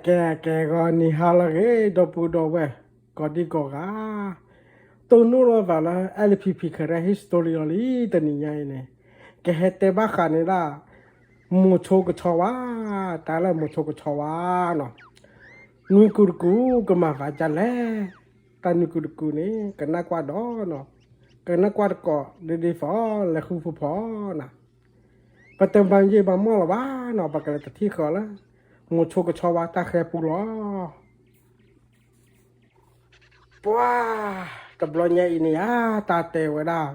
ကဲ ကဲ ဂီၤနံၤဟါလၢအဂ့ၤ ဒီပုၢ်ဒီဝဲၢ် ကိးဒံကိးဂၤ, တိၢ်နီၣ်လီၤသးလၢ LPP Karen History လီၤလံ တနံၤညါအံၤန့ၣ်, ကဟဲတဲဘၣ်ဃးန့ၣ်ဒၣ် မိၤဆိကဆီဝါ, တၢ်လၢမိၤဆိကဆီဝါနီၤ, နွံကူတကူ ကမၤသးဒ်လဲၣ်, တၢ်နွံကူတကူန့ၣ် ကနၣ်ကွၢ်ဒီးနီၤ, ကနၣ်ကွၢ်တကိးဒ်ဒ်သိး လဲၤဃုဖိဖီနီၤ ပတမၤယံာ်မၤမီၢ်လၢၤဘၣ်နီၤ, ပကလဲၤတထံၣ်ဃီလၢ မိၤဆိကဆီဝါတၢ်ဃဲၤပူၤလီၤ. ပှၤ တဘျီညါအံၤန့ၣ်ဧါ, တၢ်တဲဝဲဒၣ်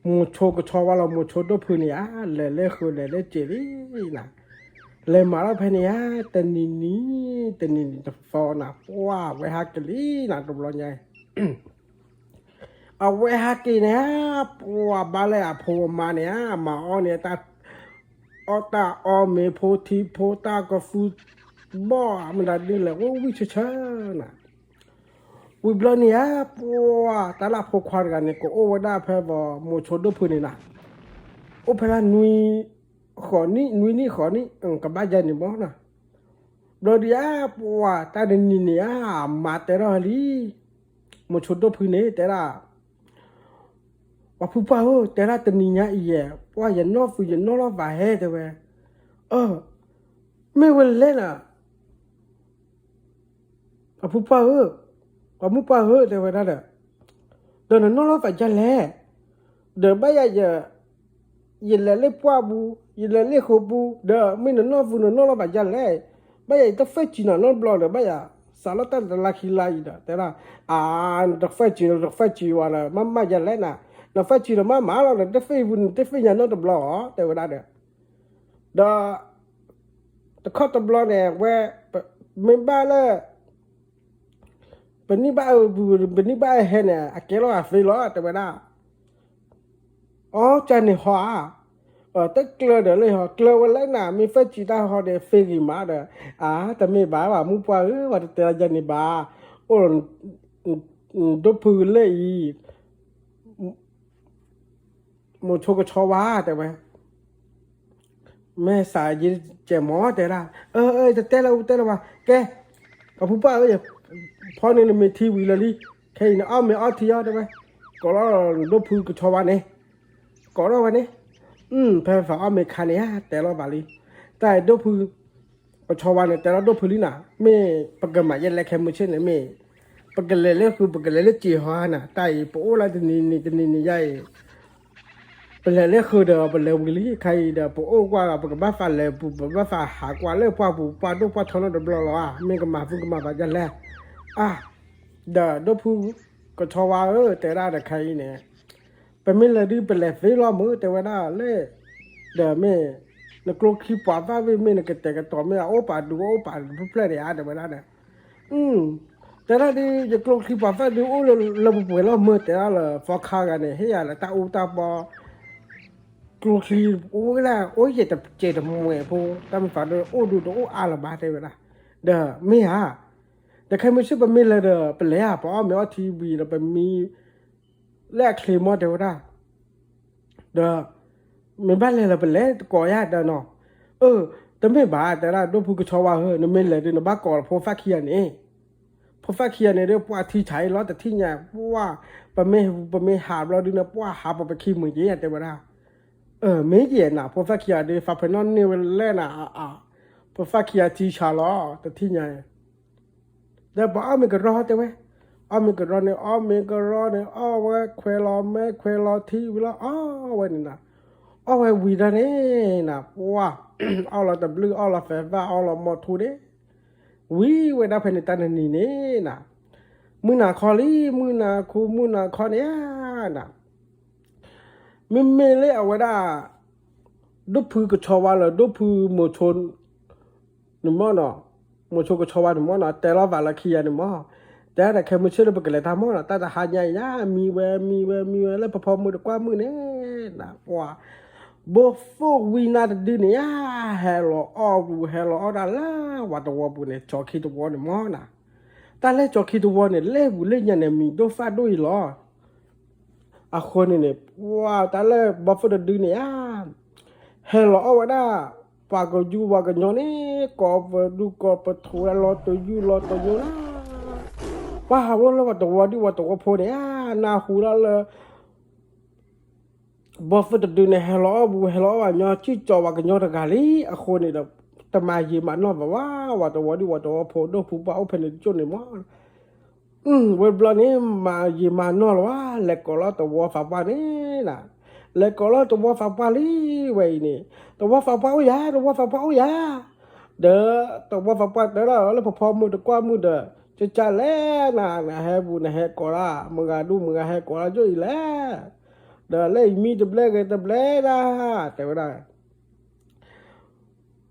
မိၤဆိကဆီဝါလီၤ မိၤဆိဒိၣ်ဖုန့ၣ်ဧါ, လဲၤလၢဃုာ်လဲၤလၢစ့ၤလံနၤ, လဲၤမၤလီၤဖဲန့ၣ်ဧါ, တနံၤနံၤ တနံၤနံၤတသီနၤ, ပှၤဝဲဟးက့ၤလံနၤ တဘျီညါအံၤ အဝဲဟဲက့ၤန့ၣ်ဧါ, ပှၤဘၣ်လၢအဖိအမါန့ၣ်ဧါ, မၤအီၣ်န့ၣ် တၢ်အီၣ်တၢ်အီ မ့ၤဖိထံဖိ တၢ်ကသူဘီၣ် မတၤဒုလဲၣ် အိၣ်ဝံၣ်ဆၢဆၢနၤ, ဝံၤဘျီန့ၣ်ဧါ, ပှၤတၢ်လၢအဖိခွါတဂၤန့ၣ် ကအိၣ်ဝဲဒၣ်ဖဲဘီ မိၤဆိဒိၣ်ဖုန့ၣ်နၤ, အိၣ်ဖဲလၢနွံ ဃိးနံၣ် နွံနံၣ်ဃိးနံၣ် ကဘၣ်ယဲန့ၣ်မီၢ်နၤ, ဘျီဒုဧါ, ပှၤတၢ်တနံၤန့ၣ်ဧါ, မၤတဲထီၣ်လံ မိၤဆိဒိၣ်ဖုန့ၣ် တဲဒၣ်, ပှၤဖုပှၢ်ဧၢ, တဲဒၣ်တနံၤညါအံၤယဲ, ပှၤယနီၢ်သူယနီၢ်လီၤသးဟဲတဲဝဲ, အၢ, မ့ၢ်ဝဲလဲၣ်နၤ, ပှၤဖုပှၢ်ဧၢ, ပှၤမုၣ်ပှၢ်ဧၢ တဲဝဲဒၣ်ဒီး, ဒီးနနီၢ်လီၤသးဒ်လဲၣ်, ဒီးဘၣ်ယၤယ ယလဲၤလၢပှၢ်ပူၤ, ယလဲၤလၢဃိာ်ပူၤ, ဒီးမ့ၢ်နနီၢ်သူနနီၢ်လီၤသးဒ်လဲၣ်, ဘၣ်ယၤယတဃဲၤစံၣ်နၤနီတဘျီဒီး ဘၣ်ယၤစးလီၤတၢ်တလါခံလါအံၤဒီး တဲဒၣ်, အါ, နတဃဲၤစံၣ် နတဃဲၤစံၣ်ဝဲဒီး မ့ၢ်မၤဒ်လဲၣ်နၤ, နဃဲၤစံၣ်ဒီးမ့ၢ်မၤလီၤ နတဃဲၤပူၤ နတဃဲၤညါနီတဘျီဧါ တဲဝဲဒၣ်ဒီး, ဒီး တခီတဘျီန့ၣ် ဝဲ, မ့ၢ်ဘၣ်လၢ ပနံၣ်ဘၣ်, ပနံၣ်ဘၣ်အဟဲန့ၣ် အကဲလီၤအသ့လီၤ တဲဝဲဒၣ်, အီ ကန့ၣ်ဟီဧါ, တကျၢၤဒီးလၢဟီ ကျၢၤဝဲလဲၣ်နၤ မ့ၢ်ဃဲၤစံၣ်တၢ်ဟီဒီးသ့ဂ့ၤမးဒီး, အါ တမ့ၢ်ဘၣ်ဘၣ် မုၣ်ပှၢ်ဧၢ ပှၤတတဲလၢယၤန့ၣ်ဘၣ်, အိၣ် ဒိၣ်ဖုလၢအံၤ မိၤဆိကဆီဝါ တဲဝဲ, မ့ၢ်စးယကဲမီၢ် တဲဒၣ်, အၢ အၢ တတဲလၢတတဲလၢၤဘၣ် ကဲ, ပှၤဖုပှၢ်ဧၢ, ဖီန့ၣ်နမ့ၢ်ထံဝံၤလၢလံ, ခဲအံၤန့ၣ် အီၣ်မ့ၤအီထံအီ တဲဝဲ, ကိးလီၤဒိၣ်ဖုကဆီဝါန့ၣ်, ကိးထီၣ်ဝဲန့ၣ်, ဖဲဖးအီၣ်မ့ၤခါန့ၣ်ဧါ တဲလီၤဘၣ်လံ, တၢ်အံၤဒိၣ်ဖု ကဆီဝါန့ၣ် တဲလီၤဒိၣ်ဖုလံနၤ, မ့ၢ်ပကမၤယဲလဲၤခဲမုၢ်ဆ့ၣ်န့ၣ် မ့ၢ် ပကလဲၤလၢဃုာ် ပကလဲၤလၢစ့ၤဟီဧါနၤ, တၢ်အံၤပအိၣ်လၢတနံၤနံၤတနံၤနံၤယါအံၤ, ပလဲၤလၢဃုာ်ဒီးပလဲၤဝံၤလံ, ခဲအံၤဒီးပအိၣ်ကွၢ် ပကဘၣ်သးလဲၤပူၤ ပဘၣ်သးဟးကွၢ်လၢပှၢ်ပူၤ ပှၢ်ဒိၣ်ပှၢ်ထီနီတဘျီလီၤဧါ, မ့ၢ်ကမၤသူကမၤသးဒ်လဲၣ်, အါ, ဒီးဒိၣ်ဖုကဆီဝါဧၢ တဲဒၣ်ဒီးခဲအံၤန့ၣ် ပမ့ၢ်လဲၤဒုးပလဲၤသ့လီၤမုၢ် တဲဝဲဒၣ်လၢ, ဒီးမ့ၢ် နကျိချံပှၤသၣ်ဝံၤ မ့ၢ်နကတဲာ်ကတီၤ မ့ၢ်အအိၣ်ပာ်ဒုး အိၣ်ပာ်ဒုးဖျၢၣ်ဖျၢၣ်န့ၣ်ဧါ တဲဝဲဒၣ်ဒီး, တဲဒၣ်ဒ် ယကျိချံပှၤသၣ်ဒုးအိၣ်လၢပှဲၤလီၤမုၢ် တဲဒၣ်လၢသီခါဂၤန့ၣ် ဟ့ၣ်ယၤလၢတၢ်အူတၢ်ပီ ကျိချံအိၣ်ဝဲဒၣ် အိၣ်ယဲၢ်တကဲးတမှဲၤဖိ တၢ်မ့ၢ်သးဒုးအိၣ်ဒုးတအိၣ်အါလၢၤဘၣ် တဲဝဲဒၣ်, ဒီးမ့ၢ်ဧါ, ဒီးခဲမုၢ်ဆ့ၣ်ပမ့ၢ်လဲၤဒီး ပလဲၤဧါ ပအီၣ်မ့ၤအီထံဝံၤဒီး ပမံ လၢအချ့မီၢ် တဲဝဲဒၣ်, ဒီး မ့ၢ်ဘၣ်လဲၤလၢပလဲၤတကိးယၤဒီးနီၤ, အၢ, တမ့ၢ်ဘၣ် တဲဒၣ်ဒိၣ်ဖုကဆီဝါဧၢ နမ့ၢ်လဲၤဒီး နဘၣ်ကိးဖိသၣ်ခံဂၤန့ၣ်, ဖိသၣ်ခံဂၤန့ၣ်ဒီး ပှၤထံဆးအံၤလီၤ တထံၣ်ညါ ပှၤ, ပမ့ၢ်, ပမ့ၢ်ဟးဘျီဒုးန့ၣ် ပှၤဟးပှၤပခံမုာ်က့ၤ တဲဝဲဒၣ်, အၢ မ့ၢ်က့ၤနၤ ဖိသၣ်ခံဂၤဒီး သးဖဲနီၣ်န့ၢ်ဝဲလဲၣ်နၤ, ဖိသၣ်ခံဂၤထံဆးလီၤ တထံၣ်ညါ ဒီးပှၤအီၣ်မ့ၤကရီတဲဝဲ, အီၣ်မ့ၤကရီန့ၣ် အီၣ်မ့ၤကရီန့ၣ် အီၣ်ဝဲခွဲးလီၤမဲခွဲးလီၤထံဝံၤလီၤ အီၣ်ဝဲန့ၣ်နၤ, အီၣ်ဝဲဝံၤဒီးန့ၣ်နၤ ပှၤ, အီၣ်လီၤတဘျုး အီၣ်လီၤသဲးသၣ် အီၣ်လီၤမီၤထူန့ၣ်, ဝံၤဝဲဒၣ်ဖဲန့ၣ်တၢ်တနံၤန့ၣ်နၤ, မုၢ်နၤခီလံ မုၢ်နၤခူ မုၢ်နၤခီန့ၣ်ဧါနၤ မ့မ့ၢ်လၢအဝဲဒၣ် ဒိၣ်ဖုကဆီဝါလၢ ဒိၣ်ဖုမိၤဆိ န့ၣ်မီၢ်နီၤ, မိၤဆိကဆီဝါန့ၣ်မီၢ်နီၤ တဲလီၤသးလၢခံဂၤန့ၣ်မီၢ်, တဲဒၣ်ဒီးခဲမုၢ်ဆ့ၣ်လၢပကလဲၤတၢ်မီၢ်နီၤ တၢ်တဟါညါအံၤညါ မံဝဲမံဝဲမံဝဲလၢပဖီမုၢ်တကွၢ်မုၢ်န့ၣ်နၤ ပှၤ, ဘိသိၣ်ဝံနၤတဒုန့ၣ်ဧါ, ဟဲလီၤအီၣ်ပူၤ ဟဲလီၤအီၣ်တၢ်လၢဝၤတဝီပူၤန့ၣ် ကၠီခံတဝီန့ၣ်မီၢ်နၤ, တၢ်လၢကၠီခံတဝီန့ၣ် လဲၤပူၤလၢညါန့ၣ် မံၤဒိၣ်သၣ်ဒိၣ်အံၤလီၤ အဃိန့ၣ်န့ၣ် ပှၤတၢ်လၢဘီဖိတဒုန့ၣ်ဧါ, ဟဲလီၤအီၣ်ဝဲဒၣ် ပှၤကယူၤပှၤကညီန့ၣ် ကိးပဒူၣ်ကိးပထိးဝဲလီၤတယူၢ်လီၤတယူၢ်လၢ ပှၤဟးဝဲလၢပှၤတဝီဒံၣ်ပှၤတဝီဖိန့ၣ် နၢ်ဟူဒၣ်လၢ ဘီၣ်သိၣ်တဒုန့ၣ် ဟဲလီၤအီၣ်ဘူး ဟဲလီၤအီၣ်ပှၤကညီ စံၣ်ကၠီၤပှၤကညီတဂၤလံ. အဃိန့ၣ်ဒီး တမၤယံာ်မၤနီၢ်ဘၣ်ဝဲ ပှၤတဝီဒံၣ်ပှၤတဝီဖိ ဒိၣ်ဖိပှၢ်အိၣ်ဖဲန့ၣ်တကၠိၣ်န့ၣ်မး ဝဲဘျီန့ၣ် မၤယံာ်မၤနီၢ်လီၤဝဲ လဲၤကိးလီၤတဝီသးပှၢ်န့ၣ် လဲၤကိးလီၤတဝီသးပှၢ်လံဝဲအံၤန့ၣ် တဝီသးပှၢ်အိၣ်ယၤ တဝီသးပှၢ်အိၣ်ယၤ ဒီးတဝီသးပှၢ်တဲဒၣ်လၢဖီဖီမုၢ်တကွၢ်မုၢ်ဒီး ကကလဲၣ်နၤ နဟဲဘူးနဟဲကိးလၢ မုၢ်ဂၤဒူၣ်မုၢ်ဂၤဟဲကိးလၢယိၣ်အံၤလဲၣ် ဒီးလၢအံၤမံတဘျဲဂ့ၤတဘျဲဒၣ် တဲဝဲဒၣ်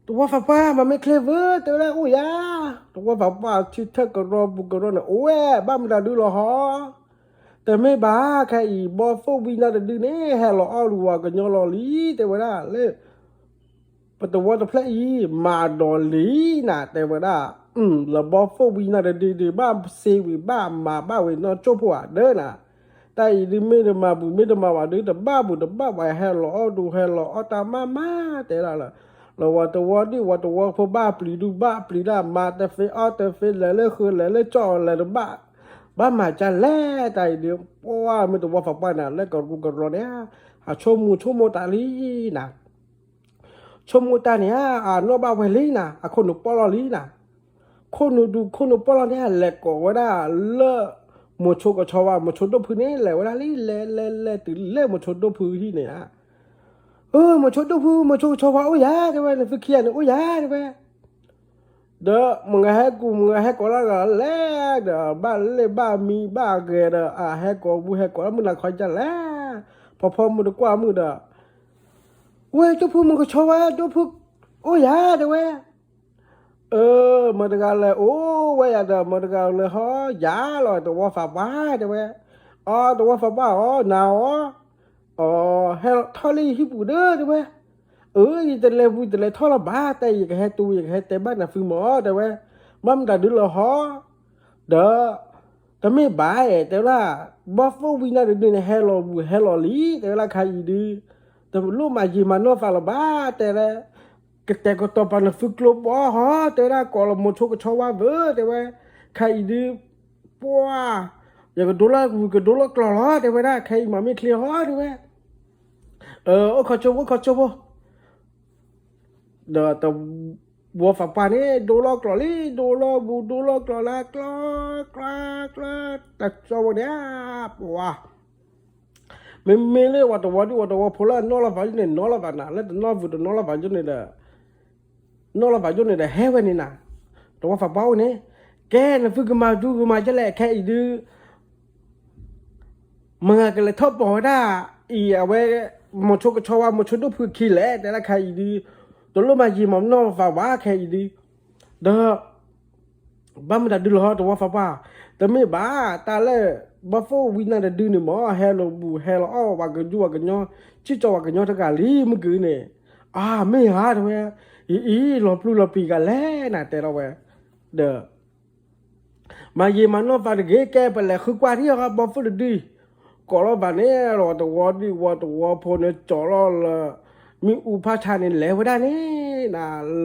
တဝီသးပှၢ် မၤမ့ၢ်ချ့ဝဲ တဲဝဲဒၣ်အိၣ်ယၤ, တဝီသးပှၢ်ထံထၢၣ်ကရီပူၤကရီန့ၣ် အိၣ်ဝဲ ဘၣ်မတၤဒုလီၤဟီ, တမ့ၢ်ဘၣ် ခဲအံၤ ဘီသိၣ်ဝံနၢ်တဒုန့ၣ် ဟဲလီၤအီၣ်လူၤဝၤကညီလီၤလံ တဲဝဲဒၣ်လၢ ပတဝီတဖျၢၣ်အံၤ မၤဒီးလံနၤ တဲဝဲဒၣ်, လၢဘီသိၣ်ဝံနၢ်တဒုဒု ဘၣ်စ့ဝံၤ ဘၣ်မၤဘၣ်ဝံၤနီၢ်ကၠိၣ်ဖိဧါ ဒၢနၤ, တၢ်အံၤဒုမ့ၢ်တမၤဘူး မ့ၢ်တမၤဝဲဒု တဘၣ်ဘူးတဘၣ်ဝဲ ဟဲလီၤအီၣ်ဒု ဟဲလီၤအီၣ်တၢ်မၤမၤ တဲဒၣ်လၢ လၢဝၤတဝီဒံၣ်ဝၤတဝီဖိ ဘၣ်ပျံၤဒု ဘၣ်ပျံၤဒၣ် မၤတသ့အီၣ်တသ့ လဲၤလၢဃုလဲၤလၢကၠီၣ်လဲၤတဘၣ်, ဘၣ်မၤကလဲၣ် တၢ်အံၤဒု ပှၢ်မ့ၢ်တဝီသးပှၢ်န့ၣ် လၢကရူၢ်ကရၢန့ၣ် အဆိကမိၣ်ဆိကမိၣ်တၢ်လံနၤ ဆိကမိၣ်တၢ်န့ၣ် အနီၢ်ဘၣ်ဝဲလံနၤ အခိၣ်နူာ်ပီၣ်လီၤလံနၤ, ခိၣ်နူာ်ဒု ခိၣ်နူာ်ပီၣ်လီၤန့ၣ် လဲၤကိးဝဲဒၣ်လၢ မိၤဆိကဆီဝါ မိၤဆိဒိၣ်ဖုန့ၣ် လဲၤဝဲဒၣ်လံ လဲၤလဲၤလဲၤတုၤလၢမိၤဆိဒိၣ်ဖုဟံၣ်န့ၣ်ဧါ, မိၤဆိဒိၣ်ဖု မိၤဆိကဆီဝါအိၣ်ယၤ တဲဝဲ နသုခံဂၤန့ၣ်အိၣ်ယၤ တဲဝဲ ဒီးမုၢ်ဂၤဟဲကူၣ်မုၢ်ဂၤဟဲကိးလၢဂၤလဲၣ်ဒီး ဘၣ်လ့ၣ်ဘၣ်မံဘၣ်ဂဲၤဒီး အဟဲကိးဘူးဟဲကိးလၢမုၢ်နၤခီကလဲၣ်, ဖီဖီမုၢ်တကွၢ်မုၢ်ဒီး ဝဲဒိၣ်ဖု မိၤကဆီဝါ ဒိၣ်ဖု အိၣ်ယၤ တဲဝဲ, အၢ မတၤတဂၤလဲၣ်အိၣ်ဝဲယၤဒီး မတၤတဂၤလဲၣ်ဟီ ယၤလီၤ တဝီသးပှၢ် တဲဝဲ, အီ တဝီသးပှၢ်အီ နၤအီ အီ ဟဲထီၣ်လၢယဟံၣ်ပူၤဒီး တဲဝဲ, အၢ ယတလဲၤဘူးတလဲၤထီၣ်လီၤဘၣ် တဲ ယကဟဲတူ ယကဟဲတဲဘၣ်နသုမၢ တဲဝဲ, ဘၣ်မတၤဒုလီၤဟီ, ဒီး တမ့ၢ်ဘၣ်အဲၣ် တဲဝဲဒၣ်, ဘီသိၣ်ဝံနၢ်တဒုန့ၣ် ဟဲလီၤဘူးဟဲလီၤလံ တဲဝဲဒၣ် ခဲအံၤဒု တလိၣ်မၤယံာ်မၤနီၢ်သးလၢၤဘၣ် တဲဝဲ, ကတဲာ်ကတီၤပာ်နသုကျိဘီဟီ တဲဝဲဒၣ် ကိးလီၤမိၤဆိကဆီဝါသၢ တဲဝဲ, ခဲအံၤဒု ပှၢ် ယကဒိလီၤဝူၤကဒိလီၤကျီၤလီၤ တဲဝဲဒၣ် ခဲအံၤမၤမ့ၢ်ချ့ဟီ တဲဝဲ, အိၣ်ခီကၠိဖိ အိၣ်ခီကၠိဖိ ဒီးတဝီသးပှၢ်န့ၣ် ဒိလီၤကျီၤလံ ဒိလီၤဝူၤဒိလီၤကျီၤလၢ ကျီ ကျီ ကျီ တကၠီဖိန့ၣ် ပှၢ် မ့မ့ၢ်လၢဝၤတဝီဒံၣ်ဝၤတဝီဖိလၢအနီၣ်လီၤသးယိၣ်န့ၣ် နီၣ်လီၤသးနၤ လၢတနီၣ်ဝူၤတနီၣ်လီၤသးယိၣ်န့ၣ်ဒီး နီၣ်လီၤသးယိၣ်န့ၣ်ဒီး ဟဲဝဲန့ၣ်နၤ, တဝီသးပှၢ်အိၣ်န့ၣ်, ကဲ နသုကမၤဒူကမၤကလဲၣ် ခဲအံၤဒု မုၢ်ဂၤကလဲၤထီၣ်ပိာ်ဝဲဒၣ် အံၤအဝဲ မိၤဆိကဆီဝါ မိၤဆိဒိၣ်ဖုခံလဲၣ် တဲဒၣ်ခဲအံၤဒု တလိၣ်မၤယံာ်မၤနီၢ်သးဘၣ် ခဲအံၤဒု ဒီး ဘၣ်မတၤဒုလီၤဟီ တဝီသးပှၢ်, တမ့ၢ်ဘၣ် တၢ်လၢ ဘီသိၣ်ဝံနၢ်တဒုန့ၣ်မ့ၢ် ဟဲလီၤဘူးဟဲလီၤအီၣ် ပှၤကယူၤပှၤကညီ စံၣ်ကၠီၤပှၤကညီတဂၤလံ မုၢ်က့ၤန့ၣ်, အါ မ့ၢ်ဧါ တဲဝဲ, အံၤအံၤ လီၤပျုၢ်လီၤပျံၤဂၤလဲၣ် နတဲလီၤဝဲ, ဒီး မၤယံာ်မၤနီၢ်သးတဂ့ၤ ကဲ ပလဲၤဃုကွၢ်ထံၣ်အီၤ ဘီသိၣ်တဒု, ကိးလီၤသးန့ၣ် ဝၤတဝီဒံၣ်ဝၤတဝီဖိန့ၣ် ကၠီၤလီၤလၢ မ့ၣ်အူဖးဆါန့ၣ် လဲၤဝဲဒၣ်န့ၣ် န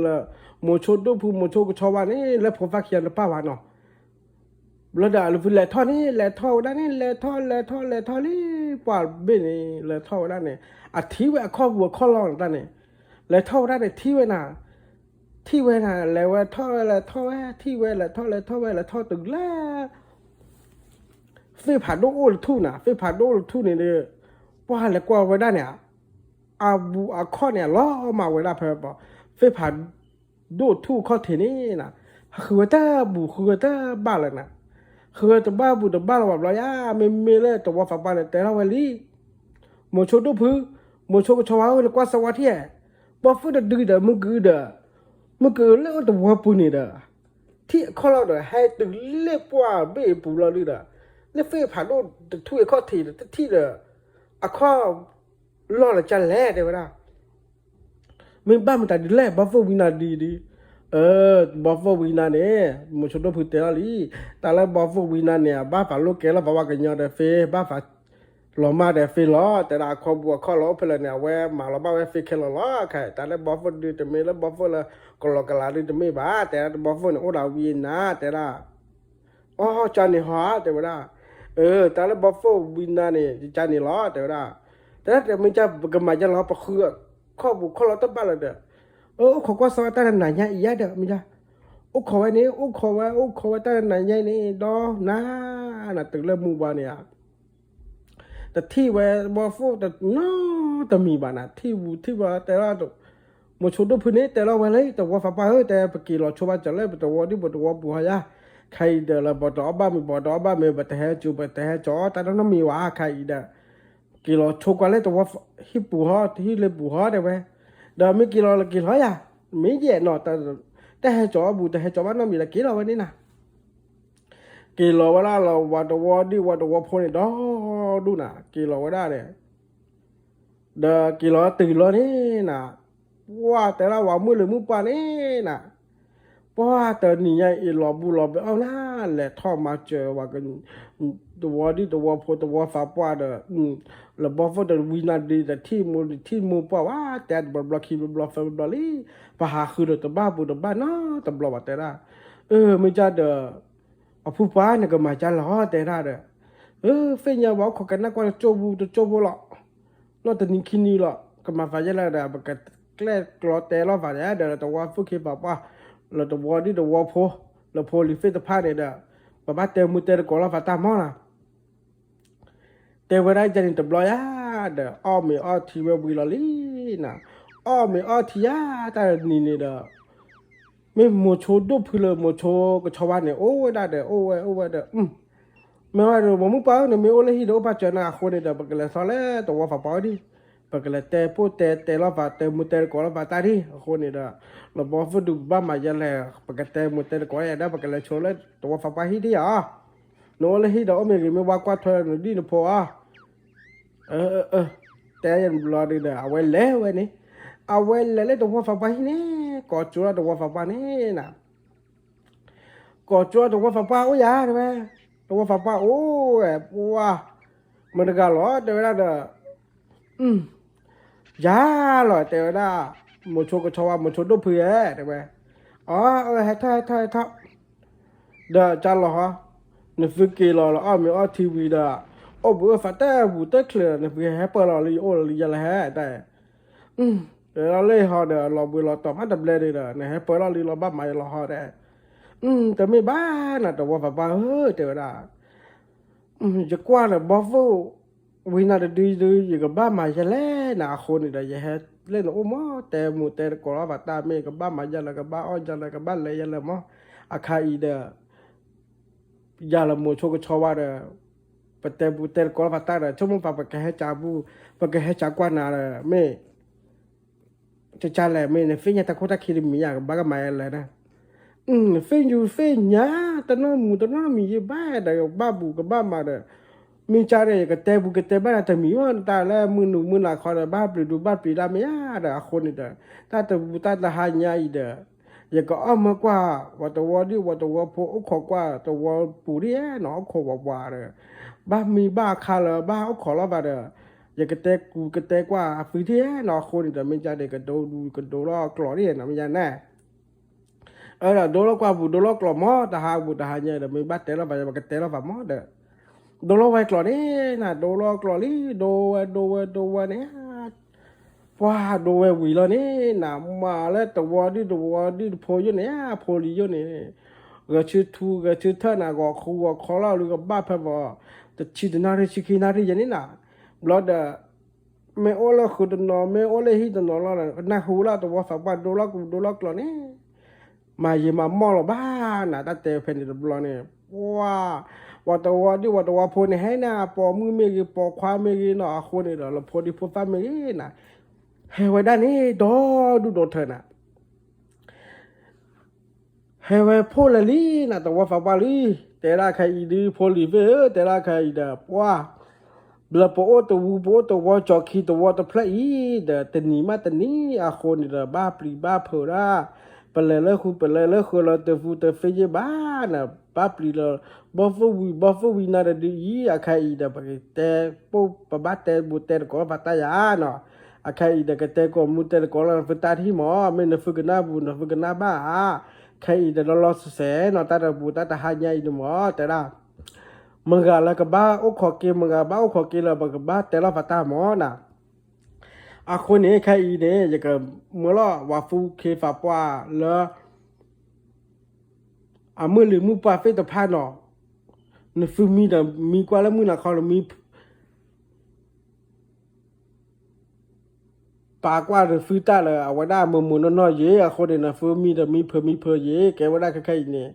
လၢ မိၤဆိဒိၣ်ဖု မိၤဆိကဆီဝါန့ၣ် လၢဖိသၣ်ခံဂၤတပၢ်ဘၣ်နီၤ, ဘျီဒီးအလၢဖုလဲၤထီၣ်န့ၣ် လဲၤထီၣ်ဝဲဒၣ်န့ၣ် လဲၤထီၣ်လဲၤထီၣ်လဲၤထီၣ်လံ ပှၢ်ဘ့ၣ်န့ၣ် လဲၤထီၣ်ဝဲဒၣ်န့ၣ် အထံၣ်ဝဲအခီၣ်ပူၤအခီၣ်လီၢ်န့ၣ်တၢ်န့ၣ်, လဲၤထီၣ်ဝဲဒၣ်န့ၣ် ထံၣ်ဝဲနၤ ထံၣ်ဝဲနၤ လဲၤဝဲထီၣ်ဝဲလဲၤထီၣ်ဝဲ ထံၣ်ဝဲလဲၤထီၣ်လဲၤထီၣ်ဝဲ လဲၤထီၣ်တုၤလၢ သ့ၣ်ဖးဒိၣ်အိၣ်လၢထူၣ်နၤ သ့ၣ်ဖးဒိၣ်လၢထူၣ်န့ၣ်ဒီး ပှၢ်လဲၤကွၢ်ဝဲဒၣ်န့ၣ် အဘူးအခီၣ်န့ၣ် အလီၤမၢ်ဝဲဒၣ်ဖဲ သ့ၣ်ဖးဒိၣ်ထူၣ်အခီၣ်ထံးန့ၣ်နၤ, ဃုဝဲတၢ်ဘူး ဃုဝဲတၢ်ဘၣ်လၢနၤ, ဃုဝဲတဘၣ်ဘူးတဘၣ်လၢၤဘၣ်ဘျီယါ မ့မ့ၢ်လၢတဝီသးပှၢ်န့ၣ် တဲထီၣ်ဝဲလံ မိၤဆိဒိၣ်ဖု, မိၤဆိကဆီဝါဧၢ နကွၢ်စၢၤဝါထံၣ်ဧါ, ဘီသိၣ်တဒုဒီး မုၢ်ကဒုဒီး မုၢ်ကဒုလၢတဝီပူၤန့ၣ်ဒီး ထံၣ်အခီၣ်လီၢ်ဒီး ဟဲတုၤလၢပှၢ်ဘ့ၣ်အပူၤလီၤဒုဒီး လၢသ့ၣ်ဖးဒိၣ်တထူၣ်အခီၣ်ထံးဒီး တထံၣ်ဒီး အခီၣ်လီၢ်လၢကလဲၣ် တဲဝဲဒၣ် မ့ၢ်ဘၣ်မတၤဒ်လဲၣ် ဘီသိၣ်ဝံနၤဒ်ဒ်, အၢ ဘီသိၣ်ဝံနၤန့ၣ် မိၤဆိဒိၣ်ဖုတဲလီၤလံ, တၢ်လၢဘီသိၣ်ဝံနၤန့ၣ် အဘၣ်သးလိၣ်ကဲလီၤသးဝဲကညီဒီးသ့ ဘၣ်သး လီၤမၢ်ဒီး fail လီၤ တဲဒၣ် အခီပူၤအခီၣ်လီၤအိၣ်ဖဲလဲၣ်န့ၣ် အဝဲမၤလီၤဘၣ်ဝဲ fail ခဲလၢာ်လီၤ ခဲအံၤ တၢ်လၢ Battlefield ဒုး တမ့ၢ်လၢ Battlefield လၢ ကလီကလးဒုးတမ့ၢ်ဘၣ် တဲဒၣ် Battlefield န့ၣ် အိၣ်ဒီးဝံၤနၤ တဲဒၣ် အိ ကၢန့ၣ်ဟီ တဲဝဲဒၣ် အၢ တၢ်လၢ Battlefield ဝံၤနၤန့ၣ် ယကၢန့ၣ်လီၤ တဲဝဲဒၣ် တဲဒၣ် တမ့ၢ်ကၢ ပကမၤယဲလီၤ ပဃုအခီၣ်ပူၤခီၣ်လီၤတဘၣ်လၢၤဒီး အၢ အိၣ်ခိးကွၢ်စီတၢ်တနၤညါအံၤယါဒီး မ့ၢ်ယါ အိၣ်ခိးဝဲန့ၣ် အိၣ်ခိးဝဲ အိၣ်ခိးဝဲတၢ်တနၤညါအံၤန့ၣ် ဒီးနၤ နတုၤလၢမူဘၣ်န့ၣ်ဧါ တထံၣ်ဝဲ Battlefield တနီတမံၤဘၣ်နၤ ထံၣ်ဝူထံၣ်ဝဲတဲလီၤ မိၤဆိဒိၣ်ဖုန့ၣ် တဲလီၤဝဲလၢ သဝီသးပှၢ်ဧၢ တဲ ပက့ၤလီၤဆိဘၣ်စၢၤလၢ ပသဝီဒ်ပသဝီပူၤဟီယါ ခဲအံၤဒီးလၢ ပတအီၣ်ဘၣ်မ့ၤ ပတအီၣ်ဘၣ်မ့ၤ ပတဟဲကၠိ ပတဟဲကၠီတၢ်နီတမံၤဝဲ ခဲအံၤဒီး က့ၤလီၤဆိကွၢ်လၢသဝီဟံၣ်ပူၤဟီ ဟံၣ်လၢပူၤဟီတဲဝဲ ဒီးမ့ၢ်က့ၤလီၤလၢက့ၤလီၤယါ မ့ၢ်ယဲၢ်နီၤ တဟဲကၠီအပူၤ တဟဲကၠီဘၣ်နီတမံၤဒီး က့ၤလီၤဝဲန့ၣ်နၤ က့ၤလီၤဝဲဒၣ်လၢ ဝၤသဝီဒ်ဝၤသဝီဖိန့ၣ် ဒီဒူၣ်နၤ က့ၤလီၤဝဲဒၣ်န့ၣ် ဒီးက့ၤလီၤတုၤလီၤန့ၣ်နၤ ပှၢ်တဲဒၣ်ဝၤမုၣ်လၢမုၣ်ပှၢ်န့ၣ်နၤ ပှၢ်တနံၤညါအံၤလီၤဘူးလီၤဘဲအီၣ်နၤ လဲၤထီၣ်မၤစၢၤဝဲ သဝီဒ်သဝီဖိသဝီသးပှၢ်ဒီး လၢ Battlefield တဝံၤနၤဒ်တထံၣ်မိၢ်တထံၣ်မိၢ်ပှၢ်ဝဲ တဲတဘျီဘျီခံဘျီဘျီသၢဘျီလံ ပဟးဃုဒီးတဘၣ်ပူၤတဘၣ်နီတဘျီဘၣ်တဲဒၣ် အၢ မ့ၢ်ကၢဒီး အဖုပှၢ်န့ၣ်ကမၤကၢလီၤတဲဒၣ်ဒီး အၢ သ့ၣ်ညါဝဲအိၣ်ခိးကနၣ်ကွၢ်တကၠိပူၤတကၠိဖိလီၤ နီၢ်တနံၤခံနံၤလီၤ ကမၤသးယဲလၢဒီး ပကကျဲၣ်ကျီတဲလီၤသးန့ၣ်ဒီး လၢသဝီသူၣ်က့သးပှၢ် လၢသဝီဒ်သဝီဖိ လၢဖိလံၤသ့ၣ်တဖၣ်န့ၣ်ဒီး ပဘၣ်တဲမူတဲသကိးလီၤသးတၢ်မီၢ်နီၤ တဲဝဲဒၣ်ယဲန့ၣ်တဘျီယါ ဒီးအီၣ်မ့ၤအီထံဝဲဝံၤလီၤလံနၤ အီၣ်မ့ၤအီထံယါ တၢ်နံၤန့ၣ်ဒီး မ့ၢ်မိၤဆိဒိၣ်ဖုလၢမိၤဆိကဆီဝါန့ၣ် အိၣ်ဝဲဒၣ်ဒီး အိၣ်ဝဲအိၣ်ဝဲဒီး မ့ၢ်ဝဲဒီး မိၢ်မုၣ်ပှၢ်ဧၢ နမ့ၢ်အိၣ်လၢဟံၣ်ဒီးအိၣ်ပာ်စၢၤနၤအဃိန့ၣ်ဒီး ပကလဲၤသီလၢသဝီသးပှၢ်ဒ် ပကလဲၤတဲပိၢ်တဲတဲလီၤသး တဲမူတဲသကိးလီၤသးတၢ်ဒ် အဃိန့ၣ်ဒီး လၢ Battlefield ဒုး ပဘၣ်မၤယဲလဲၣ် ပကတဲမူတဲသကိးယဲဒီး ပကလဲၤဆိလၢသဝီသးပှၢ်ဟံၣ်ဒ်ဧါ နအိၣ်လၢဟံၣ်ဒီးအိၣ်မ့ၢ်ဂ့ၤ မ့ၢ်ဝါကွၢ်ထွဲနဒ်နဖိဧါ အၢ အၢ တဲယဲၢ်ဘျီဒုးဒီး အဝဲလဲၤဝဲန့ၣ် အဝဲလဲၤလၢသဝီသးပှၢ်ဟံၣ်န့ၣ် ကိးကၠိဒီးသဝီသးပှၢ်န့ၣ်နၤ ကိးကၠိဒီးသဝီသးပှၢ်အိၣ်ယၤတဲဝဲ သဝီသးပှၢ်အိၣ်ဝဲ ပှၢ် မတဂၤလီၤ တဲဝဲဒၣ်ဒီး ယၤလီၤ တဲဝဲဒၣ် မိၤဆိကဆီဝါ မိၤဆိဒိၣ်ဖုဧၢ တဲဝဲ အၢ အၢ ဟဲထီၣ် ဟဲထီၣ် ဟဲထီၣ် ဒီးကၢ်လီၤဟီ နသုက့ၤလီၤလၢအီၣ်မ့ၤအီထံဝံၤဒီး အိၣ်ဘှံးအိၣ်သါတၢ်ပူၤတၢ်ချၢ နသုဟဲပၢၢ်လီၤလံ ယအိၣ်လီၤလံယဲလဲၣ်ဟဲ တဲ တဲလီၤလၢဟီဒီး လီၤဘှံးလီၤတီၤမးတဘျဲဒုးဒီး နဟဲပၢၢ်လီၤလံလီၤဘၣ်မၤယဲလီၤဟီတဲ တမ့ၢ်ဘၣ်နၤ သဝီသးပှၢ်ဧၢ တဲဝဲဒၣ် ယကွၢ်လၢ Battlefield ဝံၤနၤတဒုဒု ယကဘၣ်မၤယဲလဲၣ်နၤ အဃိန့ၣ်ဒီး ယဟဲလၢနအိၣ်မး တဲမူတဲသကိးလီၤသးတၢ်မ့ၢ် ကဘၣ်မၤယဲလဲၣ် ကဘၣ်အီၣ်ယဲလဲၣ် ကဘၣ်လဲၤယဲလဲၣ်မး အခါအံၤဒီး ယၤလၢမိၤဆိကဆီဝါဒီး ပတဲပူၤတဲသကိးလီၤသးတၢ်ဒီး ဆိကမိၣ်ပှၤ ပကဟဲကၠးပူၤ ပကဟဲကၠးကွၢ်နၤဒီး မ့ၢ် ကကၢ်လဲၣ် မ့ၢ်နသ့ၣ်ညါတၢ်ခိၣ်တၢ်ခံတမံၤယါ ကဘၣ်ကမၤယဲလဲၣ်နၤ သ့ၣ်ညူသ့ၣ်ညါ တနီၢ်မူတနီၢ်မံၤယဘၣ်ဒီး ကဘၣ်ဘူးကဘၣ်မၤဒီး မ့ၢ်ကၢ်ဒီး ယကတဲပူၤကတဲဘၣ်နၤတမံၤအီၤ တၢ်လၢမုၢ်နုာ်မုၢ်နၤခီဒီး ဘၣ်ပျံၤဒူဘၣ်ပျံၤတၢ်မ့ၢ်ဧါဒီး အဃိန့ၣ်ဒီး တၢ်တပူၤတၢ်တဟါညါအံၤဒီး ယကအီၣ်မၢကွၢ် ဝၤသဝီဒ်ဝၤသဝီဖိ အိၣ်ခိးကွၢ်သဝီပူၤဒ်နီၤ အိၣ်ခိးဝၤဝၤဒီး ဘၣ်မံဘၣ်အခါလၢဘၣ်အိၣ်ခိးလီၤသးဒီး ယကတဲကူကတဲကွၢ်အသုဒ်နီၤ အဃိန့ၣ်ဒီး မ့ၢ်ကၢ်ဒီး ကဒိဒူကဒိလီၤကျိာ်ဒ်နီၤ မ့ၢ်ယါန့ၣ် အၢ ဒီးဒိလီၤကွၢ်ပူၤ ဒိလီၤကျိာ်မး တဟါပူၤတဟါညါဒီး မ့ၢ်ဘၣ်တဲလီၤသး ပကတဲလီၤသးမးဒီး ဒိလီၤဝဲကျိာ်န့ၣ်နၤ ဒိလီၤကျိာ်လံ ဒိဝဲဒိဝဲဒိဝဲန့ၣ် ပှၢ်ဒိဝဲဝံၤလီၤန့ၣ်နၤ မၤလၢသဝီဒ်သဝီဒ်တဖိယိၣ်န့ၣ် ဖိလံၤယိၣ်န့ၣ် ဂဲၤဆၢထူဂဲၤဆၢထၢၣ်နၤ ဂီၤခူဂီၤခီလီၤ လၢကဘၣ်ဖဲဘီ တဆံတနၣ်ရံၣ်ဆံခံနၣ်ရံၣ်ယဲန့ၣ်နၤ ဘျီဒီး မ့ၢ်အိၣ်လၢဃုာ်တနီၤ မ့ၢ်အိၣ်လၢဟံၣ်တနီၤလီၤ ကနၢ်ဟူလၢသဝီသးပှၢ်ဒိလီၤကူဒိလီၤကျိာ်န့ၣ် မၤယံာ်မၤမီၢ်လီၤဘၣ်နၤ တၢ်တဲဖဲန့ၣ်တဘျီန့ၣ် ပှၢ် ပှၤသဝီဒ်ပှၤသဝီဖိန့ၣ် ဟဲနၤ ပိာ်မုၣ်မ့ၢ်ဂ့ၤ ပိာ်ခွါမ့ၢ်ဂ့ၤနီၤ အဃိန့ၣ်ဒီး လၢဖိဒံဖိသၣ်မ့ၢ်ဂ့ၤနၤ ဟဲဝဲဒၣ်န့ၣ် ဒီဒူၣ်ဒီထၢနၤ ဟဲဝဲဖိလၢာ်လံနၤ သဝီသးပှၢ်လံ တဲဒၣ်ခဲအံၤဒုး ဖိလံၤသ့ၣ်ဧၢ တဲဒၣ်ခဲအံၤဒီး ပှၢ် ဘျၢပအိၣ်တဝူပအိၣ်တဝီကၠီခံသဝီတဖျၢၣ်အံၤဒီး တနံၤမးတနံၤအဃိန့ၣ်ဒီး ဘၣ်ပျံၤဘၣ်ဖုးဒၣ် ပလဲၤလၢဃုာ်ပလဲၤလၢဃုာ်လၢတဖုတဖ့ယဲၢ်ဘၣ်နၤ ဘၣ်ပျံၤလၢ ဘီၣ်ဖိဝံၤ ဘီၣ်ဖိဝံၤနၤတဒုအံၤ အခဲအံၤဒီး ပကတဲပိၢ် ပဘၣ်တဲဘူးတဲတကိးပတၢ်ယၤနီၤ. အခဲအံၤဒီး ကတဲကိးမူတဲတကိးလၢနသုတၢ်ထံၣ်မၢ်, မ့ၢ်နသုကနၣ်ဘူး နသုကနၣ်ဘၣ်ဧါ. ခဲအံၤဒီး လီၤလီၤဆဲးဆဲးနီၤ တၢ်တဘူးတၢ်တဟါညါအံၤန့ၣ်မၢ် တဲဒၣ် မတၤဂၤလၢကဘၣ်အိၣ်ခိးက့ၤ မတၤဂၤဘၣ်အိၣ်ခိးက့ၤလၢ ပကဘၣ်တဲလီၤပတၢ်မၢ်နီၤ. အဃိန့ၣ် ခဲအံၤန့ၣ် ယကမၢလီၤ ပှၤဖူခ့ပှၤပှၢ်လၢ အမုၢ်လံၤမုၢ်ပှၢ်သ့ၣ်တဖၣ်နီၤ, နသုမံဒီးမံကွၢ်လၢမုၢ်နၤခီ နမံ ပာ်ကွၢ်နသုတၢ်လၢ အဝဲဒၣ်မုာ်မုာ်နီၢ်နီၢ်ယ့ၤ အဃိန့ၣ် နသုမံဒီးမံဖုးမံဖုးယ့ၤ ကဲဝဲဒၣ်ခဲခဲအံၤန့ၣ်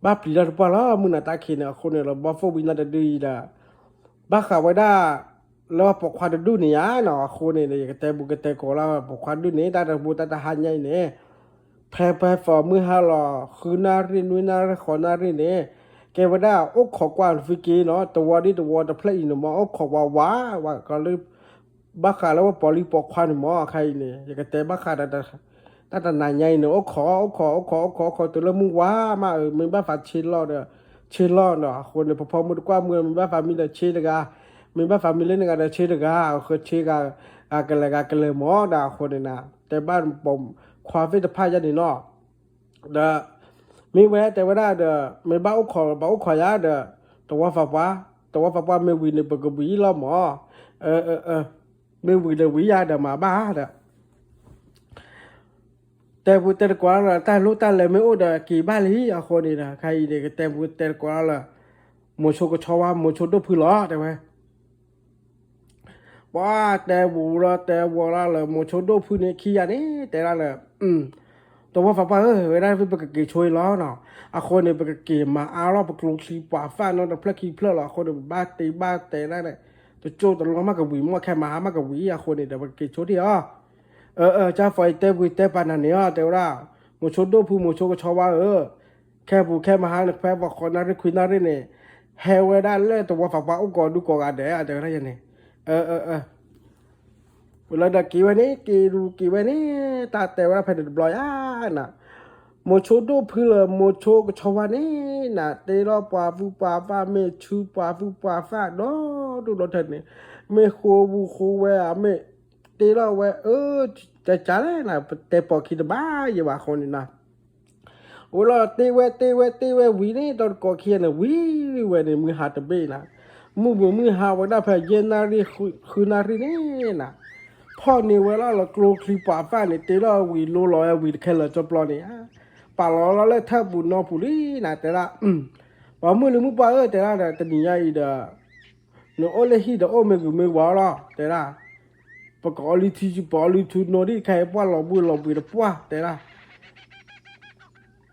ဘၣ်ပျံၤတၢ်တပှၢ်လီၤ မုၢ်နၤတၢ်ခံးန့ၣ် အဃိန့ၣ်လီၤ ဘီၣ်ဖိဝံၤနၤတဒုအံၤဒီး ဘၣ်ဃးဝဲဒၣ် လၢပိာ်ခွါတဒူၣ်န့ၣ်ဧါနီၤ, အဃိန့ၣ် ယကတဲဘူးကတဲကိးလၢပိာ်ခွါတဒူၣ်န့ၣ် တၢ်တဘူးတၢ်တဟါညါအံၤန့ၣ် ဖဲဖဲ for မုၢ်ဟါလီၤ ဃုနၣ်ရံၣ် နွံနၣ်ရံၣ် ဃိးနၣ်ရံၣ်န့ၣ် ကဲဝဲဒၣ်အိၣ်ခိးကွၢ်နသုက့ၤနီၤ, တဝီဒ်တဝီတဖျၢၣ်အံၤန့ၣ်မၢ် အိၣ်ခိးဝးဝး ဝးကီလၢ ဘၣ်ဃးလၢဝဲပိာ်လံပိာ်ခွါန့ၣ်မၢ် ခဲအံၤန့ၣ် ယကတဲဘၣ်ဃးဒီး တၢ်တနၤညါအံၤန့ၣ် အိၣ်ခိး အိၣ်ခိး အိၣ်ခိး အိၣ်ခိး အိၣ်ခိး တုၤလၢမုၢ်ဝါမး မ့ၢ်ဘၣ်သးဆ့လီၤဒီး ဆ့လီၤနီၤ, အဃိန့ၣ် ပဖီမုၢ်တကွၢ်မုၢ် မ့ၢ်ဘၣ်သးမံဒီးဆ့တဂၤ, မ့ၢ်ဘၣ်သးမံလၢနဂၤဒီးဆ့တဂၤ, အဃိဆ့ဂၤ ဂၤကလဲၤဂၤကလဲၤမၢ်ဒီး အဃိန့ၣ်နၤ တဲဘၣ်ပိာ်ခွါသ့ၣ်တဖၣ်ယါန့ၣ်နီၤ, ဒီး မ့ၢ်ဝဲတဲဝဲဒၣ်ဒီး မ့ၢ်ဘၣ်အိၣ်ခိး ဘၣ်အိၣ်ခိးယါဒီး တဝီသးပှၢ်, တဝီသးပှၢ်မ့ၢ်ဝံၤန့ၣ် ပကဝံၤလီၤမၢ်, မ့ၢ်ဝံၤဒီးဝံၤယါဒီးမၤဘၣ်ဒီး တဲဘူးတဲတကိးလၢ တၢ်လိၣ်တၢ်လဲၤမ့ၢ်အိၣ်ဒီးက့ၤဘၣ်လံ, အဃိန့ၣ်ဒီး ခဲအံၤန့ၣ် ကတဲဘူးတဲတကိးလၢ မိၤဆိကဆီဝါ မိၤဆိဒိၣ်ဖုလီၤ တဲဝဲ ပှၤတဲဝူၤလီၤတဲဝီၤလီၤလၢ မိၤဆိဒိၣ်ဖုန့ၣ်ခံဂၤန့ၣ် တဲဒၣ်လၢ တဝီသးပှၢ်ဧၢ, ဝဲဒၣ်ပကက့ၤဆိအံၤလီၤနီၤ, အဃိန့ၣ် ပကက့ၤမၤအါလီၤ ပကျိချံပှၤသၣ်နီတဖျၢၣ်ခံဖျၢၣ်လီၤ, အဃိန့ၣ် ပဘၣ်တ့ဘၣ်တဲဒၣ်န့ၣ် တကၠိတလီမးကဝံၤ မ့ၢ်ခဲမၤဟါမးကဝံၤ အဃိန့ၣ်ဒီး ပကက့ၤဆိဒံးအီၤ အၢ အၢ ကၢ်ဖီအံၤတဲဘူးတဲပာ်နၤန့ၣ်အီၤ တဲဝဲဒၣ် မိၤဆိဒိၣ်ဖု မိၤဆိကဆီဝါဧၢ, ခဲပူၤခဲမဟါန့ၣ် ဖဲပှၤဃီနၣ်ရံၣ်ခွံနၣ်ရံၣ်န့ၣ် ဟဲဝဲဒၣ်လၢတဝီသးပှၢ်အိၣ်ကိးဒူကိးဂၤဒဲး တဲဝဲဒၣ်ယဲန့ၣ်, အၢ အၢ အၢ ဝံၤလီၤဒီးက့ၤဝဲန့ၣ် က့ၤဒူက့ၤဝဲန့ၣ် တၢ်တဲဝဲဒၣ်ဖဲန့ၣ်တဘျီယါနၤ, မိၤဆိဒိၣ်ဖုလၢမိၤဆိကဆီဝါန့ၣ် နၤတ့လီၤပှၤဖုပှၤသၣ် မ့ၢ်ဆူပှၤဖုပှၤသၣ်ဒီဒူၣ်ဒီထၢန့ၣ် မ့ၢ်ဃိဝူဃိဝဲဧါ မ့ၢ်တ့လီၤဝဲ အၢ ကကလဲၣ်နၤ ပတဲပိာ်ခံတဘၣ်ယံၤဘၣ်အဃိန့ၣ်နၤ ဝံၤလီၤတ့ဝဲတ့ဝဲတ့ဝဲဝံၤန့ၣ် တၢ်တကိးခံဂၤန့ၣ် ဝံၤဝဲန့ၣ် မုၢ်ဟါတဘ့ၣ်နၤ, မုၢ်ဘူးမုၢ်ဟါဝဲဒၣ်ဖဲယဲၢ်နၣ်ရံၣ်ဃုနၣ်ရံၣ်န့ၣ်နၤ, ဖီၣ်န့ၢ်ဝဲလီၤလၢကျိချံပှၤသၣ်န့ၣ် တ့လီၤဝံၤလိလီၤဝဲဝံၤတခဲလၢာ်ကၠီပျီန့ၣ်ဧါ, ပာ်လီၤလီၤလၢထၢၣ်ပူၤနီပူၤလံနၤ တဲဒၣ် ပှၤမုၢ်လံၤမုၢ်ပှၢ်ဧၢ တဲဒၣ်ဒီး တနံၤညါအံၤဒီး နအိၣ်လၢဟံၣ်ဒီးအိၣ်မ့ၢ်ဂုၤမ့ၢ်ဝါလီၤ တဲဒၣ်, ပကအီလုၢ်ထံ ပအီလုၢ်ထူနီဒံး ခဲအံၤပှၢ်လီၤဘှံးလီၤဘှံးတပှၢ် တဲဒၣ်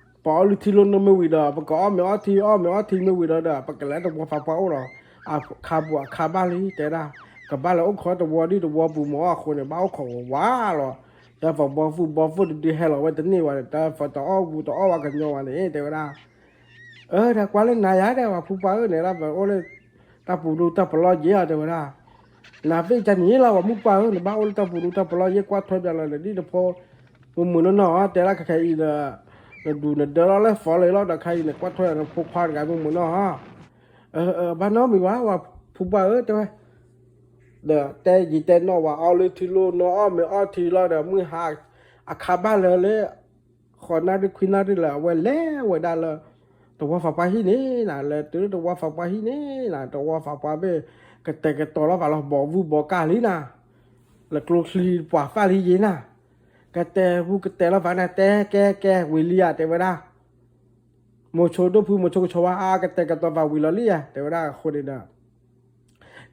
ပအီလုၢ်ထံလိနီမ့ၢ်ဝံၤဒီး ပကအီၣ်မ့ၤအီထံ အီၣ်မ့ၤအီထံမ့ၢ်ဝံၤဒီးဒီး ပကလဲၤတဝီသးပှၢ်အိၣ်လီၤ, အခါပူၤအခါဘၣ်လံ တဲဒၣ်, ကဘၣ်လဲၤအိၣ်ခိးတဝီဒံၣ်တဝီပူၤမၢ်အဃိန့ၣ် ဘၣ်အိၣ်ခိးဝးလီၤ, ဒီးပဘီဖုဘီဖိတဒုဟဲလီၤဝဲတန့ၢ်ဝဲန့ၣ် တၢ်ဖီတအီၣ်ဝူတအီၣ်ဝဲကညီဝဲန့ၣ် တဲဝဲဒၣ် အၢ ဒီးကွၢ်လၢနၤယၤဒီး ပှၤဖုပှၢ်ဧၢ န့ၣ်ဒၣ် ပအိၣ်လၢ တၢ်ပူၤဒူတၢ်ပလီၢ်ယ့ၢ်အီၤ တဲဝဲဒၣ်, နသ့ၣ်ကန့ၣ်လီၤ ပှၤမုၣ်ပှၢ်ဧၢ နဘၣ်အိၣ်လၢတၢ်ပူၤဒူတၢ်ပလီၢ်ယ့ၢ် ကွၢ်ထွဲဘၣ်လီၤ နဒ်နဖိ မုၢ်မုၢ်နီၢ်နီၢ် တဲဒၣ်ခဲခဲအံၤဒီး နဒူၣ်နဒၢလီၤလၢ phone လီၤဒီး ခဲအံၤန့ၣ် ကွၢ်ထွဲနဖိခွါတဂၤမုၢ်မုၢ်နီၢ်နီၢ် ဘၣ်နီတမံၤဘၣ် ပှၤဖုပှၢ်ဧၢ တဲဝဲ ဒီးတဲယံာ်တဲနီၢ်ဝဲ အီလုၢ်ထံလိနီၤ အီၣ်မ့ၤအီထံလီၤဒီး မုၢ်ဟါအခါဘၣ်လၢလၢ ဃိးနၣ်ရံၣ်ခွံနၣ်ရံၣ်လၢ အဝဲလဲၤဝဲဒၣ်လၢ တဝီသးပှၢ်ဟံၣ်န့ၣ်နၤ လဲၤတုၤလၢတဝီသးပှၢ်ဟံၣ်န့ၣ်နၤ တဝီသးပှၢ်ဘ့ၣ် ကတဲာ်ကတီၤလီၤသးလီၤ ဘီးဝူဘီးကၢ်လံနၤ လၢကျိချံပှၤသၣ်လံယ့ၢ်နၤ ကတဲာ်ဝူကတဲာ်လီၤသးနၤ တဲကဲကဲဝံၤလံဧါ တဲဝဲဒၣ် မိၤဆိဒိၣ်ဖု မိၤဆိကဆီဝါ အါ ကတဲာ်ကတီၤသးဝံၤလီၤလံဧါ တဲဝဲဒၣ်အဃိန့ၣ်ဒီး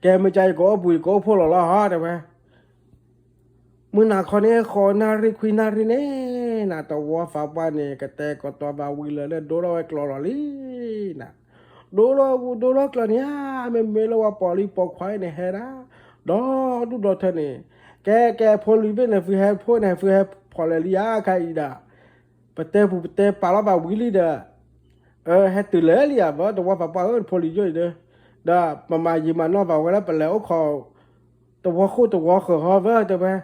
ကဲမ့ၢ်ကါ ယကအိၣ်ပူၤ ယကအိၣ်ဖှိၣ်လီၤလီၤ တဲဝဲ မုၢ်နၤခီန့ၣ် ဃိးနၣ်ရံၣ်ခွံနၣ်ရံၣ်န့ၣ်နၤ တဝီသးပှၢ်န့ၣ် ကတဲာ်ကတီၤသးဝံၤလီၤလၢ ဒိလီၤဝဲကျီလီၤလံနၤ ဒိလီၤဝူဒိလီၤကျီန့ၣ်ဧါ မ့မ့ၢ်လၢပှၤပိာ်လံပိာ်ခွါအံၤန့ၣ် ဟဲဒၣ် ဒီဒူၣ်ဒီထၢန့ၣ် ကဲကဲဖိလံၤဘ့ၣ်န့ၣ် သုဟဲဖိန့ၣ် သုဟဲဖိးလဲၤလံဧါ ခဲအံၤဒီး ပတဲပူၤပတဲပာ်လီၤဘၣ်ဝံၤလံဒီး ဟဲတုၤလဲၤလံဧါ ဘၣ်တဝီသးပှၢ်ဧၢ ဖိလံၤယိၣ်အံၤဒီး ဒီးပမၤယံာ်မၤနီၢ်သးဝဲလၢပလဲၤအိၣ်ခိး တဝီဃိၣ်တဝီဃၢၤဟီဝဲ တဲဝဲ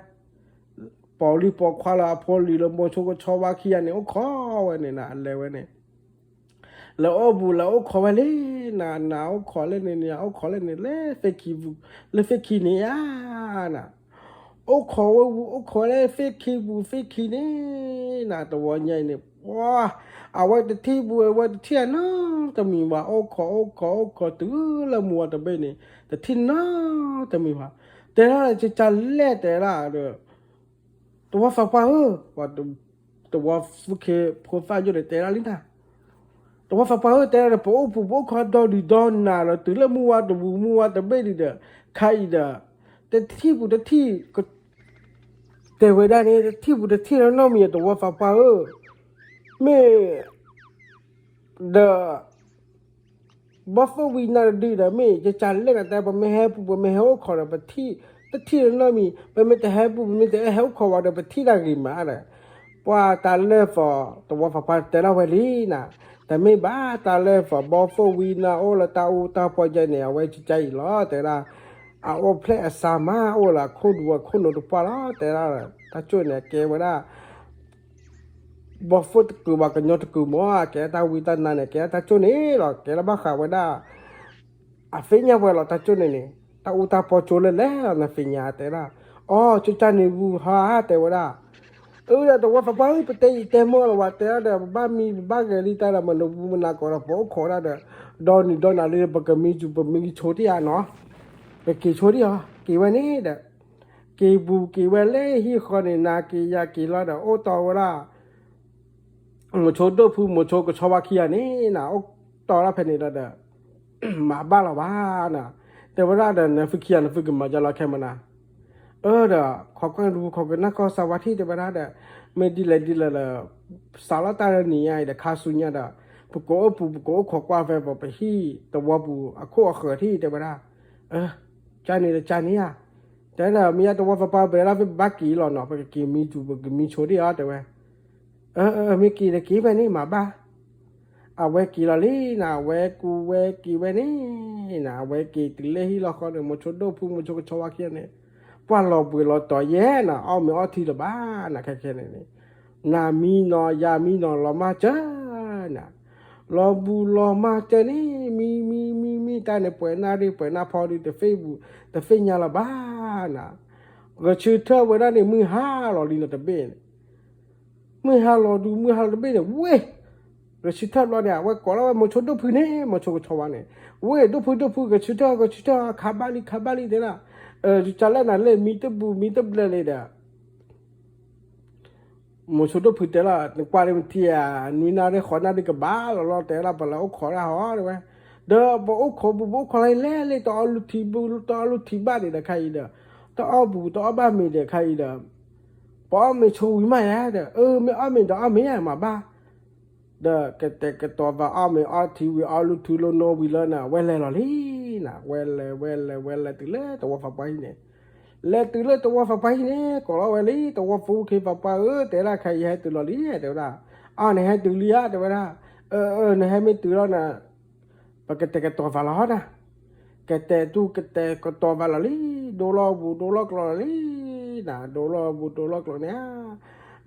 ပိာ်လံပိာ်ခွါလၢအဖိလံၤလၢမိၤဆိကဆီဝါခံဂၤန့ၣ် အိၣ်ခိးဝဲန့ၣ်နၤ အလဲၤဝဲန့ၣ် လဲၤအိၣ်ဘူးလဲၤအိၣ်ခိးဝဲလံ, နၤနၤအိၣ်ခိးလၢန့ၣ်န့ၣ် အိၣ်ခိးလၢန့ၣ်လၢသ့ၣ်ခံပူၤ, လၢသ့ၣ်ခံန့ၣ်ဧါ, နၤ အိၣ်ခိးဝဲဝံၤ အိၣ်ခိးလၢသ့ၣ်ခံပူၤသ့ၣ်ခံန့ၣ်, နၤတဝီညါအံၤန့ၣ် ပှၤ အဝဲတထံၣ်ဘူး အဝဲတထံၣ်အနီတမံၤဘၣ်, အိၣ်ခိးအိၣ်ခိးအိၣ်ခိးတုၤလၢမုၢ်ဝါတဘ့ၣ်န့ၣ် တထံၣ်နီတမံၤဘၣ်, တဲဒၣ်ကကလဲၣ်တဲဒၣ်ဒီး တဝီသးပှၢ်ဧၢ, တဝီဖိခံဖိသၣ်ယိၣ်န့ၣ် တဲဒၣ်လံနၤ, တဝီသးပှၢ်ဧၢ တဲဒၣ်ဒီး ပအိၣ်ပူၤပအိၣ်ခိးဒီဒုၣ်ဒီနၤဒီး တုၤလၢမုၢ်ဝါတပူၤ မုၢ်ဝါတဘ့ၣ်ဒံးဒီး ခါအံၤဒီး တထံၣ်ပူၤတထံၣ် တဲဝဲဒၣ်န့ၣ် တထံၣ်ပူၤတထံၣ်နီတမံၤ တဝီသးပှၢ်ဧၢ, မ့ၢ် ဒီး ဘီသိၣ်ဝံနၤတဒုဒီး မ့ၢ်ကကလဲၣ်နၤတဲ ပမ့ၢ်ဟဲပူၤ ပမ့ၢ်ဟဲအိၣ်ခိးဒီး ပထံၣ် တထံၣ်နီတမံၤ, ပမ့ၢ်တဟဲပူၤ ပမ့ၢ်တဟဲအိၣ်ခိးဝဲဒီး ပထံၣ်တၢ်ဂ့ၤမးဒီး ပှၤတၢ်လၢသီး တဝီသးပှၢ်တဲလီၤဝဲလံနၤ, တမ့ၢ်ဘၣ် တၢ်လၢသီး ဘီသိၣ်ဝံနၤအိၣ်လၢတၢ်အူတၢ်ပီၢ်ယဲန့ၣ် အဝဲကကအံၤလီၤ တဲဒၣ်, အအိၣ်ဖျဲၣ်အစၢမး အိၣ်လၢအခိၣ်ဒူအခိၣ်နူာ်တပှၢ်လီၤ တဲဒၣ်, တၢ်ကၠိၣ်န့ၣ် အကဲဝဲဒၣ် ဘီသိၣ်တကုာ်ဘၣ် ကညီတကုာ်မး အကဲတၢ်ဝံတၢ်နါန့ၣ် ကဲတၢ်ကၠိၣ်န့ၣ်လီၤ ကဲလၢဘၣ်ဃးဝဲဒၣ် အသ့ၣ်ညါဝဲလီၤ တၢ်ကၠိၣ်န့ၣ်န့ၣ် တၢ်အူတၢ်ပီၢ်ကၠိလၢလဲၣ်လီၤ နသ့ၣ်ညါတဲဒၣ်, အီ ကၠိၣ်ကၢ်န့ၣ်ဝူဟါ တဲဝဲဒၣ်, အၢ ဒီးတဝီသးပှၢ်ဧၢ ပတဲအံၤတဲမီၢ်လီၤဝဲ တဲဒၣ်ဒီး ပဘၣ်မံ ပဘၣ်ဂဲၤလံတၢ်ဒီး မနုၤမနၤကိးဒီး ပအိၣ်ခိးဒၣ်ဒီး ဒီနံၤဒီနၤလံ ပကမံစူၤ ပမံဆိတံၢ်ဧါနီၤ, ပက့ၤဆိတံၢ်ဧါ က့ၤဝဲန့ၣ်ဒီး က့ၤပူၤက့ၤဝဲလၢဟံၣ်ဃီန့ၣ် နၤက့ၤယၤက့ၤလီၤဒီး အိၣ်တီဝဲဒၣ် မိၤဆိဒိၣ်ဖု မိၤဆိကဆီဝါခံဂၤန့ၣ် နၤအိၣ်တီဒၣ်ဖဲန့ၣ်ဒီး မၤဘၣ်လီၤဘၣ်နၤ, တဲဝဲဒၣ်ဒီး နသုခံဂၤ နသုကမၤယါလီၤခဲမနၤ, အၢ ဒီး ခိးကွၢ်ဒူ ခိးကနၣ်ကီၢ်စၢဝါထံၣ် တဲဝဲဒၣ်ဒီး မ့ၢ်ဒ်လဲၣ်ဒ်လဲၣ်လၢ စးလီၤတၢ်လၢနံၤညါအံၤဒီး ခါဆူညါဒီး ပကအိၣ်ပူၤ ပကအိၣ်ခိးကွၢ်ဖဲ ပဟံၣ်သဝီပူၤ အခိၣ်အဃၢၤထံၣ် တဲဝဲဒၣ်, အၢ ကန့ၣ်ဒီးကန့ၣ်ဧါ, တဲဒီး မ့ၢ်ယါတဝီသးပှၢ် ပတဲဒၣ်ဖဲ ပဘၣ်က့ၤလီၤနီၤ ပကက့ၤမံစူၤ ပကမံဆိတံၢ်ဧါ တဲဝဲ, အၢ မ့ၢ်က့ၤဒီးက့ၤဖဲန့ၣ် မၤဘၣ်, အဝဲက့ၤလီၤလံနၤ အဝဲကူဝဲက့ၤဝဲန့ၣ် နၤ အဝဲက့ၤတုၤလၢဟံၣ်လီၢ်ဃီန့ၣ် မိၤဆိဒိၣ်ဖု မိၤဆိကဆီဝါခံဂၤန့ၣ် ပှၤလီၤဘှံးလီၤတီၤယဲနၤ အီၣ်မ့ၤအီထံလၢၤဘၣ်နၤ ခဲခဲန့ၣ်န့ၣ်, နၤမံနီၤ ယၤမံနီၤ လီၤမၢ်စၢၤနၤ, လီၤဘှံးလီၤမၢ်စၢၤန့ၣ် မံမံမံမံ တၢ်န့ၣ် ပှဲၤနၢ်ရ့ၣ် ပှဲၤနၢ်ဖီဒုး တသ့ၣ်ညါလၢၤဘၣ်နၤ, ဂဲၤဆၢထၢၣ်ဝဲဒၣ်န့ၣ် မုၢ်ဟါလီၤလံနတဘ့ၣ်န့ၣ် မုၢ်ဟါလီၤဒုး မုၢ်ဟါလီၤတဘ့ၣ်န့ၣ် ဝ့ၢ် ဂဲၤဆၢထၢၣ်ဘျီန့ၣ် အဝဲကိးလီၤဝဲ မိၤဆိဒိၣ်ဖုန့ၣ် မိၤဆိကဆီဝါန့ၣ် ဝ့ၢ် ဒိၣ်ဖု ဒိၣ်ဖု ဂဲၤဆၢထၢၣ် ဂဲၤဆၢထၢၣ် ခးဘၣ်လံ ခးဘၣ်လံ တဲဒၣ်, ကလဲၣ်နၤလၢမံတဘူး မံတဘျဲၣ်လံဒီး မိၤဆိဒိၣ်ဖုတဲလီၤ နကွၢ်လၢမထံဧါ, နွံနၣ်ရ့ၣ်ဃိးနၣ်ရ့ၣ်ကဘၣ်လီၤလီၤ တဲလီၤ ပလဲၤအိၣ်ခိးဒၣ်ဟီ တဲဝဲ, ဒီးပအိၣ်ခိးဘူး ပအိၣ်ခိးလၢလဲၣ်လံ တအီၣ်လူထံဘူး တအီၣ်လူထံဘၣ်န့ၣ်ဒီး ခါအံၤဒီး တအီၣ်ဘူး တအီၣ်ဘၣ်မ့ၤဒီး ခါအံၤဒီး ပအီၣ်မ့ၤဆိဝံၤမးယါဒီး အၢ မ့ၢ်အီၣ်မ့ၤဒီးအီၣ်မ့ၤယါ မၤဘၣ် ဒီးကတဲာ်ကတီၤသးအီၣ်မ့ၤအီထံဝံၤ အီၣ်လူထူလိနိဝံၤလၢန့ၣ် ဝဲလဲၤလီၤလံနၤ, ဝဲလဲၤ ဝဲလဲၤ ဝဲလဲၤတုၤလၢတဝီသးပှၢ်ဟံၣ်န့ၣ်, လဲၤတုၤလၢတဝီသးပှၢ်ဟံၣ်န့ၣ် ကိးလီၤဝဲလံ တဝီဖိခံသးပှၢ်ဧၢ တဲဒၣ် ခဲအံၤယဟဲတုၤလီၤလံ တဲဝဲဒၣ်, အီၣ် နဟဲတုၤလံဧါ တဲဝဲဒၣ်, အၢ အၢ နဟဲမ့ၢ်တုၤလီၤန့ၣ် ပကတဲာ်ကတီၤသးလီၤနၤ, ကတဲာ်တူၢ်ကတဲာ်ကတီၤသးလီၤလံ, ဒိလီၤဘူးဒိလီၤကျိၤလီၤလံနၤ, ဒိလီၤဘူးဒိလီၤကျိၤန့ၣ်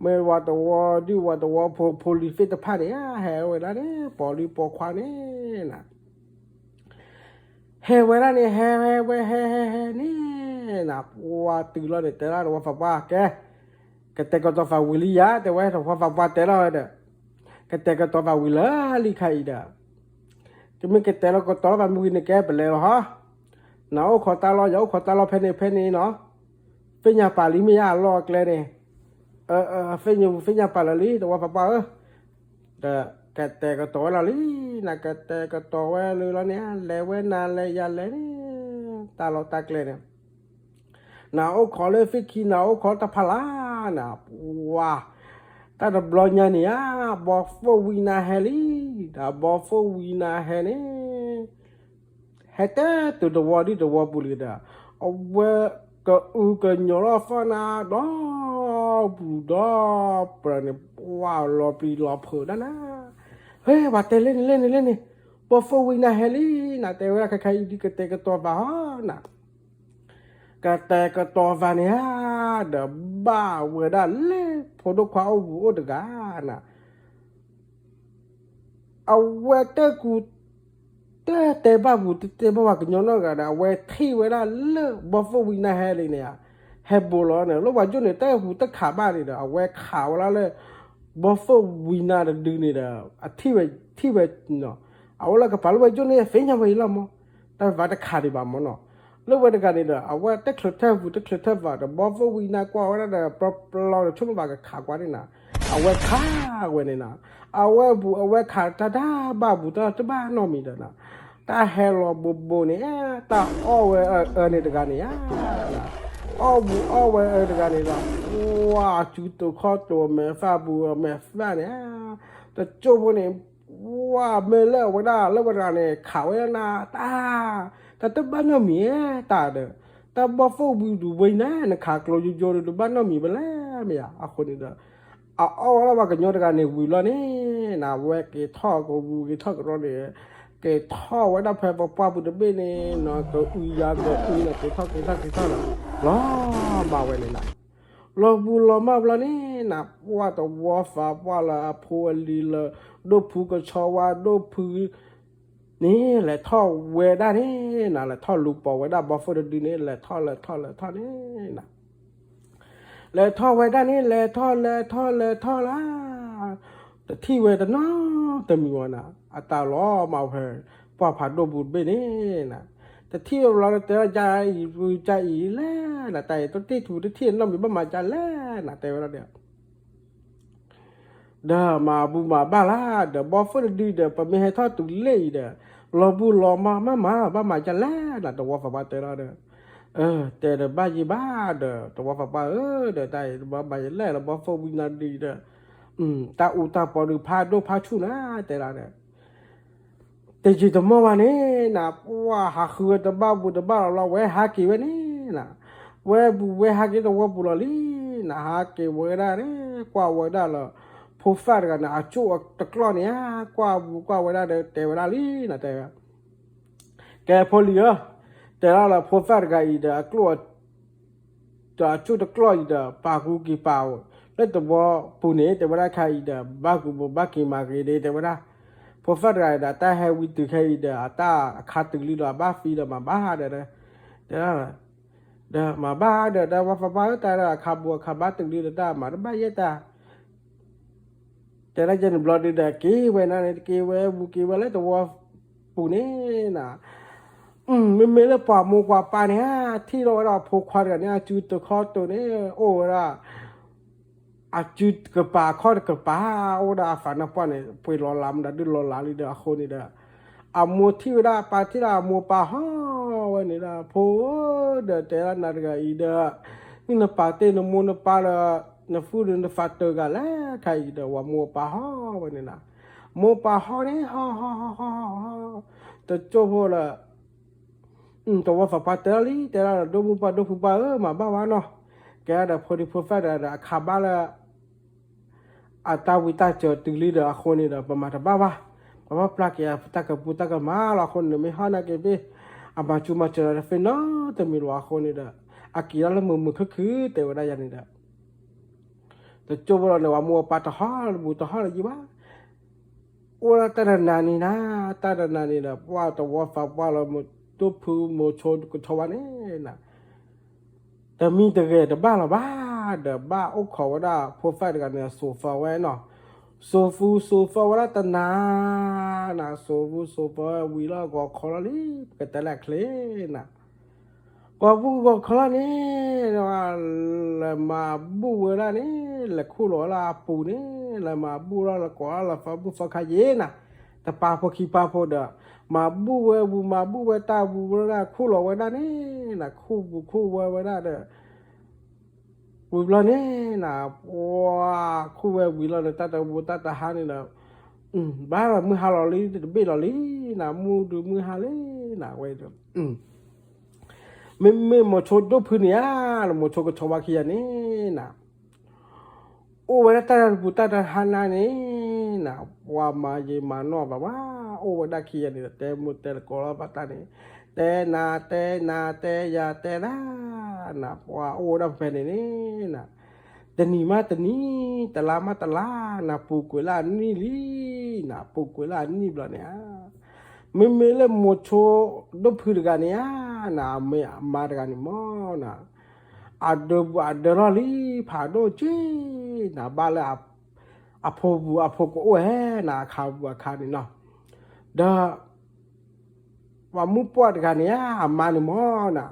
မ့ၢ်ဝဲတဝီဒုၣ်ဝဲတဝီဖိ ဖိလံၤသ့ၣ်တဖၣ်န့ၣ် ဟဲဝဲဒၣ်န့ၣ် ပိာ်လံပိာ်ခွါန့ၣ်နၤ, ဟဲဝဲဒၣ်န့ၣ် ဟဲဝဲ ဟဲ ဟဲ ဟဲန့ၣ်နၤ, ပှၤတုၤလီၤန့ၣ် တဲဒၣ်တဝီသးပှၢ် ကဲ ကတဲာ်ကတီၤသးဝံၤလံယါ တဲဝဲ တဝီသးပှၢ်တဲလီၤဝဲဒီး ကတဲာ်ကတီၤသးဝံၤလၢလံခါအံၤဒီး ကမ့ၢ်ကတဲာ်လီၤကတီၤသးမုၢ်ဂံၢ်န့ၣ် ကဲပလဲၤလီၤဟီ, နအိၣ်ခိးတၢ်လီၢ် ယအိၣ်ခိးတၢ်လီၢ်ဖဲန့ၣ်ဖဲန့ၣ်နီၤ, သ့ၣ်ညါပာ်လံမ့ၢ်ယါအလီၢ်အကျဲန့ၣ်, သ့ၣ်ညါပူၤသ့ၣ်ညါပာ်လၢာ်လံ တဝီသးပှၢ်ဧၢ, ဒီးကတဲာ်ကတီၤဝဲလီၤလံ, နကတဲာ်ကတီၤဝဲလၢာ်လီၤန့ၣ် လဲၤဝဲနၤလဲၤယၤလဲၤန့ၣ်, တၢ်လီၢ်တၢ်ကျဲန့ၣ် နအိၣ်ခိးလၢသ့ၣ်ခံ နအိၣ်ခိးတၢ်ဖးလၢ်နၤ, ပှၤ တၢ်တဘျီညါန့ၣ်ဧါ, ဘီသိၣ်ဝံနၤဟဲလံ, ဒီးဘီသိၣ်ဝံနၤဟဲန့ၣ်, ဟဲတဲတုၤတဝီဒုၣ်တဝီပူၤလံဒီး, အဝဲကအုကညီၤလီၤသီၣ်နၤ ဒီဘူးဒီပြၢၤန့ၣ် ပှၤလီၤပျံၤလီၤဖုးဒၣ်နၤ, ဟဲ ပှၤတဲလၢန့ၣ်လၢန့ၣ်လၢန့ၣ်, ဘီသိၣ်ဝံနၤဟဲလံ, နတဲဝဲဒၣ်ခဲခါအံၤဒုးကတဲာ်ကတီၤသးဟီနၤ ကတဲာ်ကတီၤသးန့ၣ်ဧါ, ဒီးဘၣ်ဝဲဒၣ်လၢဖိဒိၣ်ခွါအိၣ်ဘူးအိၣ်တဂၤနၤ, အဝဲတကူ တတဲဘၣ်ပူၤ တတဲဘၣ်ပှၤကညီနီတဂၤဒီး အဝဲထံၣ်ဝဲဒၣ်လၢဘီၣ်သိၣ်ဝံနါဟဲလံန့ၣ်ဧါ, ဟဲဘိးလီၤန့ၣ် လၢပှၤကၠိန့ၣ် တဟူးတခးဘၣ်န့ၣ်ဒီး အဝဲခးဝဲဒၣ်လၢ ဘီၣ်သိၣ်ဝံနါတဒုန့ၣ်ဒီး အထံၣ်ဝဲ ထံၣ်ဝဲ အဝဲလၢကပၤလၢပှၤကၠိန့ၣ် သ့ၣ်ညါဝဲအံၤလီၤမး, တၢ်ဘၣ်တခးဒံးဘၣ်မးနီၤ, လၢဝဲတဂၤန့ၣ်ဒီး အဝဲတချုးထၢၣ်ပူၤ တချုးထၢၣ်ပူၤဒီး ဘီၣ်သိၣ်ဝံနါကွၢ်ဝဲဒၣ်ဒီး ပျီပျီဒီး ဆိကမိၣ်ဘၣ်ကခးကွၢ်န့ၣ်နၤ, အဝဲခးဝဲန့ၣ်နၤ, အဝဲပူၤအဝဲခးတၢ်တဘၣ်ပူၤ တၢ်တဘၣ်နီတမံၤဒီးနၤ, တၢ်ဟဲလီၤဘိးဘိးန့ၣ် တၢ်အီၣ်ဝဲအၢန့ၣ်တဂၤန့ၣ်ဧါ, အီၣ်ပူၤအီၣ်ဝဲအၢတဂၤန့ၣ်ဒီး ဝါ အစုတိၤခီၣ်တိၤ အမဲာ်သၣ်ပူၤ အမဲာ်သၣ်န့ၣ်ဧါ, တကၠိၢ်ဖိန့ၣ် ဝါ မ့ၢ်လၢအဝဲဒၣ် လၢဝဲတဂၤန့ၣ် ခးဝဲဒၣ်နၤ တၢ် တၢ်တဘၣ်နီတမံၤဧါ တၢ်ဒီး တၢ်ဘီၣ်သိၣ်ဝံဒူးဝဲနၤ နခးကျိယိယိဒီး တဘၣ်နီတမံၤဘၣ်လဲၣ်မ့ၢ်ဧါ, အဃိန့ၣ်ဒီး အအီၣ်ဝဲဒၣ်ပှၤကညီတဂၤန့ၣ်ဝံၤလီၤန့ၣ် နဝဲက့ၤထီၣ်ကရူက့ၤထီၣ်ကရီန့ၣ် က့ၤထီၣ်ဝဲဒၣ်ဖဲပပှၢ်ပူၤတဘ့ၣ်န့ၣ် နကအုယၤကအုန့ၣ် က့ၤထီၣ်က့ၤထီၣ်က့ၤထီၣ်ဒီး လီၤမၢ်ဝဲန့ၣ်နၤ, လီၤပူၤလီၤမၢ်ဘျီန့ၣ် နပှၢ်တဝီသးပှၢ်လၢအဖိအလံၤလၢ ဒိၣ်ဖုကဆီဝါဒိၣ်ဖု န့ၣ် လဲၤထီၣ်ဝဲဒၣ်န့ၣ်နၤ လဲၤထီၣ်လူၤပိာ်ဝဲဒၣ်ဘီၣ်သိၣ်တဒုန့ၣ် လဲၤထီၣ်လဲၤထီၣ်လဲၤထီၣ်န့ၣ်နၤ လဲၤထီၣ်ဝဲဒၣ်န့ၣ် လဲၤထီၣ်လဲၤထီၣ်လဲၤထီၣ်လၢ တထံၣ်ဝဲတနီတမံၤဝဲနၤ အတၢ်လီၤမၢ်ဝဲ ပှၢ်ဖးဒိၣ်ပူၤတဘ့ၣ်န့ၣ်နၤ တထံၣ်ဝဲဘျီဒီးတဲလီၤ ကၢ်အံၤ ကၢ်အံၤလဲၣ်နၤ တၢ်အံၤတထံၣ်ထူတထံၣ်နီတမံၤ ဘၣ်မၤကၢ်လဲၣ်နၤ တဲဝဲဒၣ်ဒီး ဒီးမၤဘူၣ်မၤဘၣ်လၢဒီး ဘီၣ်သိၣ်တဒုဒီး ပမ့ၢ်ဟဲထီၣ်တုၤလၢအံၤဒီး လီၤဘူၣ်လီၤမၢ်မးမး ဘၣ်မၤကၢ်လဲၣ်နၤ တဝီသးပှၢ်တဲလီၤဒီး တဲဒီးဘၣ်ယံၤဘၣ်ဒီး တဝီသးပှၢ်ဧၢဒီး တၢ်အံၤတဘၣ်မၤယလဲၣ်လၢဘီၣ်သိၣ်ဝံနါဒုဒီး တၢ်အူတၢ်ပီဒုဖးဒိၣ်ဖးဆူၣ်နၤ တဲဒၣ်ဒီး တယံာ်တမီၢ်ဘၣ်န့ၣ်နၤ ပှၢ်ဟးဃုဝဲတဘၣ်ပူၤတဘၣ်လီၤလီၤ ဝဲဟးက့ၤဝဲန့ၣ်နၤ ဝဲပူၤဝဲဟးက့ၤတဝီပူၤလီၤလံနၤ ဟးက့ၤဝဲဒၣ်န့ၣ် ကွၢ်ဝဲဒၣ်လၢ ဖိသၣ်တဂၤန့ၣ် အကၠိၣ်တကျီၢ်န့ၣ်ဧါ ကွၢ်ပူၤကွၢ်ဝဲဒၣ်ဒီး တဲဝဲဒၣ်လံနၤ တဲဝဲ ကဲဖိလံၤဧၢ, တဲဒၣ်လၢဖိသၣ်တဂၤအံၤဒီး အကျိၣ် ဒီးအကၠိၣ်တကျီၢ်အံၤဒီး ပာ်ကူက့ၤပာ်အိၣ် လၢတဝီပူၤန့ၣ် တဲဝဲဒၣ်ခါအံၤဒီး ဘၣ်ကူဘိးဘၣ်က့ၤမၤဂ့ၤဒ့ တဲဝဲဒၣ်, ဖိသၣ်တဂၤအံၤဒီး အတၢ်ဟဲဝံတုၤခဲအံၤဒီး အတၢ်အခါတုၤလံဒီး အဘၣ်သံဒီးမၤဘၣ်ဒီး တဲဒၣ် ဒီးမၤဘၣ်ဒီး တၢ်ဝီသးပှၢ်ဧၢ တၢ်အခါပူၤအခါဘၣ်တုၤလံဒီး တၢ်မၤတဘၣ်ယဲၢ်တၢ် တဲဒၣ်ယဲၢ်န့ၣ်ဘျီဒုဒီး က့ၤဝဲနၤန့ၣ် က့ၤဝဲဝံၤက့ၤဝဲလၢတဝီပူၤန့ၣ်နၤ, မ့မ့ၢ်လၢပှၤမိၢ်ပှၤပၢ်န့ၣ် ထံၣ်လိာ်ဝဲဒၣ်အဖိခွါတဂၤန့ၣ် အစုတခီတိၤန့ၣ် အိၣ်ဝဲဒၣ် အစုတကပၤအခီၣ်တကပၤ အိၣ်ဝဲဒၣ်အသးနါပှၢ်န့ၣ် ပှ့ၤလီၤလးမးဒီးဒုးလီၤလးလံဒီးအဃိန့ၣ်ဒီး အမိၢ်ထံၣ်ဝဲဒၣ် ပၢ်ထံၣ်ဒၣ်အမိၢ်ပၢ်ဟီဝဲန့ၣ်ဒီး ဖိဧၢ ဒီးတဲဒၣ်နၤတဂၤအံၤဒီး မ့ၢ်နပာ်တ့ၢ်နမိၢ်နပၢ်လၢ နသူၣ်ဒီးနသးတဂၤလဲၣ် ခါအံၤဒီး ဝဲမိၢ်ပၢ်ဟီဝဲန့ၣ်နၤ, မိၢ်ပၢ်ဟီန့ၣ် ဟီဟီဟီဟီဟီ တကၠိၢ်ဖိလၢ တဝီသးပှၢ်တဲလီၤလံ တဲဒၣ်ဒီး ဒိၣ်မုၢ်ပှၢ်ဒိၣ်ဖုပှၢ်ဧၢ မၤဘၣ်ဝဲနီၤ, ကဲဒီးဖိဒံဖိသၣ်ဒီး အခါဘၣ်လၢ အတၢ်ဝံတၢ်စၢၤတုၤလံဒီးအဃိန့ၣ်ဒီး ပမၤတဘၣ်ဘၣ်, ပဘၣ်ပျၢ်က့ၤအတၢ်ကပူၤတၢ်ကမၤလီၤအဃိန့ၣ် မ့ၢ်ဟီၣ်နာ်က့ၤဘ့ၣ် အမၤစူၤမၤစၢၤဒီးတသ့နီတမံၤလီၤအဃိန့ၣ်ဒီး အက့ၤဒၣ်လၢမုာ်မုာ်ခုၣ်ခုၣ်တဲဝဲဒၣ်ယၤန့ၣ်ဒီး တကၠိၢ်ဖိလီၤန့ၣ် ဝဲမိၢ်ပၢ်တဟီၣ်လၢဘူးတဟီၣ်လၢယံၤဘၣ် အိၣ်ဒၣ်တၢ်တနၤန့ၣ်နၤ, တၢ်တနၤန့ၣ်ဒီး ပှၢ်တဝီသးပှၢ်လီၤ ဒိၣ်ဖုမိၤဆိကဆီဝါန့ၣ်နၤ, တမံၤတဂဲၤတဘၣ်လီၤဘၣ်, ဒီးဘၣ်အိၣ်ခိးဝဲဒၣ်ဖိသၣ်တဂၤန့ၣ် စိာ်သီဝဲနီၤ, စိာ်သူစိာ်သီဝဲဒၣ်တနၤ, နၤ စိာ်သူစိာ်သီဝဲဝံၤလီၤ ဂီၤခီလီၤလံ, ပကတဲလၢအချ့နၤ ကိာ်ပူၤဂီၤခီလီၤန့ၣ်, လဲၤမၤဘူၣ်ဝဲဒၣ်န့ၣ်, လဲၤခူၣ်လီၤဝဲလၢအပူၤန့ၣ်, လဲၤမၤဘူၣ်လီၤ လဲၤကိးလီၤ လဲၤသီဘူၣ်သီခါယံၤနၤ, တပာ်ဖိခံပာ်ဖိဒီး, မၤဘူၣ်ဝဲဝံၤ မၤဘူၣ်ဝဲတၢ်ဝံၤဝဲဒၣ် ခူၣ်လီၤဝဲဒၣ်န့ၣ်နၤ, ခူၣ်ပူၤခူၣ်ဝဲဝဲဒၣ်ဒီး ဝံၤဘျီန့ၣ်နၤ, ပှၤခူၣ်ဝဲဝံၤလီၤဒီး တၢ်တဝီတၢ်တဟါန့ၣ်ဒီး, ဘၣ်လီၤမုၢ်ဟါလီၤလံ တဘ့ၣ်လီၤလံနၤ, မုၢ်ဒုးမုၢ်ဟါလံနၤ, ဝဲဒီး မ့မ့ၢ်မိၤဆိဒိၣ်ဖုန့ၣ်ဧါ, မိၤဆိကဆီဝါခံဂၤန့ၣ်နၤ, အိၣ်ဝဲဒၣ်တၢ်တပူၤတၢ်တဟါနၤန့ၣ်နၤ, ပှၤမၤယံာ်မၤနီၢ်ဘၣ်ဘၣ်, အိၣ်ဝဲဒၣ်ခံဂၤန့ၣ်ဒီး တဲမိၢ်တဲလၢကိးလီၤဘၣ်တၢ်န့ၣ်, တဲနၤ တဲနၤ တဲယၤ တဲဒၣ်နၤ, ပှၤအိၣ်ဝဲဒၣ်ဖဲန့ၣ်န့ၣ်နၤ, တနံၤမးတနံၤ, တလါမးတလါ, နပူၤကွံာ်လၢအနံၣ်လံ, နပူၤကွံာ်လၢအနံၣ်ဘျီန့ၣ်ဧါ, မ့မ့ၢ်လၢမိၤဆိဒိၣ်ဖုတဂၤန့ၣ်ဧါ, နမ့ၢ်အမါတဂၤန့ၣ်မ့ၢ်နၤ, အဒၢပူၤအဒၢထီၣ်လံ ဖးဒိၣ်က့ၤ, နဘၣ်လၢ အဖိပူၤအဖိကအိၣ်ဧါ, နအခါပူၤအခါန့ၣ်နီၤ, ဒီး ပှၤမုၣ်ပှၢ်တဂၤန့ၣ်ဧါ, အမါန့ၣ်မ့ၢ်နၤ,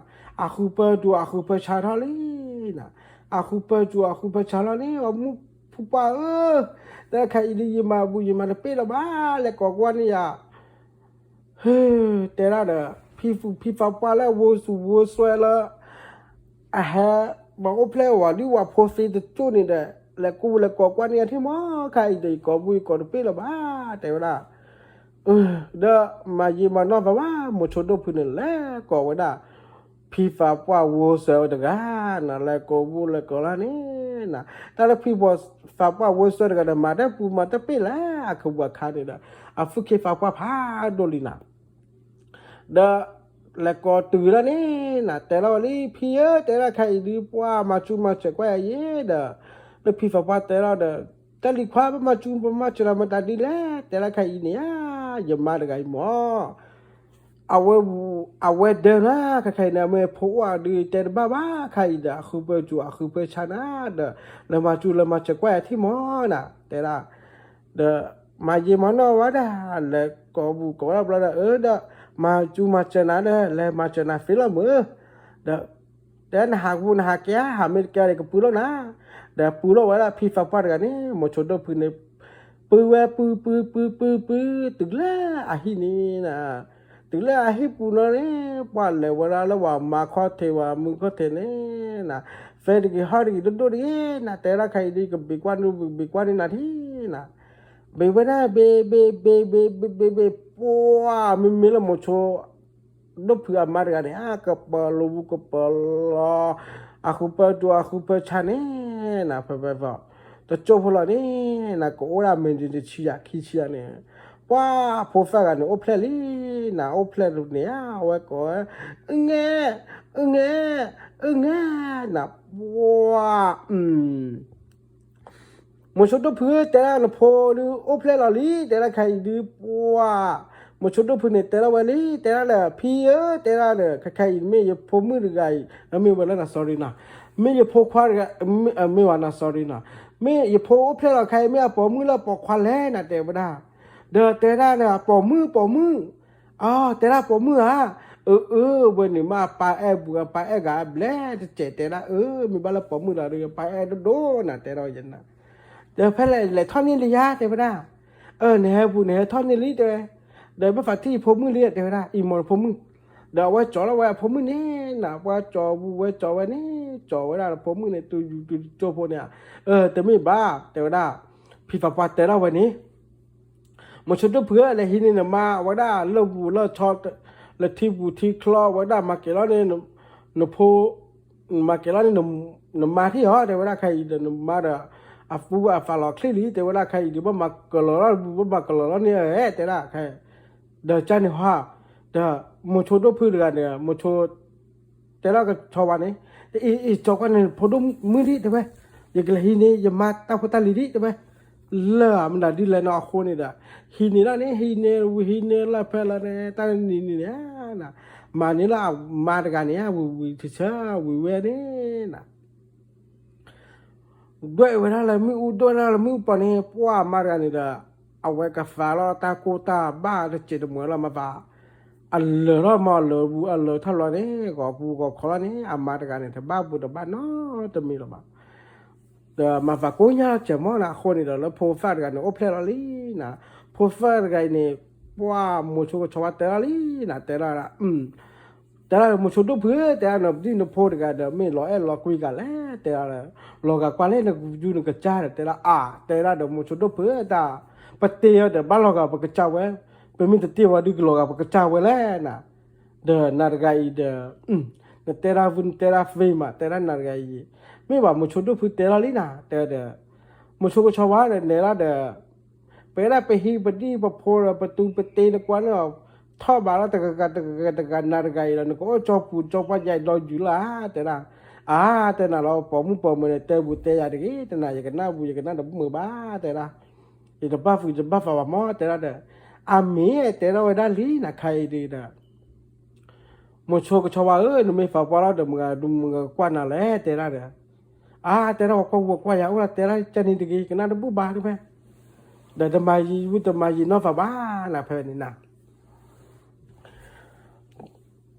အဃုပၢၢ်စူၤအဃုပၢၢ်ဆါထီၣ်လံနၤ, အဃုပၢၢ်စူၤအဃုပၢၢ်ဆါထီၣ်လံ, ပှၤမုၣ်ဖိပှၢ်ဧၢ, တၢ်တခါအံၤဒုး ယမၤဘူၣ်ယမၤတပ့ၢ်လၢၤဘၣ်, လဲၤကိးကွၢ်န့ၢ်ယၤ ဟ့, တဲဒၣ်ဒီး ဖံဖုဖံဖးပှၢ်လၢအဝိစူၤဝိစွဲလၢ အဟဲ ပှၤအိၣ်ဖျဲၣ်ဝဲဒ်ဝဲဖိသ့တကၠိၢ်န့ၣ်ဒီး လဲၤကိးလဲၤကိးကွၢ်န့ၢ်ယၤထံၣ်မး, ခါအံၤဒီး ယကိးဘူၣ်ယကိးတပ့ၢ်လၢၤဘၣ်, တဲဝဲဒၣ် ဒီးမၤယံာ်မၤနီၢ်သးဘၣ်, မိၤဆိဒိၣ်ဖုန့ၣ် လဲၤကိးဝဲဒၣ် ဖံဖးပှၢ်ဝိစွဲဝဲတဂၤနၤ, လဲၤကိးဘူၣ်လဲၤကိးလၢန့ၣ်နၤ, တၢ်လၢဖံဖးပှၢ်ဝိစွဲတဂၤဒီး မၤတၢ်ပူၤမၤတၢ်ပ့ၢ်လဲၣ်, အခါပူၤအခါန့ၣ်ဒီး အသူၣ်က့သးပှၢ်ဖးဒိၣ်လံနၤ ဒီးလဲၤကိးတုၤလၢန့ၣ်နၤ, တဲလီၤဝဲလံ ဖံဧၢ, တဲဒၣ်ခါအံၤဒုး ပှၤမၤစူၤမၤစၢၤကွၢ်ယၤယဲဒီး လၢဖံဖးပှၢ်တဲလီၤဒီး တၢ်လံၤခွါ ပမၤစူၤပမၤစၢၤနၤမတၤဒ်လဲၣ်, တဲဒၣ်ခါအံၤန့ၣ်ဧါ, ယမါတဂၤအံၤမ့ၢ် အဝဲ အဝဲဒၢနၤ, ခဲခဲအံၤန့ၣ် မ့ၢ်ဖိအိၣ်အဒုးတဲတဘၣ်ဘၣ်, ခါအံၤဒီး အဃုပၢၢ်စူၤအဃုပၢၢ်ဆါနၤ, ဒီး လဲၤမၤစူၤလဲၤမၤစၢၤကွၢ်ယၤထံၣ်မးနၤ, တဲဒၣ် ဒီး မၤယံာ်မၤနီၢ်ဝဲဒၣ်, လဲၤကိးဘူၣ်ကိးဝဲဒၣ်ဘျီဒီး အၢ ဒီး မၤစူၤမၤစၢၤနၤဒီး လဲၤမၤစၢၤနၤသ့လီၤမုၢ်, ဒီး တဲနဟးကပူၤနဟးကဲဧါ, ဟးမ့ၢ်တကဲဒီး ကပုၢ်လိာ်နၤ, ဒီးပုၢ်လိာ်ဝဲဒၣ်ဖံဖးပှၢ်တဂၤန့ၣ်, မိၤဆိဒိၣ်ဖုန့ၣ် ပုၢ်ဝဲပုၢ်ပုၢ်ပုၢ်ပုၢ်ပုၢ် တုၤလၢအဟံၣ်န့ၣ်နၤ, တုၤလၢအဟံၣ်ပူၤနီၤန့ၣ် ပှၤလဲၤဝဲဒၣ်လၢပှၤမါခီၣ်ထံး ပှၤမုၢ်ခီၣ်ထံးန့ၣ်နၤ, ဖဲတဂ့ၤဟီၣ်တဂ့ၤဒိၣ်ဒိၣ်တဂ့ၤနၤ, တဲဒၣ်ခါအံၤဒုး ကဘ့ၣ်ကွၢ်န့ၢ် ဘ့ၣ်ကွၢ်န့ၢ်နၤထံၣ်နၤ, ဘ့ၣ်ဝဲဒၣ် ဘ့ၣ်ဘ့ၣ်ဘ့ၣ်ဘ့ၣ်ဘ့ၣ်ဘ့ၣ်ဘ့ၣ်, ပှၤမ့မ့ၢ်လၢမိၤဆိ ဒိၣ်ဖုအမါတဂၤန့ၣ် အကပၢၤလီၤဝူကပၢၤလီၤ, အဃုပၢၢ်စူၤအဃုပၢၢ်ဆါန့ၣ်နၤ, ဖဲဖဲဖဲ တကၠိဖိလီၤန့ၣ်နၤ, ကအိၣ်ဒၣ်မ့ၢ်တဆံယၤခံဆံယၤန့ၣ်, ပှၤဖိသၣ်တဂၤန့ၣ် အိၣ်ဖျဲၣ်လံနၤ, အိၣ်ဖျဲၣ်န့ၣ်ဧါ, အဝဲကိးဝဲ အုၣ်ငဲ, အုၣ်ငဲ, အုၣ်ငဲနၤ, ပှၤ မိၤဆိဒိၣ်ဖု တဲဒၣ်နဖိဒုး အိၣ်ဖျဲၣ်လီၤလံ, တဲဒၣ်ခါအံၤဒုး ပှၤ မိၤဆိဒိၣ်ဖုန့ၣ် တဲဒၣ်ဝဲလံ, တဲဒၣ်ဒီး ဖံဧၢ, တဲဒၣ်ဒီး ခဲခဲအံၤ မ့ၢ်ယဖိမုၣ်တဂၤအံၤ မ့ၢ်ဝဲလၢနၤ sorry နီၤ, မ့ၢ်ယဖိခွါတဂၤ, မ့ၢ်ဝဲနၤ sorry နီၤ, မ့ၢ်ယဖိအိၣ်ဖျဲၣ်လီၤခါအံၤ မ့ၢ်အပိာ်မုၣ်လၢပိာ်ခွါလဲၣ်နၤ တဲဝဲဒၣ်, ဒီးတဲဒၣ်ဒီး ပိာ်မုၣ် ပိာ်မုၣ် အတဲဒၣ်ပိာ်မုၣ်ဧါ, အၢ အၢ ဝဲန့ၣ်မ့ၢ်အပၢ်အဲၣ်ပူၤ အပၢ်အဲၣ်ဂၤအဘျဲၣ်တစဲး တဲဒၣ် အၢ မ့ၢ်ဘၣ်လၢပိာ်မုၣ်ဒီး ပၢ်အဲၣ်ဒိၣ်ဒိၣ်နၤ တဲဒၣ်ယဲနၤ, ဒီးဖဲလဲၣ်လဲၤထီၣ်န့ၢ်လံယါ တဲဝဲဒၣ်, အၢ နဟဲပူၤ နဟဲထီၣ်န့ၢ်လံ တဲဝဲ, ဒီးဘၣ်ဖးထံၣ်ယဖိမုၣ်လံ တဲဝဲဒၣ် အံၤမ့ၢ်နဖိမုၣ်, ဒီးအဝဲကၠီလီၤဝဲအဖိမုၣ်န့ၣ်နၤ, ပှၤကၠီဝဲကၠီဝဲန့ၣ် ကၠီဝဲဒၣ်အဖိမုၣ်န့ၣ် တုၤယူၤတုၤကၠိဖိန့ၣ်, အၢ တမ့ၢ်ဘၣ် တဲဝဲဒၣ်, ဖံသးပှၢ်တဲဒၣ်ဝဲန့ၣ် မိၤဆိဒိၣ်ဖုဧၢ လဲၤဟံးန့ၢ်နမါဝဲဒၣ်လၢပူၤလၢဆီ, လၢထံပူၤထံချီဝဲဒၣ် မၤကဲၤလီၤန့ၢ်နဖိ, မၤကဲၤလီၤန့ၢ်နမါထံၣ်ဧါ တဲဝဲဒၣ်ခါအံၤဒီး နမါဒီး အပူၤအသးလီၤချံလံ တဲဝဲဒၣ်ခါအံၤဒီး ဘၣ်မၤကလီၤလီၤ ဘၣ်မၤကလီၤလီၤန့ၢ်ဧဲ တဲဒၣ်ခါ, ဒီးကၢ်န့ၣ်ဟါ, ဒီးမိၤဆိဒိၣ်ဖုတဂၤန့ၣ် မိၤဆိ တဲလီၤကဆီဝါန့ၣ်, အံၤ အံၤ ကၠီကွၢ်န့ၣ် ဖိဒိၣ်မုၣ်ဒံး တဲဝဲ, ယကလဲၤဟံးန့ၢ် ယမါတၢ်ဖိတၢ်လံၤဒံး တဲဝဲ, လၢအမနုၤဒ်လဲၣ်နီၤ အဃိန့ၣ်ဒီး, ဟံးန့ၢ်လီၤန့ၣ် ဟံးန့ၢ်ဝံၤ ဟံးန့ၢ်လၢဖဲလၢန့ၣ် တၢ်နံၤနံၤန့ၣ်, မၤန့ၢ်လၢအမါတဂၤန့ၣ် ဝံၤဝံၤဆၢဆၢ ဝံၤဝဲန့ၣ်နၤ ဒွဲၣ်ဝဲဒၣ်လၢမ့ၣ်အူ ဒွဲၣ်ဝဲဒၣ်လၢမ့ၣ်အူပီၤန့ၣ် ပှၤမါတဂၤန့ၣ်ဒီး, အဝဲကသးလီၤတၢ်ကိၢ်တၢ်ဘၣ်တစဲးတမှဲၤလီၤမၤသး, အလၢာ်ထီၣ်မၤလၢာ်ဝံၤ အလၢာ်ထီၣ်လီၤန့ၣ် ဂီၤပူၤဂီၤခီလီၤန့ၣ် အမါတဂၤန့ၣ် တဘၣ်ဘူၣ်တဘၣ်နီတမံၤလၢၤဘၣ် ဒီးမၤသးကိးညါစဲးမီၢ်နၤ အဃိန့ၣ်ဒီး လၢဖိသၣ်တဂၤန့ၣ် အိၣ်ဖျဲၣ်လီၤလံနၤ, ဖိသၣ်တဂၤအံၤန့ၣ်, ပှၤမိၤဆိကဆီဝါတဲလီၤလံနၤ တဲလီၤဒၣ်, တဲလီၤမိၤဆိဒိၣ်ဖုဧၢ တဲဒၣ်နပဒံၣ်နဖိတဂၤဒီး မ့ၢ်လီၤအဲၣ်လီၤကွံဂၤလဲၣ် တဲဒၣ်, လီၤဂာ်ကွၢ်လၢနကယူနကစၢ်ဒီး တဲဒၣ်အါ တဲဒၣ်ဒီးမိၤဆိဒိၣ်ဖုဧၢ တၢ်, ပတ့အီၤဒီး ဘၣ်လီၤဂာ်ပကစၢ်ဝဲ, ပမ့ၢ်တတ့ဝဲဒုးကလီၤဂာ်ပကစၢ်ဝဲလဲၣ်နၤ, ဒီးနၤတဂၤအံၤဒီး, နတဲဒၣ်ဝံၤနတဲဒၣ်သ့မး တဲဒၣ်နၤတဂၤအံၤ, မ့ၢ်ဘၣ်မိၤဆိဒိၣ်ဖုတဲလီၤလံနၤ တဲဒီး, မိၤဆိကဆီဝါဒီးနဲလီၤဒီး ပဝဲဒၣ်ပဟံးပဒံၣ်ပဖိဒီး ပတူပတ့နကွၢ်န့ၣ်, ထီၣ်ဘးလီၤတဂၤဂၤတဂၤဂၤတဂၤနၤတဂၤအံၤဒီး နကအိၣ်ကၠီပူၤကၠီပှၢ်ယါဒီးယူၤလၢဧါ တဲဒၣ်, အါ တဲနၤလီၤ ပိာ်မုၣ်ပိာ်မၢၤန့ၣ် တဲဘူးတဲယၤတဂ့ၤ, တဲနၤ ယကနၣ်ဘူး ယကနၣ်တဘူၣ်မုာ်ဘၣ် တဲဒၣ်, ယတဘၣ်ဖုးယတဘၣ်ဖးဘၣ်မၢ် တဲဒၣ်ဒီး, အမ့ၢ် တဲဒၣ်ဝဲဒၣ်လံနၤ ခဲအံၤဒုးဒီး မိၤဆိကဆီဝါဧၢ, နမ့ၢ်သးပှၢ်လီၤဒီး မတၤဒုမတၤကွၢ်နၤလဲၣ် တဲဒၣ်ဒီး, အါ တဲဒၣ် ပှၤကွၢ်ဝဲကွၢ်ယၤအိၣ်ဒီး တဲဒၣ် ကန့ၣ်တဂ့ၤ ယကနၣ်တဘူၣ်ဘၣ် တဲဝဲ, ဒီးတမၤယံၤဝံၤ တမၤယံၤနီၢ်သးဘၣ်နၤ ဖဲန့ၣ်နၤ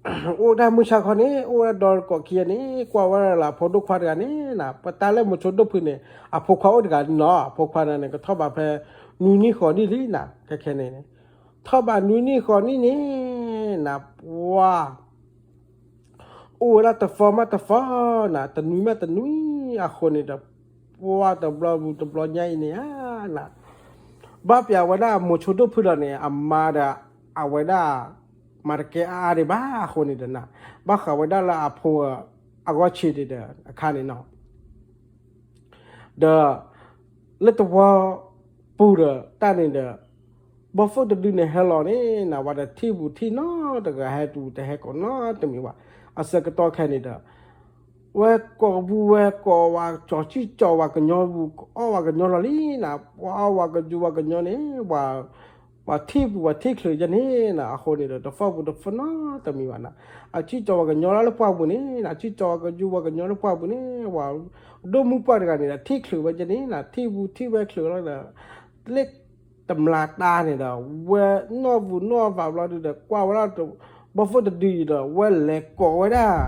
အိၣ်ဒၣ်မုၢ်ဆါခီန့ၣ် အိၣ်ဝဲဒၣ်ဒီးကိးခံဂၤန့ၣ် ကွၢ်ဝဲဒၣ်လၢအဖိဒိၣ်ခွါတဂၤန့ၣ်နၤ, ပတၢ်လၢမိၤဆိဒိၣ်ဖုန့ၣ် အဖိခွါအိၣ်တဂၤန့ၣ်လီၤ, အဖိခွါန့ၣ်န့ၣ် ကထီၣ်ဘးဖဲ နွံနံၣ်ဃိးနံၣ်လံနၤ ခဲခဲန့ၣ်, ထီၣ်ဘးနွံနံၣ်ဃိးနံၣ်န့ၣ်နၤ ပှၤ အိၣ်ဝဲဒၣ်တသီမးတသီနၤ တနွံမးတနွံ, အဃိန့ၣ်ဒီး ပှၤတဘျီဘူးတဘျီညါအံၤန့ၣ်ဧါနၤ, ဘၣ်ပျးဝဲဒၣ်မိၤဆိဒိၣ်ဖုဒီးန့ၣ် အမါဒီး အဝဲဒၣ် မၤတကဲအါအါဒံးဘၣ် အဃိန့ၣ်ဒီးနၤ, ဘၣ်ဃးဝဲဒၣ်လၢအဖိ အဂီၢ်ဆံးဒံးဒီးအခါန့ၣ်နီၤ ဒီး လၢသဝီပူၤဒီးတၢ်န့ၣ်ဒီး ဘီၣ်သိၣ်တဒုန့ၣ်ဟဲလီၤန့ၣ်နၤ ဝဲဒီးထံၣ်ပူၤထံၣ်နီတဂၤ ဟဲတူၤတဟဲကိးနီတမံၤဘၣ်, အဆၢကတီၢ်ခဲန့ၣ်ဒီး ဝဲကိးပူၤဝဲကိးဝဲ ကၠီၤစံၣ်ကၠီၤဝဲကညီပူၤ အီၣ်ဝဲကညီလီၤလံနၤ ပှၤအီၣ်ဝဲကယူၤဝဲကညီန့ၣ် ပှၤထံၣ်ပူၤပှၤထံၣ်ချုးယဲန့ၣ်နၤ အဃိန့ၣ်ဒီး တသီၣ်ပူၤတသီၣ်နီတမံၤဘၣ်နၤ, အစံၣ်ကၠီၤဝဲကညီလၢပှၢ်ပူၤန့ၣ်နၤ စံၣ်ကၠီၤဝဲကယူၤဝဲကညီလၢပှၢ်ပူၤန့ၣ် ပှၤဒိၣ်မုၢ်ပှၢ်တဂၤန့ၣ်ဒီး ထံၣ်ချုးဝဲယဲန့ၣ်နၤ ထံၣ်ပူၤထံၣ်ဝဲချုးလီၤဒီး လၢတမျးတၢ်န့ၣ်ဒီး ဝဲနီၣ်ပူၤနီၣ်သးဘျီဒုဒီး ကွၢ်ဝဲဒၣ် ဘီၣ်သိၣ်တဒုအံၤဒီး ဝဲလဲၤကိးဝဲဒၣ်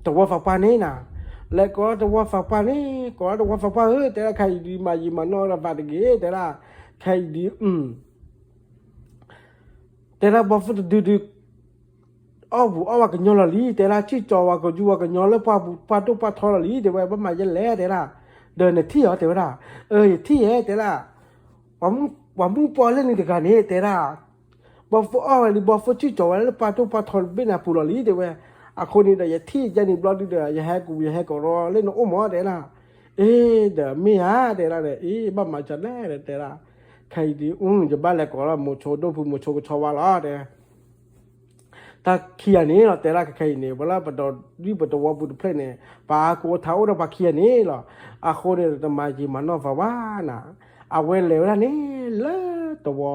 သဝီသးပှၢ်န့ၣ်နၤ, လဲၤကိးလၢသဝီသးပှၢ်န့ၣ် ကိးလၢသဝီသးပှၢ်ဧၢ တဲဒၣ်ခဲအံၤဒုး မၤယံာ်မၤနီၢ်ဒီးသးတဂ့ၤ တဲဒၣ် ခဲအံၤဒုး တဲဒၣ်ဘီၣ်သိၣ်တဒုဒုး အီၣ်ပူၤအီၣ်ဝဲကညီလီၤလံ တဲဒၣ် စံၣ်ကၠီၤဝဲကယူၤဝဲကညီလၢပှၢ်ပူၤ ပှၢ်ဒိၣ်ပှၢ်ထီလီၤလံ တဲဝဲ ဘၣ်မၤယဲလဲၣ် တဲဒၣ်, ဒီးနထံၣ်ဧါ တဲဝဲဒၣ်, အၢ ယထံၣ်ဧါ တဲဒၣ်, ပှၤမုၣ်ပှၤမုၣ်ပှီၢ်လၢန့ၣ်တဂၤန့ၣ် တဲဒၣ် ဘီၣ်သိၣ်အီၣ်ဝဲလံ ဘီၣ်သိၣ်စံၣ်ကၠီၤဝဲလၢပှၢ်ဒိၣ်ပှၢ်ထီဘ့ၣ်နၤပူၤလီၤလံ တဲဝဲ, အဃိန့ၣ်ဒီး ယထံၣ်ယဲန့ၣ်ဘျီဒုဒီး ယဟဲကူးယဟဲကိးရီလၢနအိၣ်မး တဲဒၣ်, အ့ ဒီးမ့ၢ်ဧါ တဲဒၣ်ဒီး အ့ ဘၣ်မၤစၢၤလဲၣ် တဲဒၣ်, ခဲအံၤဒုး ယဘၣ်လဲၤကိးလီၤ မိၤဆိဒိၣ်ဖု မိၤဆိကဆီဝါလီၤ တဲ တၢ်ခံဂၤန့ၣ်လီၤ တဲဒၣ်ခဲခဲအံၤန့ၣ် ပလၢပဒီဒုၣ်ပသဝီပူၤတဖျၢၣ်န့ၣ် ပှၤကိးထးအိၣ်ဒီးပှၤခံဂၤန့ၣ်လီၤ, အဃိန့ၣ် တမၤယံာ်မၤနီၢ်သးဘၣ်နၤ, အဝဲလဲၤဝဲဒၣ်န့ၣ် လၢသဝီ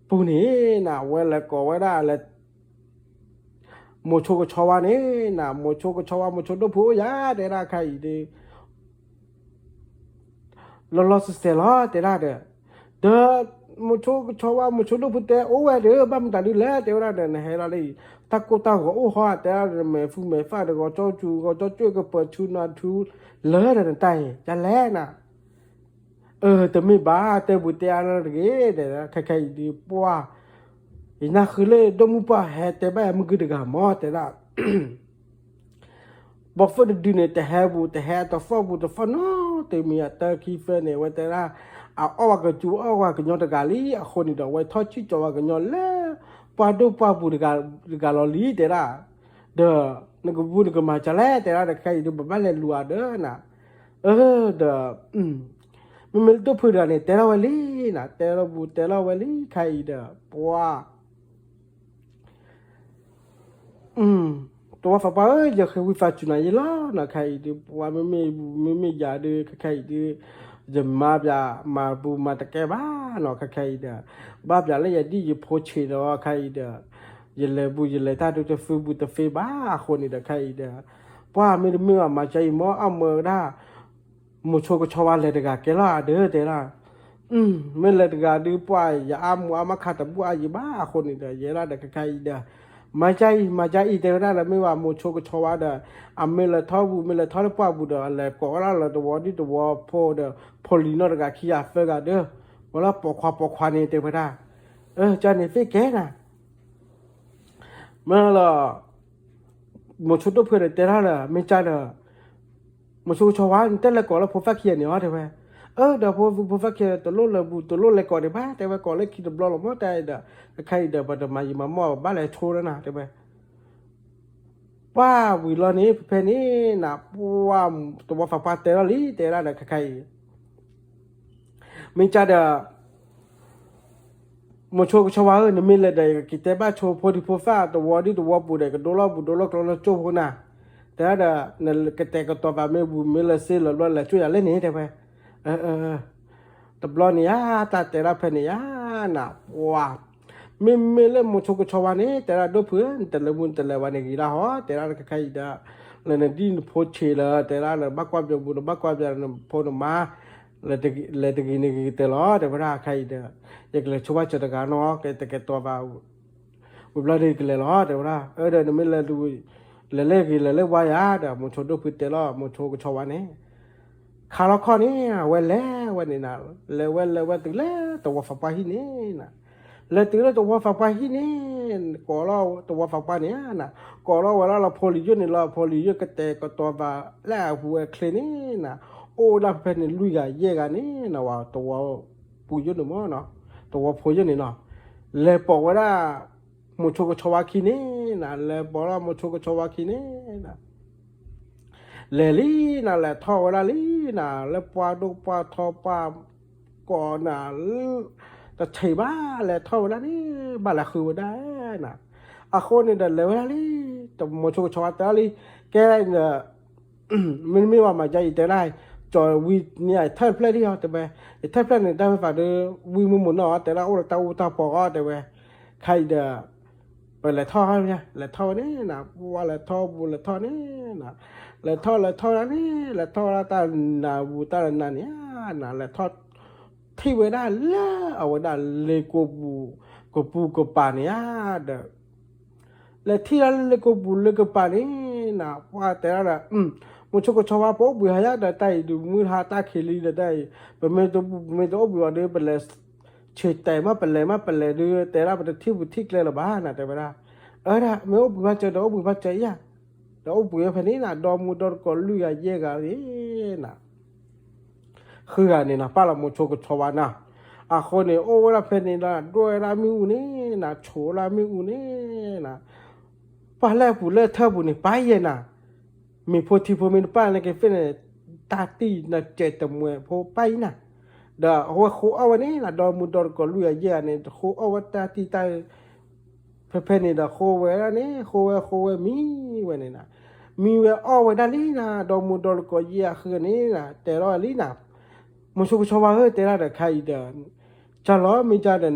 ပူၤန့ၣ်နၤ အဝဲလဲၤကိးဝဲဒၣ်လဲၤ မိၤဆိကဆီဝါန့ၣ်နၤ မိၤဆိကဆီဝါ မိၤဆိဒိၣ်ဖုအိၣ်ယၤ တဲဒၣ်ခဲအံၤဒုး လီၤလီၤဆဲးဆဲးလီၤ တဲဒၣ်ဒီး, ဒီး မိၤဆိကဆီဝါ မိၤဆိဒိၣ်ဖုတဲ အိၣ်ဝဲဒီး ဘၣ်မတၤဒုလဲၣ် တဲဝဲဒၣ်ဒီး နဟဲဒၣ်လၢအံၤ တၢ်ကိၢ်တၢ်ဂီၤအိၣ်ဟီ တဲဒၣ်ဒီး မဲာ်သူမဲာ်သၣ်ဒီး ဂီၤကၠီကၠူ ဂီၤကၠီကၠူ ကပၢၤဆူနၤထူ လၢာ်ဒီးနတၢ်အံၤ ယလဲၣ်နၤ အၢ တမ့ၢ်ဘၣ် တဲဘူးတဲအါနီတဂ့ၤ တဲ ခဲခဲအံၤဒုး ပှၢ် ယနၢ်ဃုလၢဒိၣ်မုၢ်ပှၢ်ဟဲတဲဘၣ်ယၤမုၢ်ဂုၢ်တဂၤမး တဲဒၣ် ဘီၣ်သိၣ်တဒုန့ၣ် တဟဲဘူး တဟဲတသီၣ်ဘူး တသီၣ်နီတမံၤ အတၢ်ခံသၢန့ၣ် အဝဲတဲဒၣ် အအီၣ်ဝဲကစူၤအီၣ်ဝဲကညီတဂၤလံ အဃိန့ၣ်ဒီး အဝဲထီၣ်စံၣ်ကၠီၤဝဲကညီလၢ ပှၢ်ဒိၣ်ပှၢ်ပူၤတဂၤလီၤလံ တဲဒၣ် ဒီး နကဘူးနကမၤစၢၤလဲၣ် တဲဒၣ်ဒီး ခဲအံၤဒုး ပဘၣ်လဲၤလူၤအီၤဒီးနၤ အၢ ဒီး မ့မ့ၢ်လၢဒိၣ်ဖုတဂၤန့ၣ် တဲထီၣ်ဝဲလံနၤ တဲထီၣ်ဘူးတဲထီၣ်ဝဲလံ ခဲအံၤဒီး ပှၢ် တဝီသးပှၢ်ဧၢ ယဃ့ဝံသးစူၤနၤယံာ်လီၤနီၤ ခဲအံၤဒုး ပှၤမ့မ့ၢ် မ့မ့ၢ်ယၤဒုး ခဲခဲအံၤဒုး ယမၤပၠးမၤဘူးမၤတကဲဘၣ်နီၤ ခဲခဲအံၤဒီး ဘၣ်ပၠးလၢယဒံၣ်ယဖိဆံးဒီး ခဲအံၤဒီး ယလဲၤဘူးယလဲၤတၢ်ဒုး တသ့ဘူးတသ့ဘၣ်အဃိန့ၣ်ဒီး ခဲအံၤဒီး ပှၤမ့တမ့ၢ်ဘၣ်မၤကၢအံၤမ့ၢ်အမၢဝဲဒၣ် မိၤဆိကဆီဝါလဲၤတဂၤကဲလီၤအဒၢးတဲဒၣ် မ့ၢ်လဲၤတဂၤဒုး ပှၤယအါမူအါမးခးတဘူၣ်အါယံၤဘၣ်အဃိန့ၣ်ဒီး ယဲဒၣ်ဒီးခဲခဲအံၤဒီး မၤကၢအံၤ မၤကၢအံၤတဲဝဲဒၣ်ဒီး မ့ၢ်ဘၣ်မိၤဆိကဆီဝါဒီး အမ့ၢ်လဲၤထီၣ်ဘူး မ့ၢ်လဲၤထီၣ်လၢပှၢ်ဘူးဒီး အလဲၤကိးဝဲဒၣ်လၢသဝီဒုၣ်သဝီဖိဒီး ဖိလံၤနီၢ်တဂၤခံဂၤသၢဂၤဒီး ဝဲလၢပိာ်ခွါပိာ်ခွါန့ၣ်တဲဝဲဒၣ် ကၢန့ၣ်သ့ၣ်ကဲနၤ မ့ၢ်လီၤ မိၤဆိဒိၣ်ဖုဒီးတဲဒၣ်ဒီး မ့ၢ်ကၢဒီး မိၤဆိကဆီဝါ နတလဲၤကိးလၢဖိသၣ်ခံဂၤန့ၣ်အီၤတဲဝဲ အၢ ဒီးဖိသၣ်ခံဂၤ တလိၣ်လဲၤဘူး တလိၣ်လဲၤကိးဒံးဘၣ် တဲဝဲကိးလၢခံတဘျီလီၤမ့ၢ်တဲဒီး ခဲခဲအံၤဒီး ပတမၤယံာ်မၤမီၢ်ဘၣ်လဲၤဆိဒၣ်နၤတဲဝဲ ပှၢ်ဝံၤလီၤန့ၣ် ဖဲဖဲန့ၣ်နၤ ပှၢ် တဝီသးပှၢ်တဲလီၤလံ တဲဒၣ်ဒီးခဲခဲအံၤ မ့ၢ်ကၢဒီး မိၤဆိကဆီဝါဧၢ, နမ့ၢ်လဲၤဒီး ယကက့ၤတဲဘၣ်ဆိဖိဒံဖိသၣ် တဝီဒံတဝီပူၤဒီး ကဒိလီၤဘူးဒိလီၤကျိလီၤကၠိဖိနၤ, တဲဒၣ်ဒီး နကတဲာ်ကတီၤသးမ့ၢ်ဘူး မ့ၢ်လၢစ့လၢဘျီလဲၤကၠိယၤလဲၣ်န့ၣ် တဲဝဲ, တဘျီန့ၣ်ဧါ တၢ်တဲဒၣ်ဖဲန့ၣ်ဧါ, နပှၤ မ့မ့ၢ်လၢမိၤဆိကဆီဝါန့ၣ် တဲဒၣ်ဒိၣ်ဖုဧၢ, နတလဲၤမူတလဲၤဝဲန့ၣ်ဂ့ၤဒၣ်ဟီ, တဲဒၣ်ခဲအံၤဒီး လၢနဒံၣ်နဖိဆံးလၢ တဲဒၣ်လၢဘၣ်ကွၢ်ပၠီပူၤ နဘၣ်ကွၢ်ပၠီနဖိနမါ လဲၤတဂ့ၤန့ၣ်ဂ့ၤကတၢၢ်လီၤ တဲဝဲဒၣ်ခဲအံၤဒီး ယကလဲၤဆိဘၣ်စၢၤတဂၤနီၤ ကတဲာ်ကတီၤဘၣ် ဝံၤဘျီဒ်ကလဲၤလီၤ တဲဝဲဒၣ်, အၢဒီးနမ့ၢ်လဲၤ လဲၤလၢဂ့ၤလဲၤလၢဝါယၤဒီး မိၤဆိဒိၣ်ဖုတဲလီၤ မိၤဆိကဆီဝါန့ၣ် ခါလီၤခီန့ၣ် အဝဲလဲၤဝဲန့ၣ်နၤ, လဲၤဝဲလဲၤဝဲတုၤလၢတဝီဖးပှၢ်ဟံၣ်န့ၣ်နၤ, လဲၤတုၤလၢတဝီဖးပှၢ်ဟံၣ်န့ၣ် ကိးလီၤတဝီဖးပှၢ်န့ၣ်နၤ, ကိးလီၤဝဲဒၣ်လၢဖိလံၤယိၣ်န့ၣ်လီၤ, ဖိလံၤယိၣ်ကတဲာ်ကတီၤဘၣ်လၢအပူၤဝဲချ့န့ၣ်နၤ, အိၣ်ဝဲဒၣ်ဖဲန့ၣ်လွံၢ်ဂၤယဲၢ်ဂၤန့ၣ်နၤ, ဝဲတဝီပူၤယိၣ်န့ၣ်မ့ၢ်နီၤ, တဝီဖိယိၣ်န့ၣ်နီၤ, လဲၤပိာ်ဝဲဒၣ် မိၤဆိကဆီဝါခံန့ၣ်နၤ, လဲၤပိာ်လီၤမိၤဆိကဆီဝါခံန့ၣ်နၤ လဲၤလံနၤ, လဲၤထီၣ်ဝဲဒၣ်လံနၤ, လၢပှၢ်ဒိၣ်ပှၢ်ထီပှၢ်ကိးနၤ, တထံၣ်ဘၣ်လဲၤထီၣ်ဝဲဒၣ်န့ၣ် ဘၣ်လဲၤဃုဝဲဒၣ်နၤ, အဃိန့ၣ်ဒီးလဲၤဝဲဒၣ်လံ, မိၤဆိကဆီဝါတဲဒၣ်လံ, ကဲဒီး မ့တမ့ၢ်ဘၣ်မၤကါအံၤတဲဒၣ်, ကၠီၤဝံၤန့ၣ် ယထၢၣ်တဖျၢၣ်ဒံးအီၤတဲဝဲ, ယထၢၣ်တဖျၢၣ်န့ၣ် တၢ်မ့ၢ်သးဒီး ဝံမုၢ်မုၢ်နီၢ်အီၤ တဲဒၣ်အိၣ်ဒီးတၢ်အူတၢ်ပီအီၤတဲဝဲ, ခဲအံၤဒီး ပလဲၤထီၣ်, လဲၤထီၣ်ဝဲန့ၣ်နၤ, ပှၤလဲၤထီၣ်ပူၤလဲၤထီၣ်န့ၣ်နၤ, လဲၤထီၣ်လဲၤထီၣ်ဒၣ်န့ၣ် လဲၤထီၣ်ဝဲဒၣ်တၢ်နးဝူၤတၢ်နးန့ၣ်ဧါနၤ, လဲၤထီၣ် ထံၣ်ဝဲဒၣ်လၢအဝဲဒၣ်လ့ကိပူၤ ကပူၤကပၤန့ၣ်ဧါဒီး လဲၤထံၣ်ဒၣ်လၢလ့ကိပူၤလ့ကပၤန့ၣ်နၤ, ပှၤတဲဒၣ်ဒီး မိၤဆိကဆီဝါ ပအိၣ်ဘှံးဟါယါဒီးတၢ်အံၤဒုး မုၢ်ဟါတၢ်ခံးလံဒီးတၢ်အံၤ ပမ့ၢ်တအိၣ်ဘှံးအီၤဒီး ပလဲၤ ဆံးတဲာ်မး ပလဲၤမး ပလဲၤဒုး တဲဒၣ်ပတထံၣ်ပူၤထံၣ်ကျဲလၢၤဘၣ်နၤ တဲဝဲဒၣ်, အၢဒၣ် မ့ၢ်အိၣ်ဘှံးဘၣ်စၢၤဒီးအိၣ်ဘှံးဘၣ်စၢၤယါ, ဒီးအိၣ်ဘှံးဝဲဖဲန့ၣ်နၤ ဒီမုၢ်ဒီတကိးလွံၢ်ဂၤယဲၢ်ဂၤန့ၣ်နၤ ဃုဂၤန့ၣ်နၤ ပာ်လီၤမိၤဆိကဆီဝါနၤ, အဃိန့ၣ် အိၣ်ဝဲဒၣ်ဖဲန့ၣ်ဒီး ဒွဲၣ်ဝဲဒၣ်မ့ၣ်အူန့ၣ်နၤ ဆိးဝဲဒၣ်မ့ၣ်အူန့ၣ်နၤ, ပှၤလၢအပူၤလၢထၢပူၤန့ၣ် ပၢ်ယဲၢ်နၤ, မ့ၢ်ဖိထံဖိမ့ၢ်တပၢ်န့ၣ်က့ၤဖဲန့ၣ် တၢ်တံၢ်နကဲးတမှဲးဖိပၢ်အံၤနၤ, ဒီးအဝဲဃိအီၣ်ဝဲန့ၣ်နၤ ဒီမုၢ်ဒီတကိးလွံၢ်ဂၤယဲၢ်ဂၤန့ၣ် ဃိအီၣ်ဝဲတၢ်တံၢ်တၢ် ဖဲဖဲန့ၣ်ဒီးဃိဝဲဒၣ်န့ၣ် ဃိဝဲဃိဝဲမံဝဲန့ၣ်နၤ, မံဝဲအီၣ်ဝဲဒၣ်လံနၤ ဒီမုၢ်ဒီတကိးယဲၢ်ဂၤဃုန့ၣ်နၤ တဲထီၣ်ဝဲလံနၤ, မိၤဆိကဆီဝါဧၢ တဲဒၣ်ဒီးခါအံၤဒီး ကၢ်လီၤမ့ၢ်ကၢ်ဒီး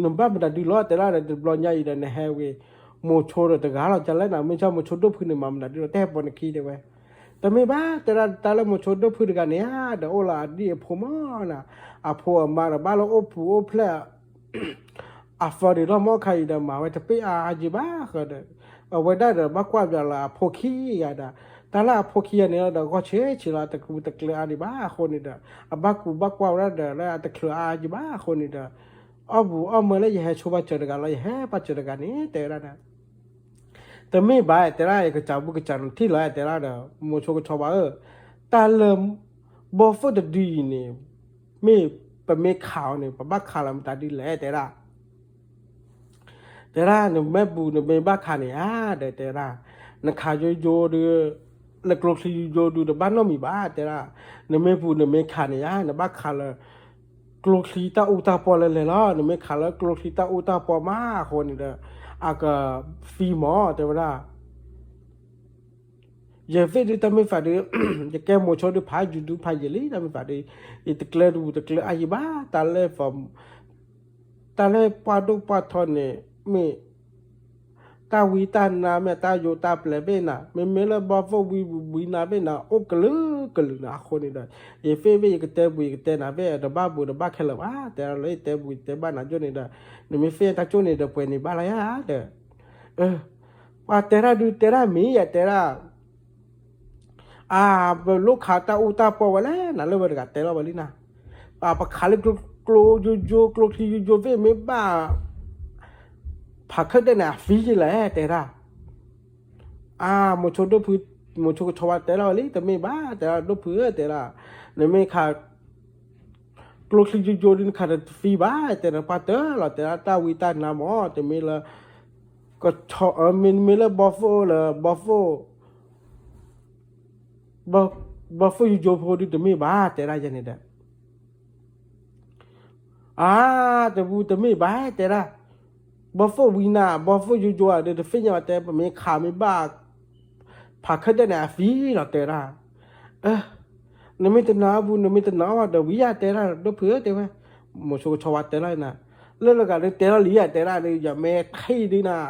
နဘၣ်မတၤဒုလီၤ တဲဒၣ်ဒီး တဘျီညါအံၤဒီး နဟဲဝံၤ မိၤဆိဒီးတဂၤလီၤ ကၢ်လဲၣ်နၤ မ့ၢ်ကၢ်မိၤဆိဒိၣ်ဖုန့ၣ် မၤမတၤဒုလီၤ တဲပိာ်နခံတဲဝဲ, တမ့ၢ်ဘၣ် တဲဒၣ်တၢ်လၢမိၤဆိဒိၣ်ဖုတဂၤန့ၣ်ဧါ ဒီးအိၣ်လၢအဒံၣ်အဖိမးနၤ, အဖိအမါဒီးဘၣ်လၢအိၣ်ပူၤအိၣ်ဖျဲၣ် အဖီဒံးလီၤမီၢ်ခါအံၤဒီး မၤဝဲတပ့ၢ်အါအါယံၤဘၣ်ဃီဒီး အဝဲဒၣ်ဒီးဘၣ်ကွၢ်ပၠးလၢအဖိခံဂၤဒီး တၢ်လၢအဖိခံဂၤန့ၣ်ဒီး ဂီၢ်ဆံးဆံးလီၤ တကူတကျၢၤအါဒံးဘၣ်အဃိန့ၣ်ဒီး အဘၣ်ကူဘၣ်ကွၢ်ဝဲဒၣ်ဒီး လၢအတချုးအါအါယံၤဘၣ်အဃိန့ၣ်ဒီး အီၣ်ဘူးအီၣ်မၢလၢယဟဲဆိဘၣ်စၢၤတဂၤလီၤ ယဟဲဘၣ်စၢၤတဂၤန့ၣ် တဲဝဲဒၣ်ဒီး တမ့ၢ်ဘၣ် တဲဒၣ် ယကစၢ်ဘူးကစၢ်နထံၣ်လီၤ တဲဒၣ်ဒီး မိၤဆိကဆီဝါဧၢ, တၢ်လၢ ဘီၣ်သိၣ်တဒုအံၤန့ၣ် မ့ၢ်ပမ့ၢ်ခးအီၤန့ၣ် ပဘၣ်ခးလၢမတၤဒ်လဲၣ် တဲဒၣ် တဲဒၣ် နမ့ၢ်ဘူးနမ့ၢ်ဘၣ်ခးန့ၣ်ဧါ ဒီးတဲဒၣ် နခးယိယိဒုး လၢကျိချံယိယိဒုး တဘၣ်နီတမံၤဘၣ် တဲဒၣ် နမ့ၢ်ဘူးနမ့ၢ်ခးန့ၣ်ဧါ နဘၣ်ခးလၢ ကျိချံတၢ်အူတၢ်ပီၢ်လၢလဲၤလီၤ နမ့ၢ်ခးလၢကျိချံတၢ်အူတၢ်ပီၢ်မးအဃိန့ၣ်ဒီး အကသံမး တဲဝဲဒၣ် ယသ့ၣ်ဒုးတၢ်မ့ၢ်သးဒုး ယကဲမိၤဆိဒုးဖးယံၤဒုးဖးယံၤလံ တၢ်မ့ၢ်သးဒုး ယတကျၢၤတဘူးတကျၢၤအါယံၤဘၣ် တၢ်လၢ တၢ်လၢပှၢ်ဒိၣ်ပှၢ်ထီန့ၣ် မ့ၢ် တၢ်ဝံတၢ်နါမ့ၢ်တၢ်ယိးတၢ်ပျဲၢ်ဘ့ၣ်နၤ မ့မ့ၢ်လၢဘီၣ်သိၣ်ဝံဘူးဝံနၤဘ့ၣ်နၤ အိၣ်ကလုာ်ကလုာ်နၤအဃိန့ၣ်ဒီး ယသ့ၣ်ဘ့ၣ်ယကတဲဘူးယကတဲနၤဘ့ၣ် တဘၣ်ဘူးတဘၣ်ခဲလၢာ်ဘၣ် တဲဒၣ်လၢယတဲဘူးယတဲဘၣ်နၤကၠိန့ၣ်ဒီး နမ့ၢ်သ့ၣ်ညါတၢ်ကၠိန့ၣ်ဒီးပှဲၤန့ၢ်ဘၣ်လၢယၤဒီး ပှၤတဲဒၣ်ဒုးတဲဒၣ်မ့ၢ်ယတဲဒၣ် အါ ပလိၣ်ခးတၢ်အူတၢ်ပီၢ်ဝဲလဲၣ် နၤလၢဝဲတဂၤတဲလီၤဝဲလံနၤ, ပှၤပခးလၢကျိယိယိ ကျိချံယိယိသ့ၣ်မ့ၢ်ဘၣ် ဖးခၢၣ်ဒဲးန့ၣ် အသံယံၤလဲၣ် တဲဒၣ်, အါ မိၤဆိဒိၣ်ဖု မိၤဆိကဆီဝါတဲလီၤဝဲလံ တမ့ၢ်ဘၣ် တဲဒၣ်ဒိၣ်ဖုဧၢ တဲဒၣ်, နမ့ၢ်ခး ကျိချံယိယိဒုး နခးတသံဘၣ် တဲဒၣ် ပှၤတၢၢ်လီၤ တဲဒၣ် တၢ်ဝံတၢ်နါမး တမ့ၢ်လၢ ကဆီ မ့မ့ၢ်လၢဘီၣ်သိၣ်လၢ ဘီၣ်သိၣ် ဘီၣ်သိၣ်ယိယိဖိဒုးတမ့ၢ်ဘၣ် တဲဒၣ်ယဲန့ၣ်ဒီး အါ, တဘူးတမ့ၢ်ဘၣ်တဲဒၣ်, ဘီၣ်ဖိၣ်ဝံနၤ ဘီၣ်ဖိၣ်ယိယိဧါဒီး တသ့ၣ်ညါဘၣ်တဲ ပမ့ၢ်ခးမ့ၢ်ဘၣ် ဖးခဲဒၢးန့ၣ် အသံလီၤတဲဒၣ်. နမ့ၢ်တနာ်အီၤဘူး နမ့ၢ်တနာ်အီၤဒီးဝံယၤတဲဒၣ် ဒိၣ်ဖုဧၢတဲဝဲ, မိၤဆိကဆီဝါတဲလီၤနၤ, လၢလၢဂၤဒုးတဲလီၤလံယၤတဲဒၣ်ဒီး ယမ့ၢ်ထံၣ်ဒုးနၤ,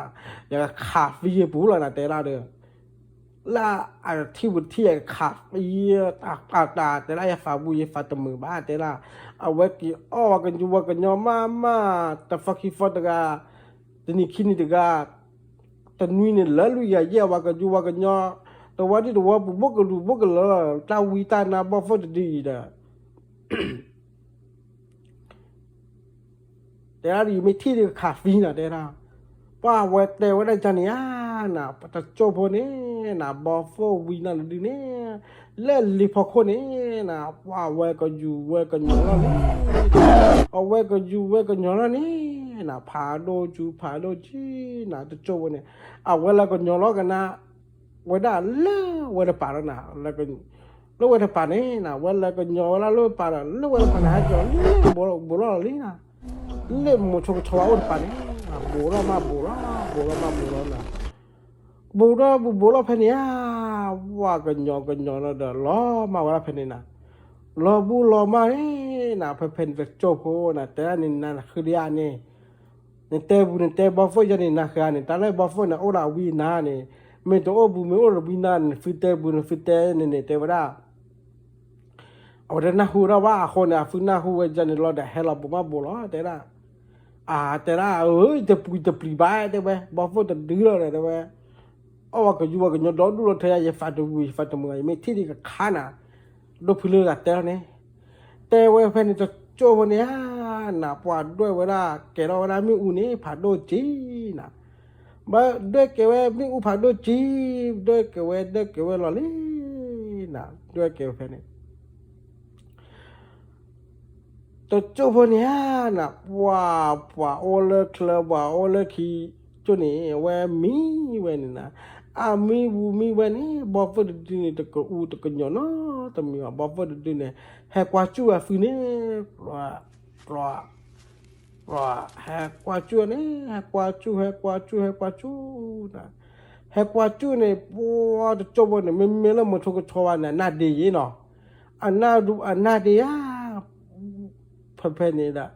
ယကခးသံယပူၤလီၤနၤတဲဒၣ်ဒီး လၢအထံၣ်ပူၤထံၣ်ယကခးသံ တၢ်တၢ်တၢ်တဲဒၣ် ယသးဘူးယသးတမုာ်ဘၣ်တဲဒၣ်, အဝဲက့ၤအီၣ်ဝဲကယူၤဝဲကညီမးမး, တသီခံသီတဂၤ, တနံၤခံနံၤတဂၤ, တနွံန့ၣ်လၢလွံၢ်ဂၤယဲၢ်ဝဲကယူၤဝဲကညီ, တဝီဒံၣ်တဝီပူၤ ဘိၣ်ကလူၤဘိၣ်ကလၢာ် တၢ်ဝံတၢ်နါဘီၣ်ဖိၣ်တဒုအံၤဒီး တဲဒၣ်ဒ်အံၤ မ့ၢ်ထံၣ်ဒုးကခးသံနၤတဲဒၣ်, ပှၢ်ဝဲတဲဝဲဒၣ်ကန့ၣ်ဧါ, နတကၠိၢ်ဖိန့ၣ် နဘီၣ်ဖိၣ်ဝံနၤတဒုန့ၣ်, လၢလံၤဖီခိၣ်န့ၣ် နပှၢ်ဝဲကယူၤဝဲကညီၤလီၤန့ၣ်, အဝဲကယူၤဝဲကညီၤလီၤန့ၣ်, နဖးဒိၣ်ကၠူဖးဒိၣ်ကၠံ, နတကၠိၢ်ဖိန့ၣ်, အဝဲလၢကညီၤလီၤကနါ ဝဲဒၣ်လၢဝဲတပၤလီၤနၤ, လၢဝဲတပၤန့ၣ်နၤ ဝဲလၢကညီၤဝဲဒၣ်လၢပၤဒီး လၢဝဲတပၤန့ၣ် ဟဲကီၤလၢဘိးလီၤလံနၤ, လၢမိၤဆိကဆီဝါအိၣ်တပၤန့ၣ်, ဘိးလီၤမးဘိးလီၤ, ဘိးလီၤမးဘိးလီၤနၤ, ဘိးဒီးဘိးဘိးလီၤဖဲန့ၣ်ဧါ, ဝဲကညီၤကညီၤလီၤဒီး လီၤမၢ်ဝဲဒၣ်ဖဲန့ၣ်နၤ, လီၤဘူးလီၤမၢ်န့ၣ်နၤ, ဖဲဖဲန့ၣ်တကၠိၢ်ဖိနၤ တဲဒၣ်န့ၣ်နၤ နဃုဒံးဧါန့ၣ် နတဲဘူးနတဲဘီၣ်ဖိၣ်ယဲန့ၣ် နဃုဧါန့ၣ် တၢ်လၢဘီၣ်ဖိၣ်န့ၣ် အိၣ်ဒီးဝံနၤန့ၣ်, မ့ၢ်တအိၣ်ဘူးမ့ၢ်အိၣ်ဒီးဝံနၤန့ၣ် နသုတဲဘူးနသုတဲန့ၣ်န့ၣ် တဲဝဲဒၣ် အဝဲတနၢ်ဟူဝဲဒၣ်ဘၣ်အဃိန့ၣ် အသုနၢ်ဟူဝဲယဲန့ၣ်လီၤဒီး ဟဲလီၤဘူးမးဘူးလီၤ တဲဒၣ်, အတဲဒၣ် အၢ တပျံၤတပျံၤဘၣ် တဲဝဲ ဘီၣ်ဖိၣ်တဒုလီၤဒီး တဲဝဲ အီၣ်ဝဲကယူၤဝဲကညီၤဒီဒူၣ်လီၤထဲယၤ ယသးတဝံၤ ယသးတမုာ် ယမ့ၢ်ထံၣ်ဒံးကခးနၤ, ဒိၣ်ဖုလၢဂၤတဲလီၤန့ၣ်, တဲဝဲဖဲန့ၣ်တကၠိၢ်ဖိန့ၣ်ဧါ, နပှၤဒွဲၣ်ဝဲဒၣ် ကဲထီၣ်ဝဲဒၣ်မ့ၣ်အူန့ၣ် ဖးဒိၣ်ကံနၤ, ဘၣ်ဒွဲၣ်ကဲဝဲမ့ၣ်အူဖးဒိၣ်ကံ, ဒွဲၣ်ကဲဝဲဒွဲၣ်ကဲဝဲလီၤလံနၤ, ဒွဲၣ်ကဲဝဲဖဲန့ၣ် တကၠိၢ်ဖိန့ၣ်ဧါ, နပှၤ ပှၤအိၣ်လၢချၢ ပှၤအိၣ်လၢခံကၠိၢ်န့ၣ် အဝဲမံဝဲန့ၣ်နၤ, အမံဝူၤမံဝဲန့ၣ် ဘီၣ်ဖိၣ်တဒုန့ၣ် တကအူတကညီၤနီတမံၤဘၣ် ဘီၣ်ဖိၣ်တဒုန့ၣ် ဟဲကွၢ်ကၠူၣ်ဝဲအသုန့ၣ်, ပှၤ ပှၤ ဟဲကွၢ်ကၠူၣ်န့ၣ် ဟဲကွၢ်ကၠူၣ် ဟဲကွၢ်ကၠူၣ် ဟဲကွၢ်ကၠူၣ်နၤ, ဟဲကွၢ်ကၠူၣ်န့ၣ် ပှၤတကၠိၢ်ဖိန့ၣ် မ့မ့ၢ်လၢမိၤဆိကဆီဝါန့ၣ် အနၢ်ဒ့ယ့နီၤ, အနၢ်ဒူ အနၢ်ဒ့ဧါ, ဖဲဖဲန့ၣ်ဒီး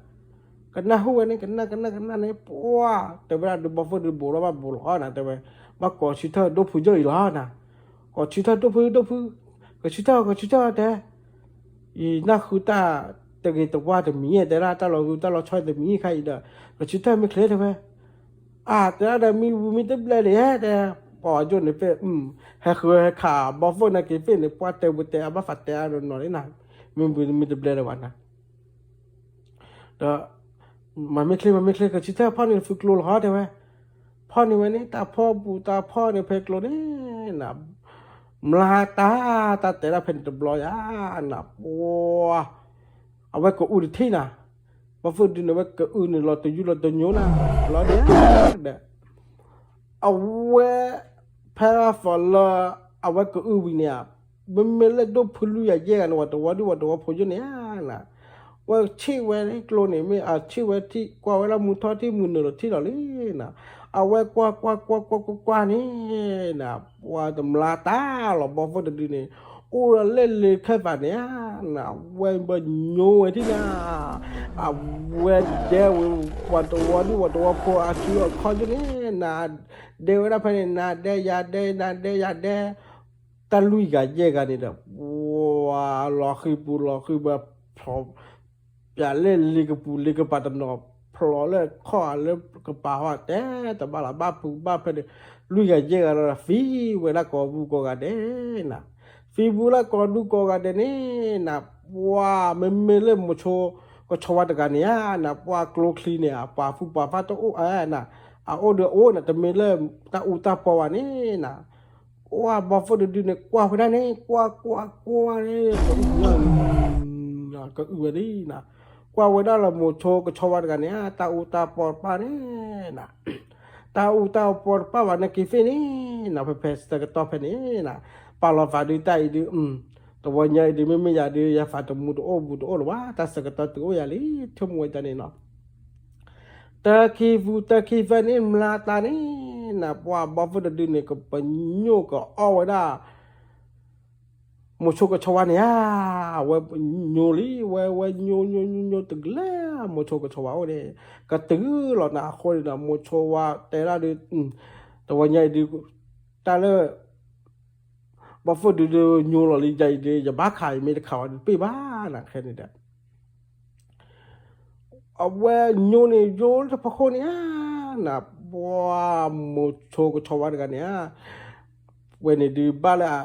ကနၢ်ဟူဝဲန့ၣ် ကနၣ်ကနၣ်ကနၣ်န့ၣ် ပှၤ တဲဝဲဒၣ်ဒုးဘီၣ်ဖိၣ်ဒုးဘူးလီၤဘၣ်ဘူးလီၤနၤ တဲဝဲ, ဘၣ်ကိးဆၢထၢၣ်ဒိၣ်ဖုယိၣ်အံၤလီၤနၤ, ကိးဆၢထၢၣ်ဒိၣ်ဖုဒိၣ်ဖု, ကဆၢထၢၣ် ကဆၢထၢၣ်တဲ ယနၢ်ဃုတၢ်တဂ့ၤတဝါတမံၤ တဲဒၣ်တၢ်လီၤဂုာ်တၢ်လီၤဆီတမံၤခါအံၤဒီး ကဆၢထၢၣ်မ့ၢ်ချ့တဲဝဲ, အါ တဲဒၣ်ဒီးမံဝံၤမံတဘျဲၣ်န့ၣ် တဲ ပှၤယိၣ်န့ၣ်ဖဲ ဟဲဃုဟဲခးဘီၣ်ဖိၣ်န့ၣ်က့ၤဖဲန့ၣ် ပှၤတဲဝဲတဲအဘၣ်ဖးတဲအါဒီးနီၤလံနၤ, မ့ၢ်ဝံၤမံတဘျဲၣ်လၢၤဘၣ်နၤ ဒီး မၤမ့ၢ်ချ့ မၤမ့ၢ်ချ့ ကဆၢထၢၣ်ဖီၣ်န့ၢ်သုကျိလီၤတဲဝဲ, ဖီၣ်န့ၢ်ဝဲန့ၣ် တၢ်ဖီၣ်ဘူးတၢ်ဖီၣ်န့ၢ်ဖဲကျိန့ၣ်နၤ, မျါတၢ် တၢ်တဲဒၣ်ဖဲန့ၣ်တဘျီယါနၤ ပှၤ အဝဲကအူတထံၣ်နၤ, ဘီၣ်ဖိၣ်ဒုန့ၣ်ဝဲကအူန့ၣ်လီၤတယူၢ်လီၤတညိနၤ, လီၤဒဲးဒီး အဝဲ ဖဲအသီလၢ အဝဲကအုဝံၤန့ၣ်ဧါ, မ့မ့ၢ်လၢဒိၣ်ဖုလွံၢ်ဂၤယဲၢ်ဂၤန့ၣ် ဝးတဝီဒုၣ်ဝးတဝီဖိယိၣ်န့ၣ်ဧါနၤ, ဝဲဆံၣ်ဝဲကျိန့ၣ် မ့ၢ်အဆံၣ်ဝဲထံၣ် ကွၢ်ဝဲဒၣ်မူထီၣ်ထံၣ်မုၢ်နုာ်လီၤထံၣ်လီၤလံနၤ, အဝဲကွၢ်ကွၢ်ကွၢ်ကွၢ်ကွၢ်ကွၢ်န့ၣ်နၤ, ပှၤတမျါတၢ်လီၤဘီၣ်ဖိၣ်တဒုန့ၣ် အိၣ်ဒီးလၢလ့ခဲသးန့ၣ်ဧါနၤ, ဝဲဘၣ်ညိဝဲထံၣ်နၤ အဝဲဒဲဝဲ ပှၤတဝီဒုၣ်ပှၤတဝီဖိအစုအခီၣ်ယိၣ်န့ၣ် နၤဒဲဝဲဒၣ်ဖဲန့ၣ် နၤဒဲယၤဒဲ နၤဒဲယၤဒဲ, တၢ်လွံၢ်ဂၤယဲၢ်ဂၤန့ၣ်ဒီး ပှၤလီၤဃံပူၤလီၤဃံဘၢ ဖျိ ပျးလၢလ့ကပူၤလ့ကပၤတနီၤ ဖျိလၢခီၣ်လၢကပၤဟီၣ်တဲတဘၣ်လီၤ ဘၣ်ဖုးဘၣ်ဖဲန့ၣ် လွံၢ်ဂၤယဲၢ်ဂၤဒီး သံဝဲဒၣ်ကိးဒူကိးဂၤဒဲးနၤ, သံဘူးလၢကိးဒူကိးဂၤဒဲးန့ၣ်နၤ, ပှၤမ့မ့ၢ်လၢမိၤဆိကဆီဝါတဂၤန့ၣ်ဧါနၤ, ပှၤကျိချံန့ၣ် ပှၤဖုပှၤဖါတအိၣ်ဧါနၤ, အအိၣ်ဒီးအိၣ်နၤ တမ့ၢ်လၢတၢ်အူတၢ်ပီဝဲန့ၣ်နၤ ကွၢ်ဘီၣ်ဖိၣ်တဒုန့ၣ် ကွၢ်ဝဲဒၣ်န့ၣ် ကွၢ်ကွၢ်ကွၢ်န့ၣ် ကအုဝဲလံနၤ, ကွၢ်ဝဲဒၣ်လၢမိၤဆိကဆီဝါတဂၤန့ၣ် တၢ်အူတၢ်ပီတပၣ်န့ၣ်နၤ, တၢ်အူတၢ်ပီတပၣ်ဘၣ်န့ၣ်က့ၤသ့ၣ်န့ၣ်နၤ, ဖဲဖဲဆၢကတီၢ်ဖဲန့ၣ်နၤ, ပာ်လီၤသးဒုးတၢ်အံၤဒုး တဝီညါအံၤဒုး မ့မ့ၢ်ယၤဒုး ယသးတမူတအိၣ်ဘူးတအိၣ်လၢၤဘၣ်, တၢ်ဆၢကတီၢ်တုၤအိၣ်ယၤလံ ဆိကမိၣ်ဝဲဒ်န့ၣ်နီၤ. တၢ်ခံပူၤတၢ်ခံဖဲန့ၣ် မျါတၢ်န့ၣ် နၤ ပှၤဘီၣ်ဖိတဒုန့ၣ် ကပညိၣ်ကအီၣ်ဝဲဒၣ် မိၤဆိကဆီဝါန့ၣ်ဧါ, ဝဲညိလံ ဝဲ ဝဲညိညိညိညိတကလဲာ် မိၤဆိကဆီဝါအိၣ်န့ၣ် ကတုၤလီၤနၤအဃိန့ၣ်ဒီး မိၤဆိဝါတဲဒၣ်ဒုး တဝီညါအံၤဒုး တၢ်လၢ ဘီၣ်ဖိဒုဒုညိလီၤလံယၤအံၤဒုး ယဘၣ်ခးအံၤမ့ၢ်တခးဝဲဒုးတပ့ၢ်ဘၣ်နၤ ခဲန့ၣ်ဒီး အဝဲညိန့ၣ် ယိလၢတဖီခိၣ်န့ၣ်ဧါ, နၤ ပှၤမိၤဆိကဆီဝါတဂၤန့ၣ်ဧါ, ဝဲန့ၣ်ဒုးဘၣ်လၢ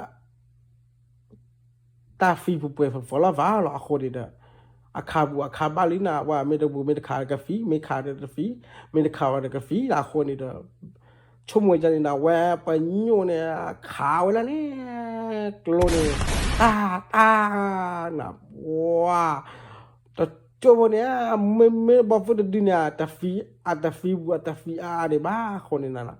တၢ်ဖံပူၤပှဲၤဖီလီၤဖးလီၤအဃိန့ၣ်ဒီး အခါပူၤအခါဘၣ်လံနၤ, ဝဲမ့ၢ်တဘူးမ့ၢ်တခးကဖံး, မ့ၢ်ခးဒီးတဖံး, မ့ၢ်တခးဝဲဒီးကဖံးလီၤအဃိန့ၣ်ဒီး ဆိကမိၣ်ဝဲဒ်န့ၣ်ဒီး အဝဲပညိၣ်န့ၣ် ခးဝဲဒၣ်န့ၣ် ကျိန့ၣ် တၢ်တၢ် နၤ ပှၤ တကၠိဖိန့ၣ် မ့မ့ၢ်ဘီၣ်ဖိတဒုန့ၣ် အတဖံး အတဖံးဘူးအတဖံးအါအါဒံးဘၣ်အဃိန့ၣ်နၤ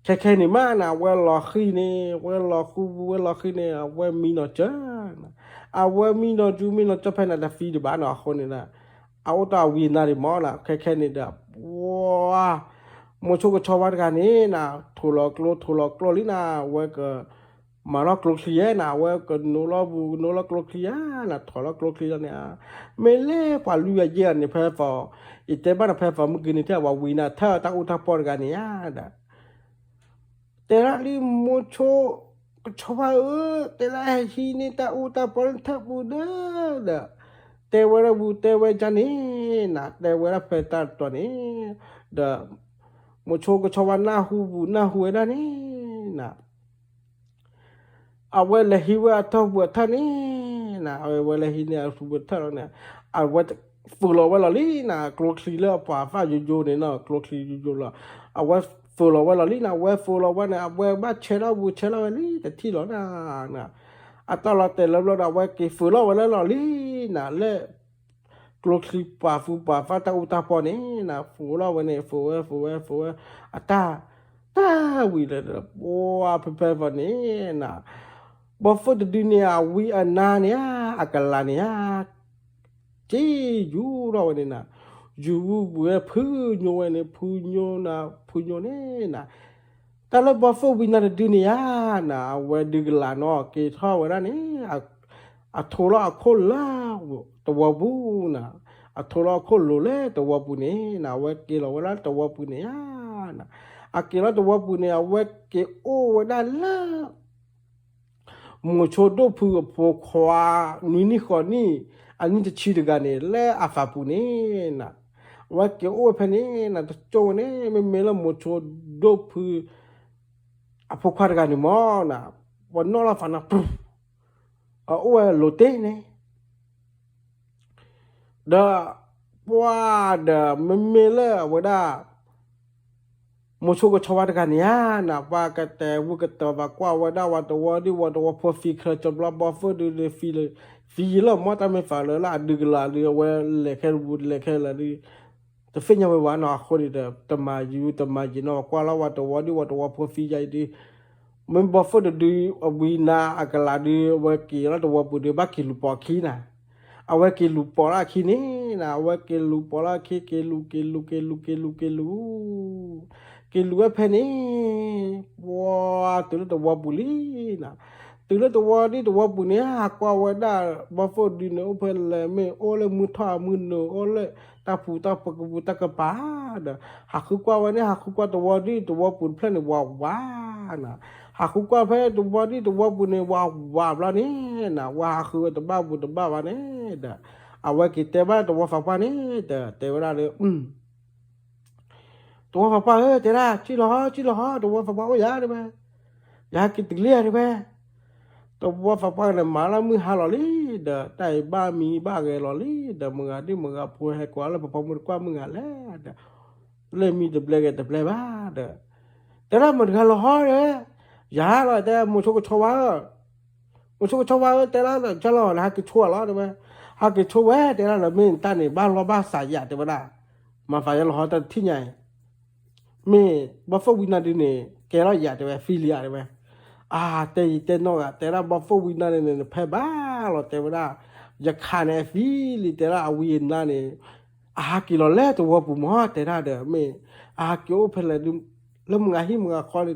ခဲခဲန့ၣ်မးနၤ အဝဲလီၤဃံၤန့ၣ် ဝဲလီၤဃူ ဝဲလီၤဃံၤန့ၣ် အဝဲမံနီၤကၠၢနၤ, အဝဲမံနီၤကၠူ မံနီၤကၠၢဖဲန့ၣ် တဖံးဒံးဘၣ်နီၤအဃိန့ၣ်ဒီး အအိၣ်တ့ၢ်အဝံအနါဒံးမးနၤ ခဲခဲန့ၣ်ဒီး ပှၤ မိၤဆိကဆီဝါတဂၤန့ၣ်နၤ ထိၣ်လီၤကျိ ထိၣ်လီၤကျိလံနၤ အဝဲက မၤလီၤကျိချံဧါနၤ အဝဲကနိးလီၤဘူး ကနိးလီၤကျိချံဧါနၤ ထိၣ်လီၤကျိချံလီၤန့ၣ်ဧါ, မ့ၢ်လၢပှၤလွံၢ်ဂၤယဲၢ်ဂၤန့ၣ် ဖဲ ယတဲဘၣ်နၤ ဖဲ ဖဲမုၢ်ကနံၤထဲ ပှၤဝံနၤထၢၣ်တၢ်အူတၢ်ပီတဂၤန့ၣ်ဧါဒီး တဲဒၣ်လံ မိၤဆိကဆီဝါဧၢ, တဲဒၣ်ဟဲဟံးန့ၢ်တၢ်အူတၢ်ပီလၢထၢၣ်ပူၤဒီး ဒီး တဲဝဲဒၣ်ဘူး တဲဝဲဒ်န့ၣ်နၤ တဲဝဲဒၣ်ဖဲတၢ်တတီၤန့ၣ် ဒီး မိၤဆိကဆီဝါနၢ်ဟူဘူးနၢ်ဟူဝဲဒၣ်န့ၣ်နၤ အဝဲလဲၤဟံးဝဲအထၢၣ်ပူၤအထၢၣ်န့ၣ်နၤ အဝဲလဲၤဟံးန့ၢ်အထၢၣ်ပူၤအထၢၣ်လီၤန့ၣ် အဝဲ ဖုးလီၤဝဲလီၤလံနၤ ကျိချံလၢအပှၤသၣ်ယိယိန့ၣ်နီၤ ကျိချံယိယိလီၤ အဝဲဖုးလီၤဝဲလီၤလံနၤ အဝဲဖုးလီၤဝဲန့ၣ် အဝဲဘၣ်ဆဲးထီၣ်ဘူးဆဲးထီၣ်ဝဲလံ တထံၣ်လီၤနၤ အတၢ်လီၤတဲာ်လၢဘျီဒီး အဝဲက့ၤဖုးလီၤဝဲလၢလီၤလံနၤ လၢ ကျိချံပှၤဖုပှၤသၣ်တၢ်အူတၢ်ပီန့ၣ်နၤ ဖုးလီၤဝဲန့ၣ် ဖုးဝဲ ဖုးဝဲ ဖုးဝဲ အတၢ် တၢ်ဝံၤလၢ ပှၤဖဲဖဲဖဲန့ၣ်နၤ ဘီၣ်ဖိတဒုန့ၣ် အဝံအနါန့ၣ်ဧါ အကလၤန့ၣ်ဧါ က့ယူၤထီၣ်ဝဲန့ၣ်နၤ ယူၤဝဲဖုညိဝဲန့ၣ် ဖုညိနၤ ဖုညိန့ၣ်နၤ တၢ်လၢဘီၣ်ဖိဝံနၤတဒုန့ၣ်ဧါနၤ အဝဲဒုးကလၤနီၤ က့ၤထီၣ်ဝဲဒၣ်န့ၣ် အထိးလီၤအခိၣ်လၢ တဝီပူၤနၤ အထိးလီၤအခိၣ်လိၤလၢတဝီပူၤန့ၣ်နၤ အဝဲက့ၤလီၤဝဲဒၣ်တဝီပူၤန့ၣ်ဧါနၤ အက့ၤလီၤတဝီပူၤန့ၣ် အဝဲက့ၤအိၣ်ဝဲဒၣ်လၢ မိၤဆိဒိၣ်ဖုအဖိခွါ နွံနံၣ်ဃိးနံၣ် အနံၣ်တဆံတဂၤန့ၣ် လၢအသးပူၤန့ၣ်နၤ အဝဲက့ၤအိၣ်ဝဲဖဲန့ၣ်နၤ တကၠိဝဲန့ၣ် မ့မ့ၢ်လၢမိၤဆိဒိၣ်ဖု အဖိခွါတဂၤန့ၣ်မ့ၢ်နၤ ပှၤနီၣ်လီၤသးနၤ အအိၣ်ဝဲလိၤတ့ၢ်န့ၣ် ဒီး ပှၤဒီး မ့မ့ၢ်လၢအဝဲဒၣ် မိၤဆိကဆီဝါတဂၤန့ၣ်ဧါနၤ ပှၤကတဲာ်ဝံၤကတၢၢ်ဘၣ်ကွၢ်ဝဲဒၣ် ဝၤတဝီဒ်ဝၤတဝီဖိသံချၢကဘျီ ဘီၣ်ဖိဒုး သံယံာ်လၢမ့ၢ်တၢ်မ့ၢ်သးလၢ လၢအဒုးကလၤဒုး အဝဲလဲၤခဲတဘူးလဲၤခဲလၢာ်ဒုး တသ့ၣ်ညါဝဲဘၣ်နီၤ အဃိန့ၣ်ဒီး တမၤယံၤတမၤယံၤနီၤ ကွၢ်လီၤဝၤတဝီဒ်ဝၤတဝီဖိသံယံာ်အံၤဒုး မ့ၢ်ဘီၣ်ဖိတဒု အဝံနၤအကလၤဒုး အဝဲက့ၤလီၤတဝီပူၤဒုး ဘၣ်က့ၤလူၤပိာ်အခံနၤ အဝဲက့ၤလူၤပိာ်လၢအခံန့ၣ်နၤ အဝဲက့ၤလူၤပိာ်လၢအခံ က့ၤလူၤ က့ၤလူၤ က့ၤလူၤ က့ၤလူၤ က့ၤလူၤ က့ၤလူၤဝဲဖဲန့ၣ် ပှၤတုၤလၢတဝီပူၤလံနၤ တုၤလၢတဝီဒ်တဝီပူၤန့ၣ် ဟးကွၢ်ဝဲဒၣ် ဘီၣ်ဖိဒုးန့ၣ် အိၣ်ဖဲလဲၣ်မ့ၢ် အိၣ်လၢမုၢ်ထီၣ်မုၢ်နုာ် အိၣ်လၢတၢ်ပူၤတၢ်ပကပူၤတၢ်ကပၤဒီး ဟးဃုကွၢ်ဝဲန့ၣ် ဟးဃုကွၢ်တဝီဒ်တဝီပူၤတဖျၢၣ်န့ၣ် ဝးဝးနၤ ဟးဃုကွၢ်ဖဲတဝီဒ်တဝီပူၤန့ၣ် ဝးဝးဘျီန့ၣ်နၤ ဝဲဟးဃုဝဲတဘၣ်ဘူးတဘၣ်ဘၣ်န့ၣ်ဒီး အဝဲက့ၤတဲဘၣ်တဝီသးပှၢ်န့ၣ်ဒီး တဲဝဲဒၣ်လၢ တဝီသးပှၢ်ဧၢ တဲဒၣ် ကံၣ်လီၤဟီ ကံၣ်လီၤဟီ တဝီသးပှၢ်အိၣ်ယၤတဲဝဲ ယဟဲက့ၤတလံဧါတဲဝဲ တဝီသးပှၢ်န့ၣ် မၤလၢမုၢ်ဟါလီၤလံဒီး တၢ်အံၤဘၣ်မံဘၣ်ဂဲၤလီၤလံဒီး မုၢ်ဂၤဒ်မုၢ်ဂၤဖိဟဲကွၢ်လၢပဖီမုၢ်တကွၢ်မုၢ်ဂၤလဲၣ်ဒီး လၢမံတဘျဲဂဲၤတဘျဲဘၣ်ဒီး တဲဒၣ်မတၤတဂၤလီၤဟီတဲဝဲ ယၤလီၤတဲ မိၤဆိကဆီဝါဧၢ မိၤဆိကဆီဝါဧၢ တဲဒၣ်ကၢ်လီၤ နဟဲက့ၤဆိဝဲလီၤတဲဝဲ ဟဲက့ၤဆိဝဲ တဲဒၣ်လၢမ့ၢ်တၢ်န့ၣ် ဘၣ်လီၢ်ဘၣ်စးယၤတဲဝဲဒၣ် မၤသးယါလီၤဟီတထံၣ်ညါအံၤ မ့ၢ်ဘီၣ်ဖိဝံနၤဒုးန့ၣ် ကဲလီၤယၤတဲဝဲ သံလံယၤတဲဝဲ အ အတဲယတဲနီၣ်ဂၤ တဲဒၣ် ဘီၣ်ဖိၣ်ဝံနါန့ၣ်န့ၣ် နဖဲဘၣ်လီၤ တဲဝဲဒၣ်, ယခးန့ၣ်အသံလံ တဲဒၣ် အဝံအနါန့ၣ် အဟးက့ၤလီၤလၢသဝီပူၤမး တဲဒၣ်ဒီး မ့ၢ်အဟးက့ၤအိၣ်ဖဲလဲၣ်ဒုး လၢမုၢ်ဂၤဟံၣ်မုၢ်ဂၤဃီ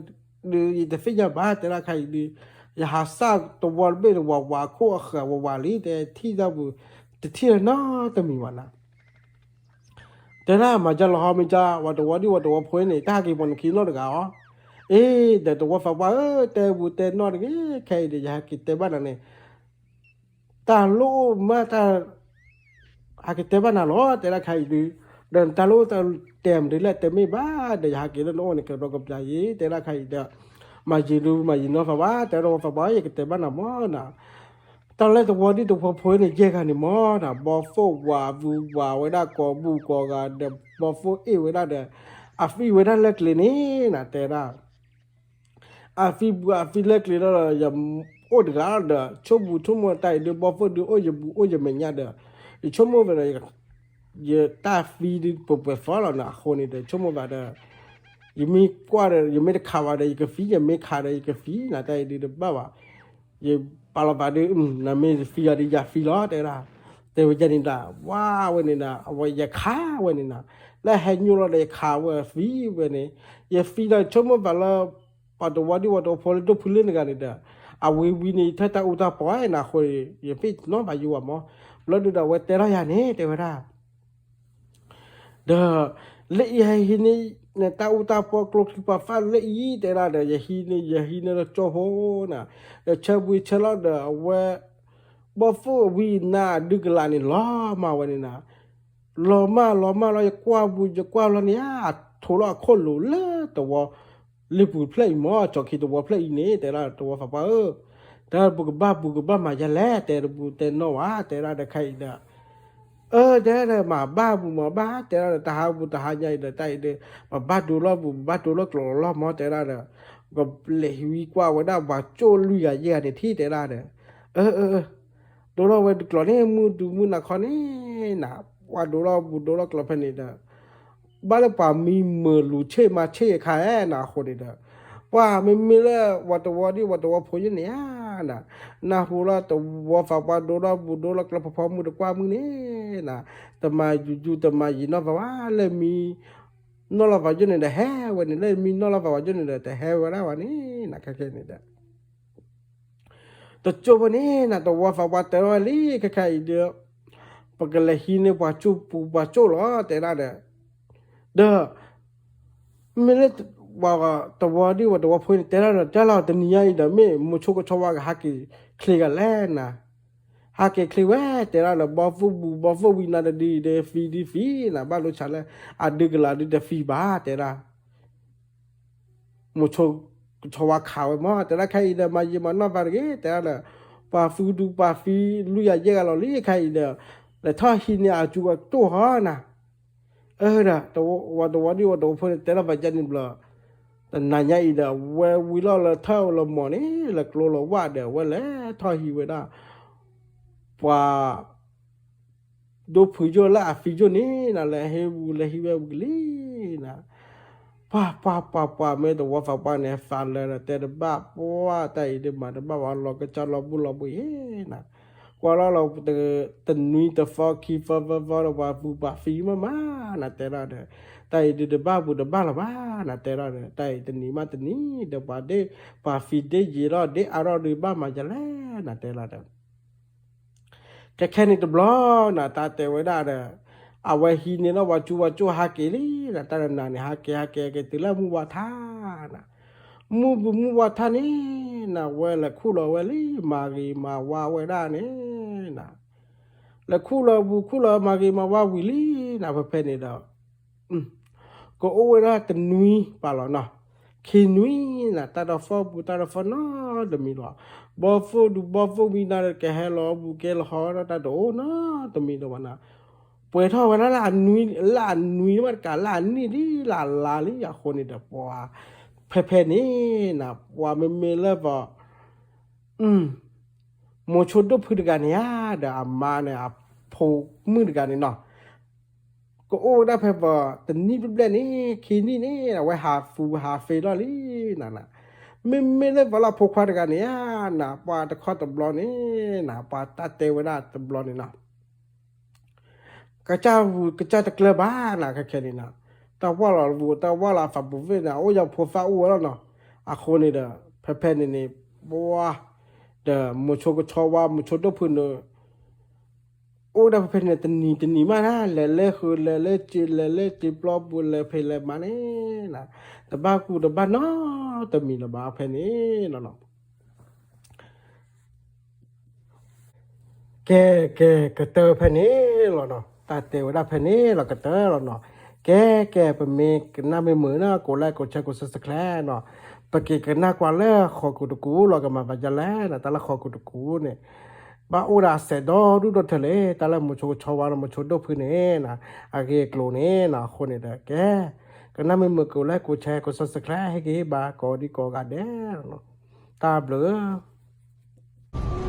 ဒီး ယတသ့ၣ်ညါဘၣ် တဲဒၣ်ခါအံၤဒုး ယဟးစၢ်သဝီတဘ့ၣ်န့ၣ် ဝးဝးအခိၣ်အဃၢၤဝးဝးလံ တဲထံၣ်တၢ်ပူၤ တထံၣ်လၢနီတမံၤဘၣ်နၤ တဲဒၣ် မၤကလီၤဟီမ့ၢ်က ဝဲတဝီဒံၣ်ဝဲတဝီဖိန့ၣ် တၢ်ဟးက့ၤပှၤနခံနီတဂၤအီၤ, အ့ ဒီးတဝီဖးပှၢ်ဧၢ တဲပူၤတဲနီၣ်တဂ့ၤ ခဲအံၤဒီး ယဟဲက့ၤတဲဘၣ်နၤန့ၣ် တၢ်လိၣ်အိၣ်မးတၢ် ဟဲက့ၤတဲဘၣ်နၤလီၤ တဲဒၣ်ခါအံၤဒုး, ဒီးနတၢ်လိၣ်တၢ်တဲမတၤလဲၣ် တဲမ့ၢ်ဘၣ်ဒီး ယဟးက့ၤလၢနအိၣ်န့ၣ် ကဒီးကပျၢ်ယံၤ တဲဒၣ်ခါအံၤဒီး, မၤယံၤဒုး မၤယံၤနီၢ်ဖးပှၢ် တဲဒၣ်တဝီဖးပှၢ် ယကတဲဘၣ်နၤမးနၤ တၢ်လၢတဝီဒံၣ်တဝီဖိန့ၣ် ယဲၢ်ဂၤန့ၣ်မးနၤ ဘီၣ်ဖိၣ်ဝးဝုၤဝးဝဲဒၣ်ကိးဘူၣ်ကိးဂၤဒီး ဘီၣ်ဖိၣ်အ့ၣ်ဝဲဒၣ်ဒီး အဖံဝဲဒၣ်လၢကျဲၤန့ၣ်နၤ တဲဒၣ်, အဖံဘူးအဖံလၢကျဲၤလီၤဒီး ယအိၣ်တဂၤဒီး ဆိကမိၣ်ဆိကမိၣ်တၢ်အံၤဒုး ဘီၣ်ဖိၣ်ဒုးအိၣ်ယဘူးအိၣ်ယမဲာ်ညါဒီး ယဆိကမိၣ်ဝဲဒီး ယတၢ်ဖံဒုးပှဲၤပှဲၤသီလီၤနၤ အဃိန့ၣ်ဒီး ဆိကမိၣ်ဘၣ်ဒီး ယမ့ၢ်ကွၢ်ဒီး ယမ့ၢ်တခးဘၣ်ဒီး ယကဖံ ယမ့ၢ်ခးဒီး ယကဖံနၤ တၢ်အံၤဒုးတဘၣ်ဘၣ်, ယပာ်လီၤပာ်ဒုး နမ့ၢ်ဖံအီၤဒီး ယၤဖံလီၤ တဲဒၣ်, တဲဝဲယဲန့ၣ်ဒီး ဝါဝဲန့ၣ်ဒီး အဝဲယခးဝဲန့ၣ်နၤ, လၢဟဲညိလီၤဒီး ယခးဝဲဖံဝဲန့ၣ်, ယဖံဒီးဆိကမိၣ်ဘၣ်လၢ ပှၤတဝီဒံၣ်ဝဲတဝီဖိလၢဒိၣ်ဖုလၢနဂၤန့ၣ်ဒီး အဝံၤဝံၤန့ၣ် ယထၢၣ်တၢ်အူတၢ်ပီနၤ အဃိန့ၣ် ယဖံးနီၣ်ဘၣ်ယိဝဲမး, ဘျီဒုးဒီး အဝဲတဲထီၣ်ယၤန့ၣ် တဲဝဲဒၣ် ဒီး လၢအံၤဟဲဟံးန့ၢ် နတၢ်အူတၢ်ပီကျိချံပှၤဖးလၢအံၤ တဲဒၣ်ဒီး ယဟံးန့ၢ် ယဟံးန့ၢ်လၢကၠိဖိနၤ, ယဆၢဘှံးဆၢလီၤဒီး အဝဲ ဘီၣ်ဖိၣ်ဝံနါဒုးကလးန့ၣ် လီၤမၢ်ဝဲန့ၣ်နၤ, လီၤမၢ်လီၤမၢ်လီၤ ယကွၢ်ပူၤ ယကွၢ်လီၤန့ၣ် အထိးလီၤအခိၣ်လိၤလၢတဝီ လ့ပူၤဖျၢၣ်အံၤမး ကၠီၤခံတဝီဖျၢၣ်အံၤန့ၣ် တဲဒၣ်တဝီဖးပှၢ်ဧၢ, တဲဒၣ်ပကဘၣ်ပူၤကဘၣ်မၤယဲလဲၣ် တဲတပူၤတဲနီၣ်ဝဲ တဲဒၣ်ဒီးခဲအံၤဒီး အၢ တဲဒၣ်မၤဘၣ်ပူၤမၤဘၣ် တဲဒၣ်ဒီး တဟးပူၤတဟးညါအံၤဒီး တၢ်အံၤဒီး ပဘၣ်ဒိလီၢ်ပူၤ ပဘၣ်ဒိလီၢ်ကျိာ်လီၢ်မး တဲဒၣ်ဒီး ကလဲၤဟံးဝံကွၢ်ဝဲဒၣ်ပှၤကၠိလွံၢ်ဂၤယဲၢ်ဂၤန့ၣ်ထံၣ် တဲဒၣ်ဒီး အၢ အၢ အၢ ဒိလီၢ်ဝဲတကျိာ်န့ၣ် မုၢ်ဒုးမုၢ်နၤခီန့ၣ်နၤ ပှၤဒိလီၢ်ပူၤဒိလီၢ်ကျိာ်ဖဲန့ၣ်ဒီး ဘၣ်လၢပှၤမံမုာ်လူၤဆ့ၣ်မၤဆ့ၣ်အခါဧါနၤအဃိန့ၣ်ဒီး ပှၤမ့မ့ၢ်လၢ ပှၤတဝီဒံၣ်ပှၤတဝီဖိယိၣ်န့ၣ်ဧါနၤ, နၢ်ဟူလၢတဝီဖးပှၢ်ဒိလီၢ်ပူၤဒိလီၢ်ကျိာ်ဖီဖီမုၢ်တကွၢ်မုၢ်န့ၣ်နၤ, တမၤယူၤယူၤတမၤယံာ်နီၢ်ဖးပှၢ် လၢမံ နီၢ်လီၤဖးယိၣ်န့ၣ်ဒီးဟဲဝဲန့ၣ် လၢမံနီၢ်လီၤဖးပှၢ်ယိၣ်န့ၣ်ဒီး တဟဲဝဲဒၣ်ဘၣ်န့ၣ်နၤ ခဲခဲန့ၣ်ဒီး တကၠိဖိန့ၣ်နၤ တဝီဖးပှၢ်တဲထီၣ်ဝဲလံ ခဲခဲအံၤဒီး ပကလဲၤဟံးန့ၢ်ပှၤကၠိပူၤပှၤကၠိလီၤ တဲဒၣ်ဒီး ဒီး မ့ၢ်လၢ တဝီဒံၣ်ဝဲတဝီဖိန့ၣ် တဲဒၣ်ဒီး တၢ်လီၤတနံၤညါအံၤဒီး မ့ၢ်မိၤဆိကဆီဝါကဟးက့ၤချ့ဂၤလဲၣ်နၤ, ဟးက့ၤချ့ဝဲ တဲဒၣ်ဒီး ဘီၣ်ဖိၣ်ဘူးဘီၣ်ဖိၣ်ဝံနါတဒုအံၤဒီး ဖံဒုးဖံနၤ ဘၣ်လိဆါလၢ အဒုးကလးဒုးတဖံဘၣ် တဲဒၣ် မိၤဆိကဆီဝါခးဝဲမး တဲဒၣ်ခဲအံၤဒီး မၤယံာ်မၤနီၢ်ဖးတဂ့ၤ တဲဒၣ်ဒီး ပှၤဖုဒူပှၤဖံလွံၢ်ယၤယဲၢ်ဂၤလီၤလံခဲအံၤဒီး လဲၤထီၣ်ဟံးန့ၢ်အကၠိအကၠိဟီနၤ, အၢဒီး ဝဲတဝီဒံၣ်ဝဲတဝီဖိန့ၣ် တဲထီၣ်ပာ်ကဲန့ၣ်ဘျီ တနၤညါအံၤဒီး ဝဲဝံၤလီၤလၢထၢၣ်လၢမိၢ်န့ၣ် လၢကျိလၢဝၣ်ဒီး ဝဲလဲၤထီၣ်ဟံးဝဲဒၣ် ပှၤ ဒိၣ်ဖုယိၣ်လၢအဖံယိၣ်န့ၣ်နၤ လဲၤဟ့ၣ်ဝံၤလဲၤဟံးဝဲဝံၤလံနၤ, ပှၤပှၤပှၤပှၤ မ့ၢ်တဝီဖးပှၢ်န့ၣ် သးလၢာ်ဒီးတဲတဘၣ် ပှၤတၢ်အံၤဒုးမၤတဘၣ်ဝဲ လီၤကစၢ်လီၤဘူၣ်လီၤဘှံးအံၤနၤ, ကွၢ်လီၤလီၤ တနွံတသီခံသီသၢသီဒီး ပှၤပူၤပှၤဖံးမးမး နၤတဲဒၣ်ဒီး တၢ်အံၤဒုးတဘၣ်ပူၤတဘၣ်လီၤဘၣ် နၤတဲဒၣ်ဒီး တၢ်အံၤတနံၤမးတနံၤဒီး ပှၤဒ့ၣ် ပှၤဖံးဒ့ၣ်ယံာ်ထီၣ်ဒ့ၣ်အါထီၣ်ဒုး ဘၣ်မၤယလဲၣ် နၤတဲဒၣ်ဒီး ခဲခဲန့ၣ်တဘျီနၤ တၢ်တဲဝဲဒၣ်ဒီး အဝဲဟံးန့ၢ်လီၤပှၤကၠိပှၤကၠိဟးက့ၤလံနၤ တၢ်တနၤန့ၣ် ဟးက့ၤဟးက့ၤဟဲက့ၤတုၤလၢမုၢ်ဝါထါနၤ, မုၢ်ပူၤမုၢ်ဝါထါန့ၣ်နၤ ဝဲလဲၤခူၣ်လီၤဝဲလံ မၤဂ့ၤမၤဝါဝဲဒၣ်န့ၣ်နၤ, လဲၤခူၣ်လီၤပူၤခူၣ်လီၤမၤဂ့ၤမၤဝါဝံၤလံနၤ ဖဲဖဲန့ၣ်ဒီး ကအိၣ်ဝဲဒၣ်တနွံပာ်လီၤနီၤ, ခံနွံနၤ တၢ်တဖီပူၤတၢ်တဖီနီတမံၤလီၤ, ဘီဖိဒူဘီဖိဝံနၤဒီး ကဟဲလီၤအပူၤကဲလီၤဟီဒီး တၢ်တအိၣ်နီတမံၤလီၤဘၣ်နၤ, ပှဲၤထီၣ်ဝဲဒၣ်လၢအနွံ လၢအနွံမးတကး လၢအနံၣ်လံ လၢအလါလံ အဃိန့ၣ်ဒီး ပှၤ ဖဲဖဲန့ၣ်နၤ ပှၤမ့မ့ၢ်လၢပှၤ မိၤဆိဒိၣ်ဖုတဂၤန့ၣ်ဧါ ဒီးအမါန့ၣ် အဖိမုၣ်တဂၤန့ၣ်နီၤ, ကအိၣ်ဝဲဒၣ်ဖဲပှၤတနံၣ်ဘျဲၣ်ဘျဲၣ်န့ၣ် ခံနံၣ်န့ၣ် အဝဲဟးဖူဟးဖ့ထီၣ်လံနၤနၤ, မ့မ့ၢ်လၢပှၤလၢဖိခွါတဂၤန့ၣ်ဧါ, နပှၤတခီတဘျီန့ၣ်, နပှၤတၢ်တဲဝဲဒၣ်တဘျီန့ၣ်နီၤ, ကစၢ်ဝူၤကစၢ်တကျၢၤဘၣ်နၤခဲခဲန့ၣ်နီၤ, တၢ်ဝၢ်လီၤဝူၤ တၢ်ဝၢ်လီၤသးပူၤဝ့ၢ်န့ၣ် အိၣ်ယီၤဖိသၣ်အိၣ်ဝဲလီၤနီၤ, အဃိန့ၣ်ဒီး ဖဲဖဲန့ၣ်န့ၣ်, ပှၤ, ဒီးမိၤဆိကဆီဝါ မိၤဆိဒိၣ်ဖုန့ၣ် အိၣ်ဒၣ်ဖဲဖဲန့ၣ် တနံၤတနံၤမးနၤ, လဲၤလၢဃုာ် လဲၤလၢစံာ် လဲၤလၢစံာ်ပျီပူၤ လဲၤဖံးလဲၤမၤန့ၣ်, တဘၣ်ကူၣ်တဘၣ်နီတမံၤလၢၤဘၣ်ဖဲန့ၣ်လီၤနီၤ. ကဲ, ကဲ, ကတၢၢ်ဖဲန့ၣ်လီၤနီၤ, တၢ်တဲဝဲဒၣ်ဖဲန့ၣ်လီၤ ကတၢၢ်လီၤနီၤ. ကဲ, ကဲ, ပမ့ၢ်ကနၣ်မ့ၢ်မုာ်နီၤ ကိးlike ကိးshare ကိးsubscribeနီၤ, ပက့ၤကနၣ်ကွၢ်လၢဃီကူၤတကူၤလီၤ ကမၤဘၣ်ယလဲၣ်နီၤ, တၢ်လၢဃီကူၤတကူၤန့ၣ် ဘၣ်အိၣ်ဒၣ်အစဲးဒီဒူၣ်ဒီထၢလံ, တၢ်လၢမိၤဆိကဆီဝါဒီးမိၤဆိဒိၣ်ဖုန့ၣ်, အဂ့ၢ်အကျိၤန့ၣ်နီၤ, အဃိန့ၣ်ဒီး ကဲ, ကနၣ်မ့ၢ်မုာ်ကိးlike ကိးshare ကိးsubscribe ဟ့ၣ်ဂံၢ်ဟ့ၣ်ဘါ ကိးဒံကိးဂၤဒဲးလီၤနီၤ, တၢ်ဘျုး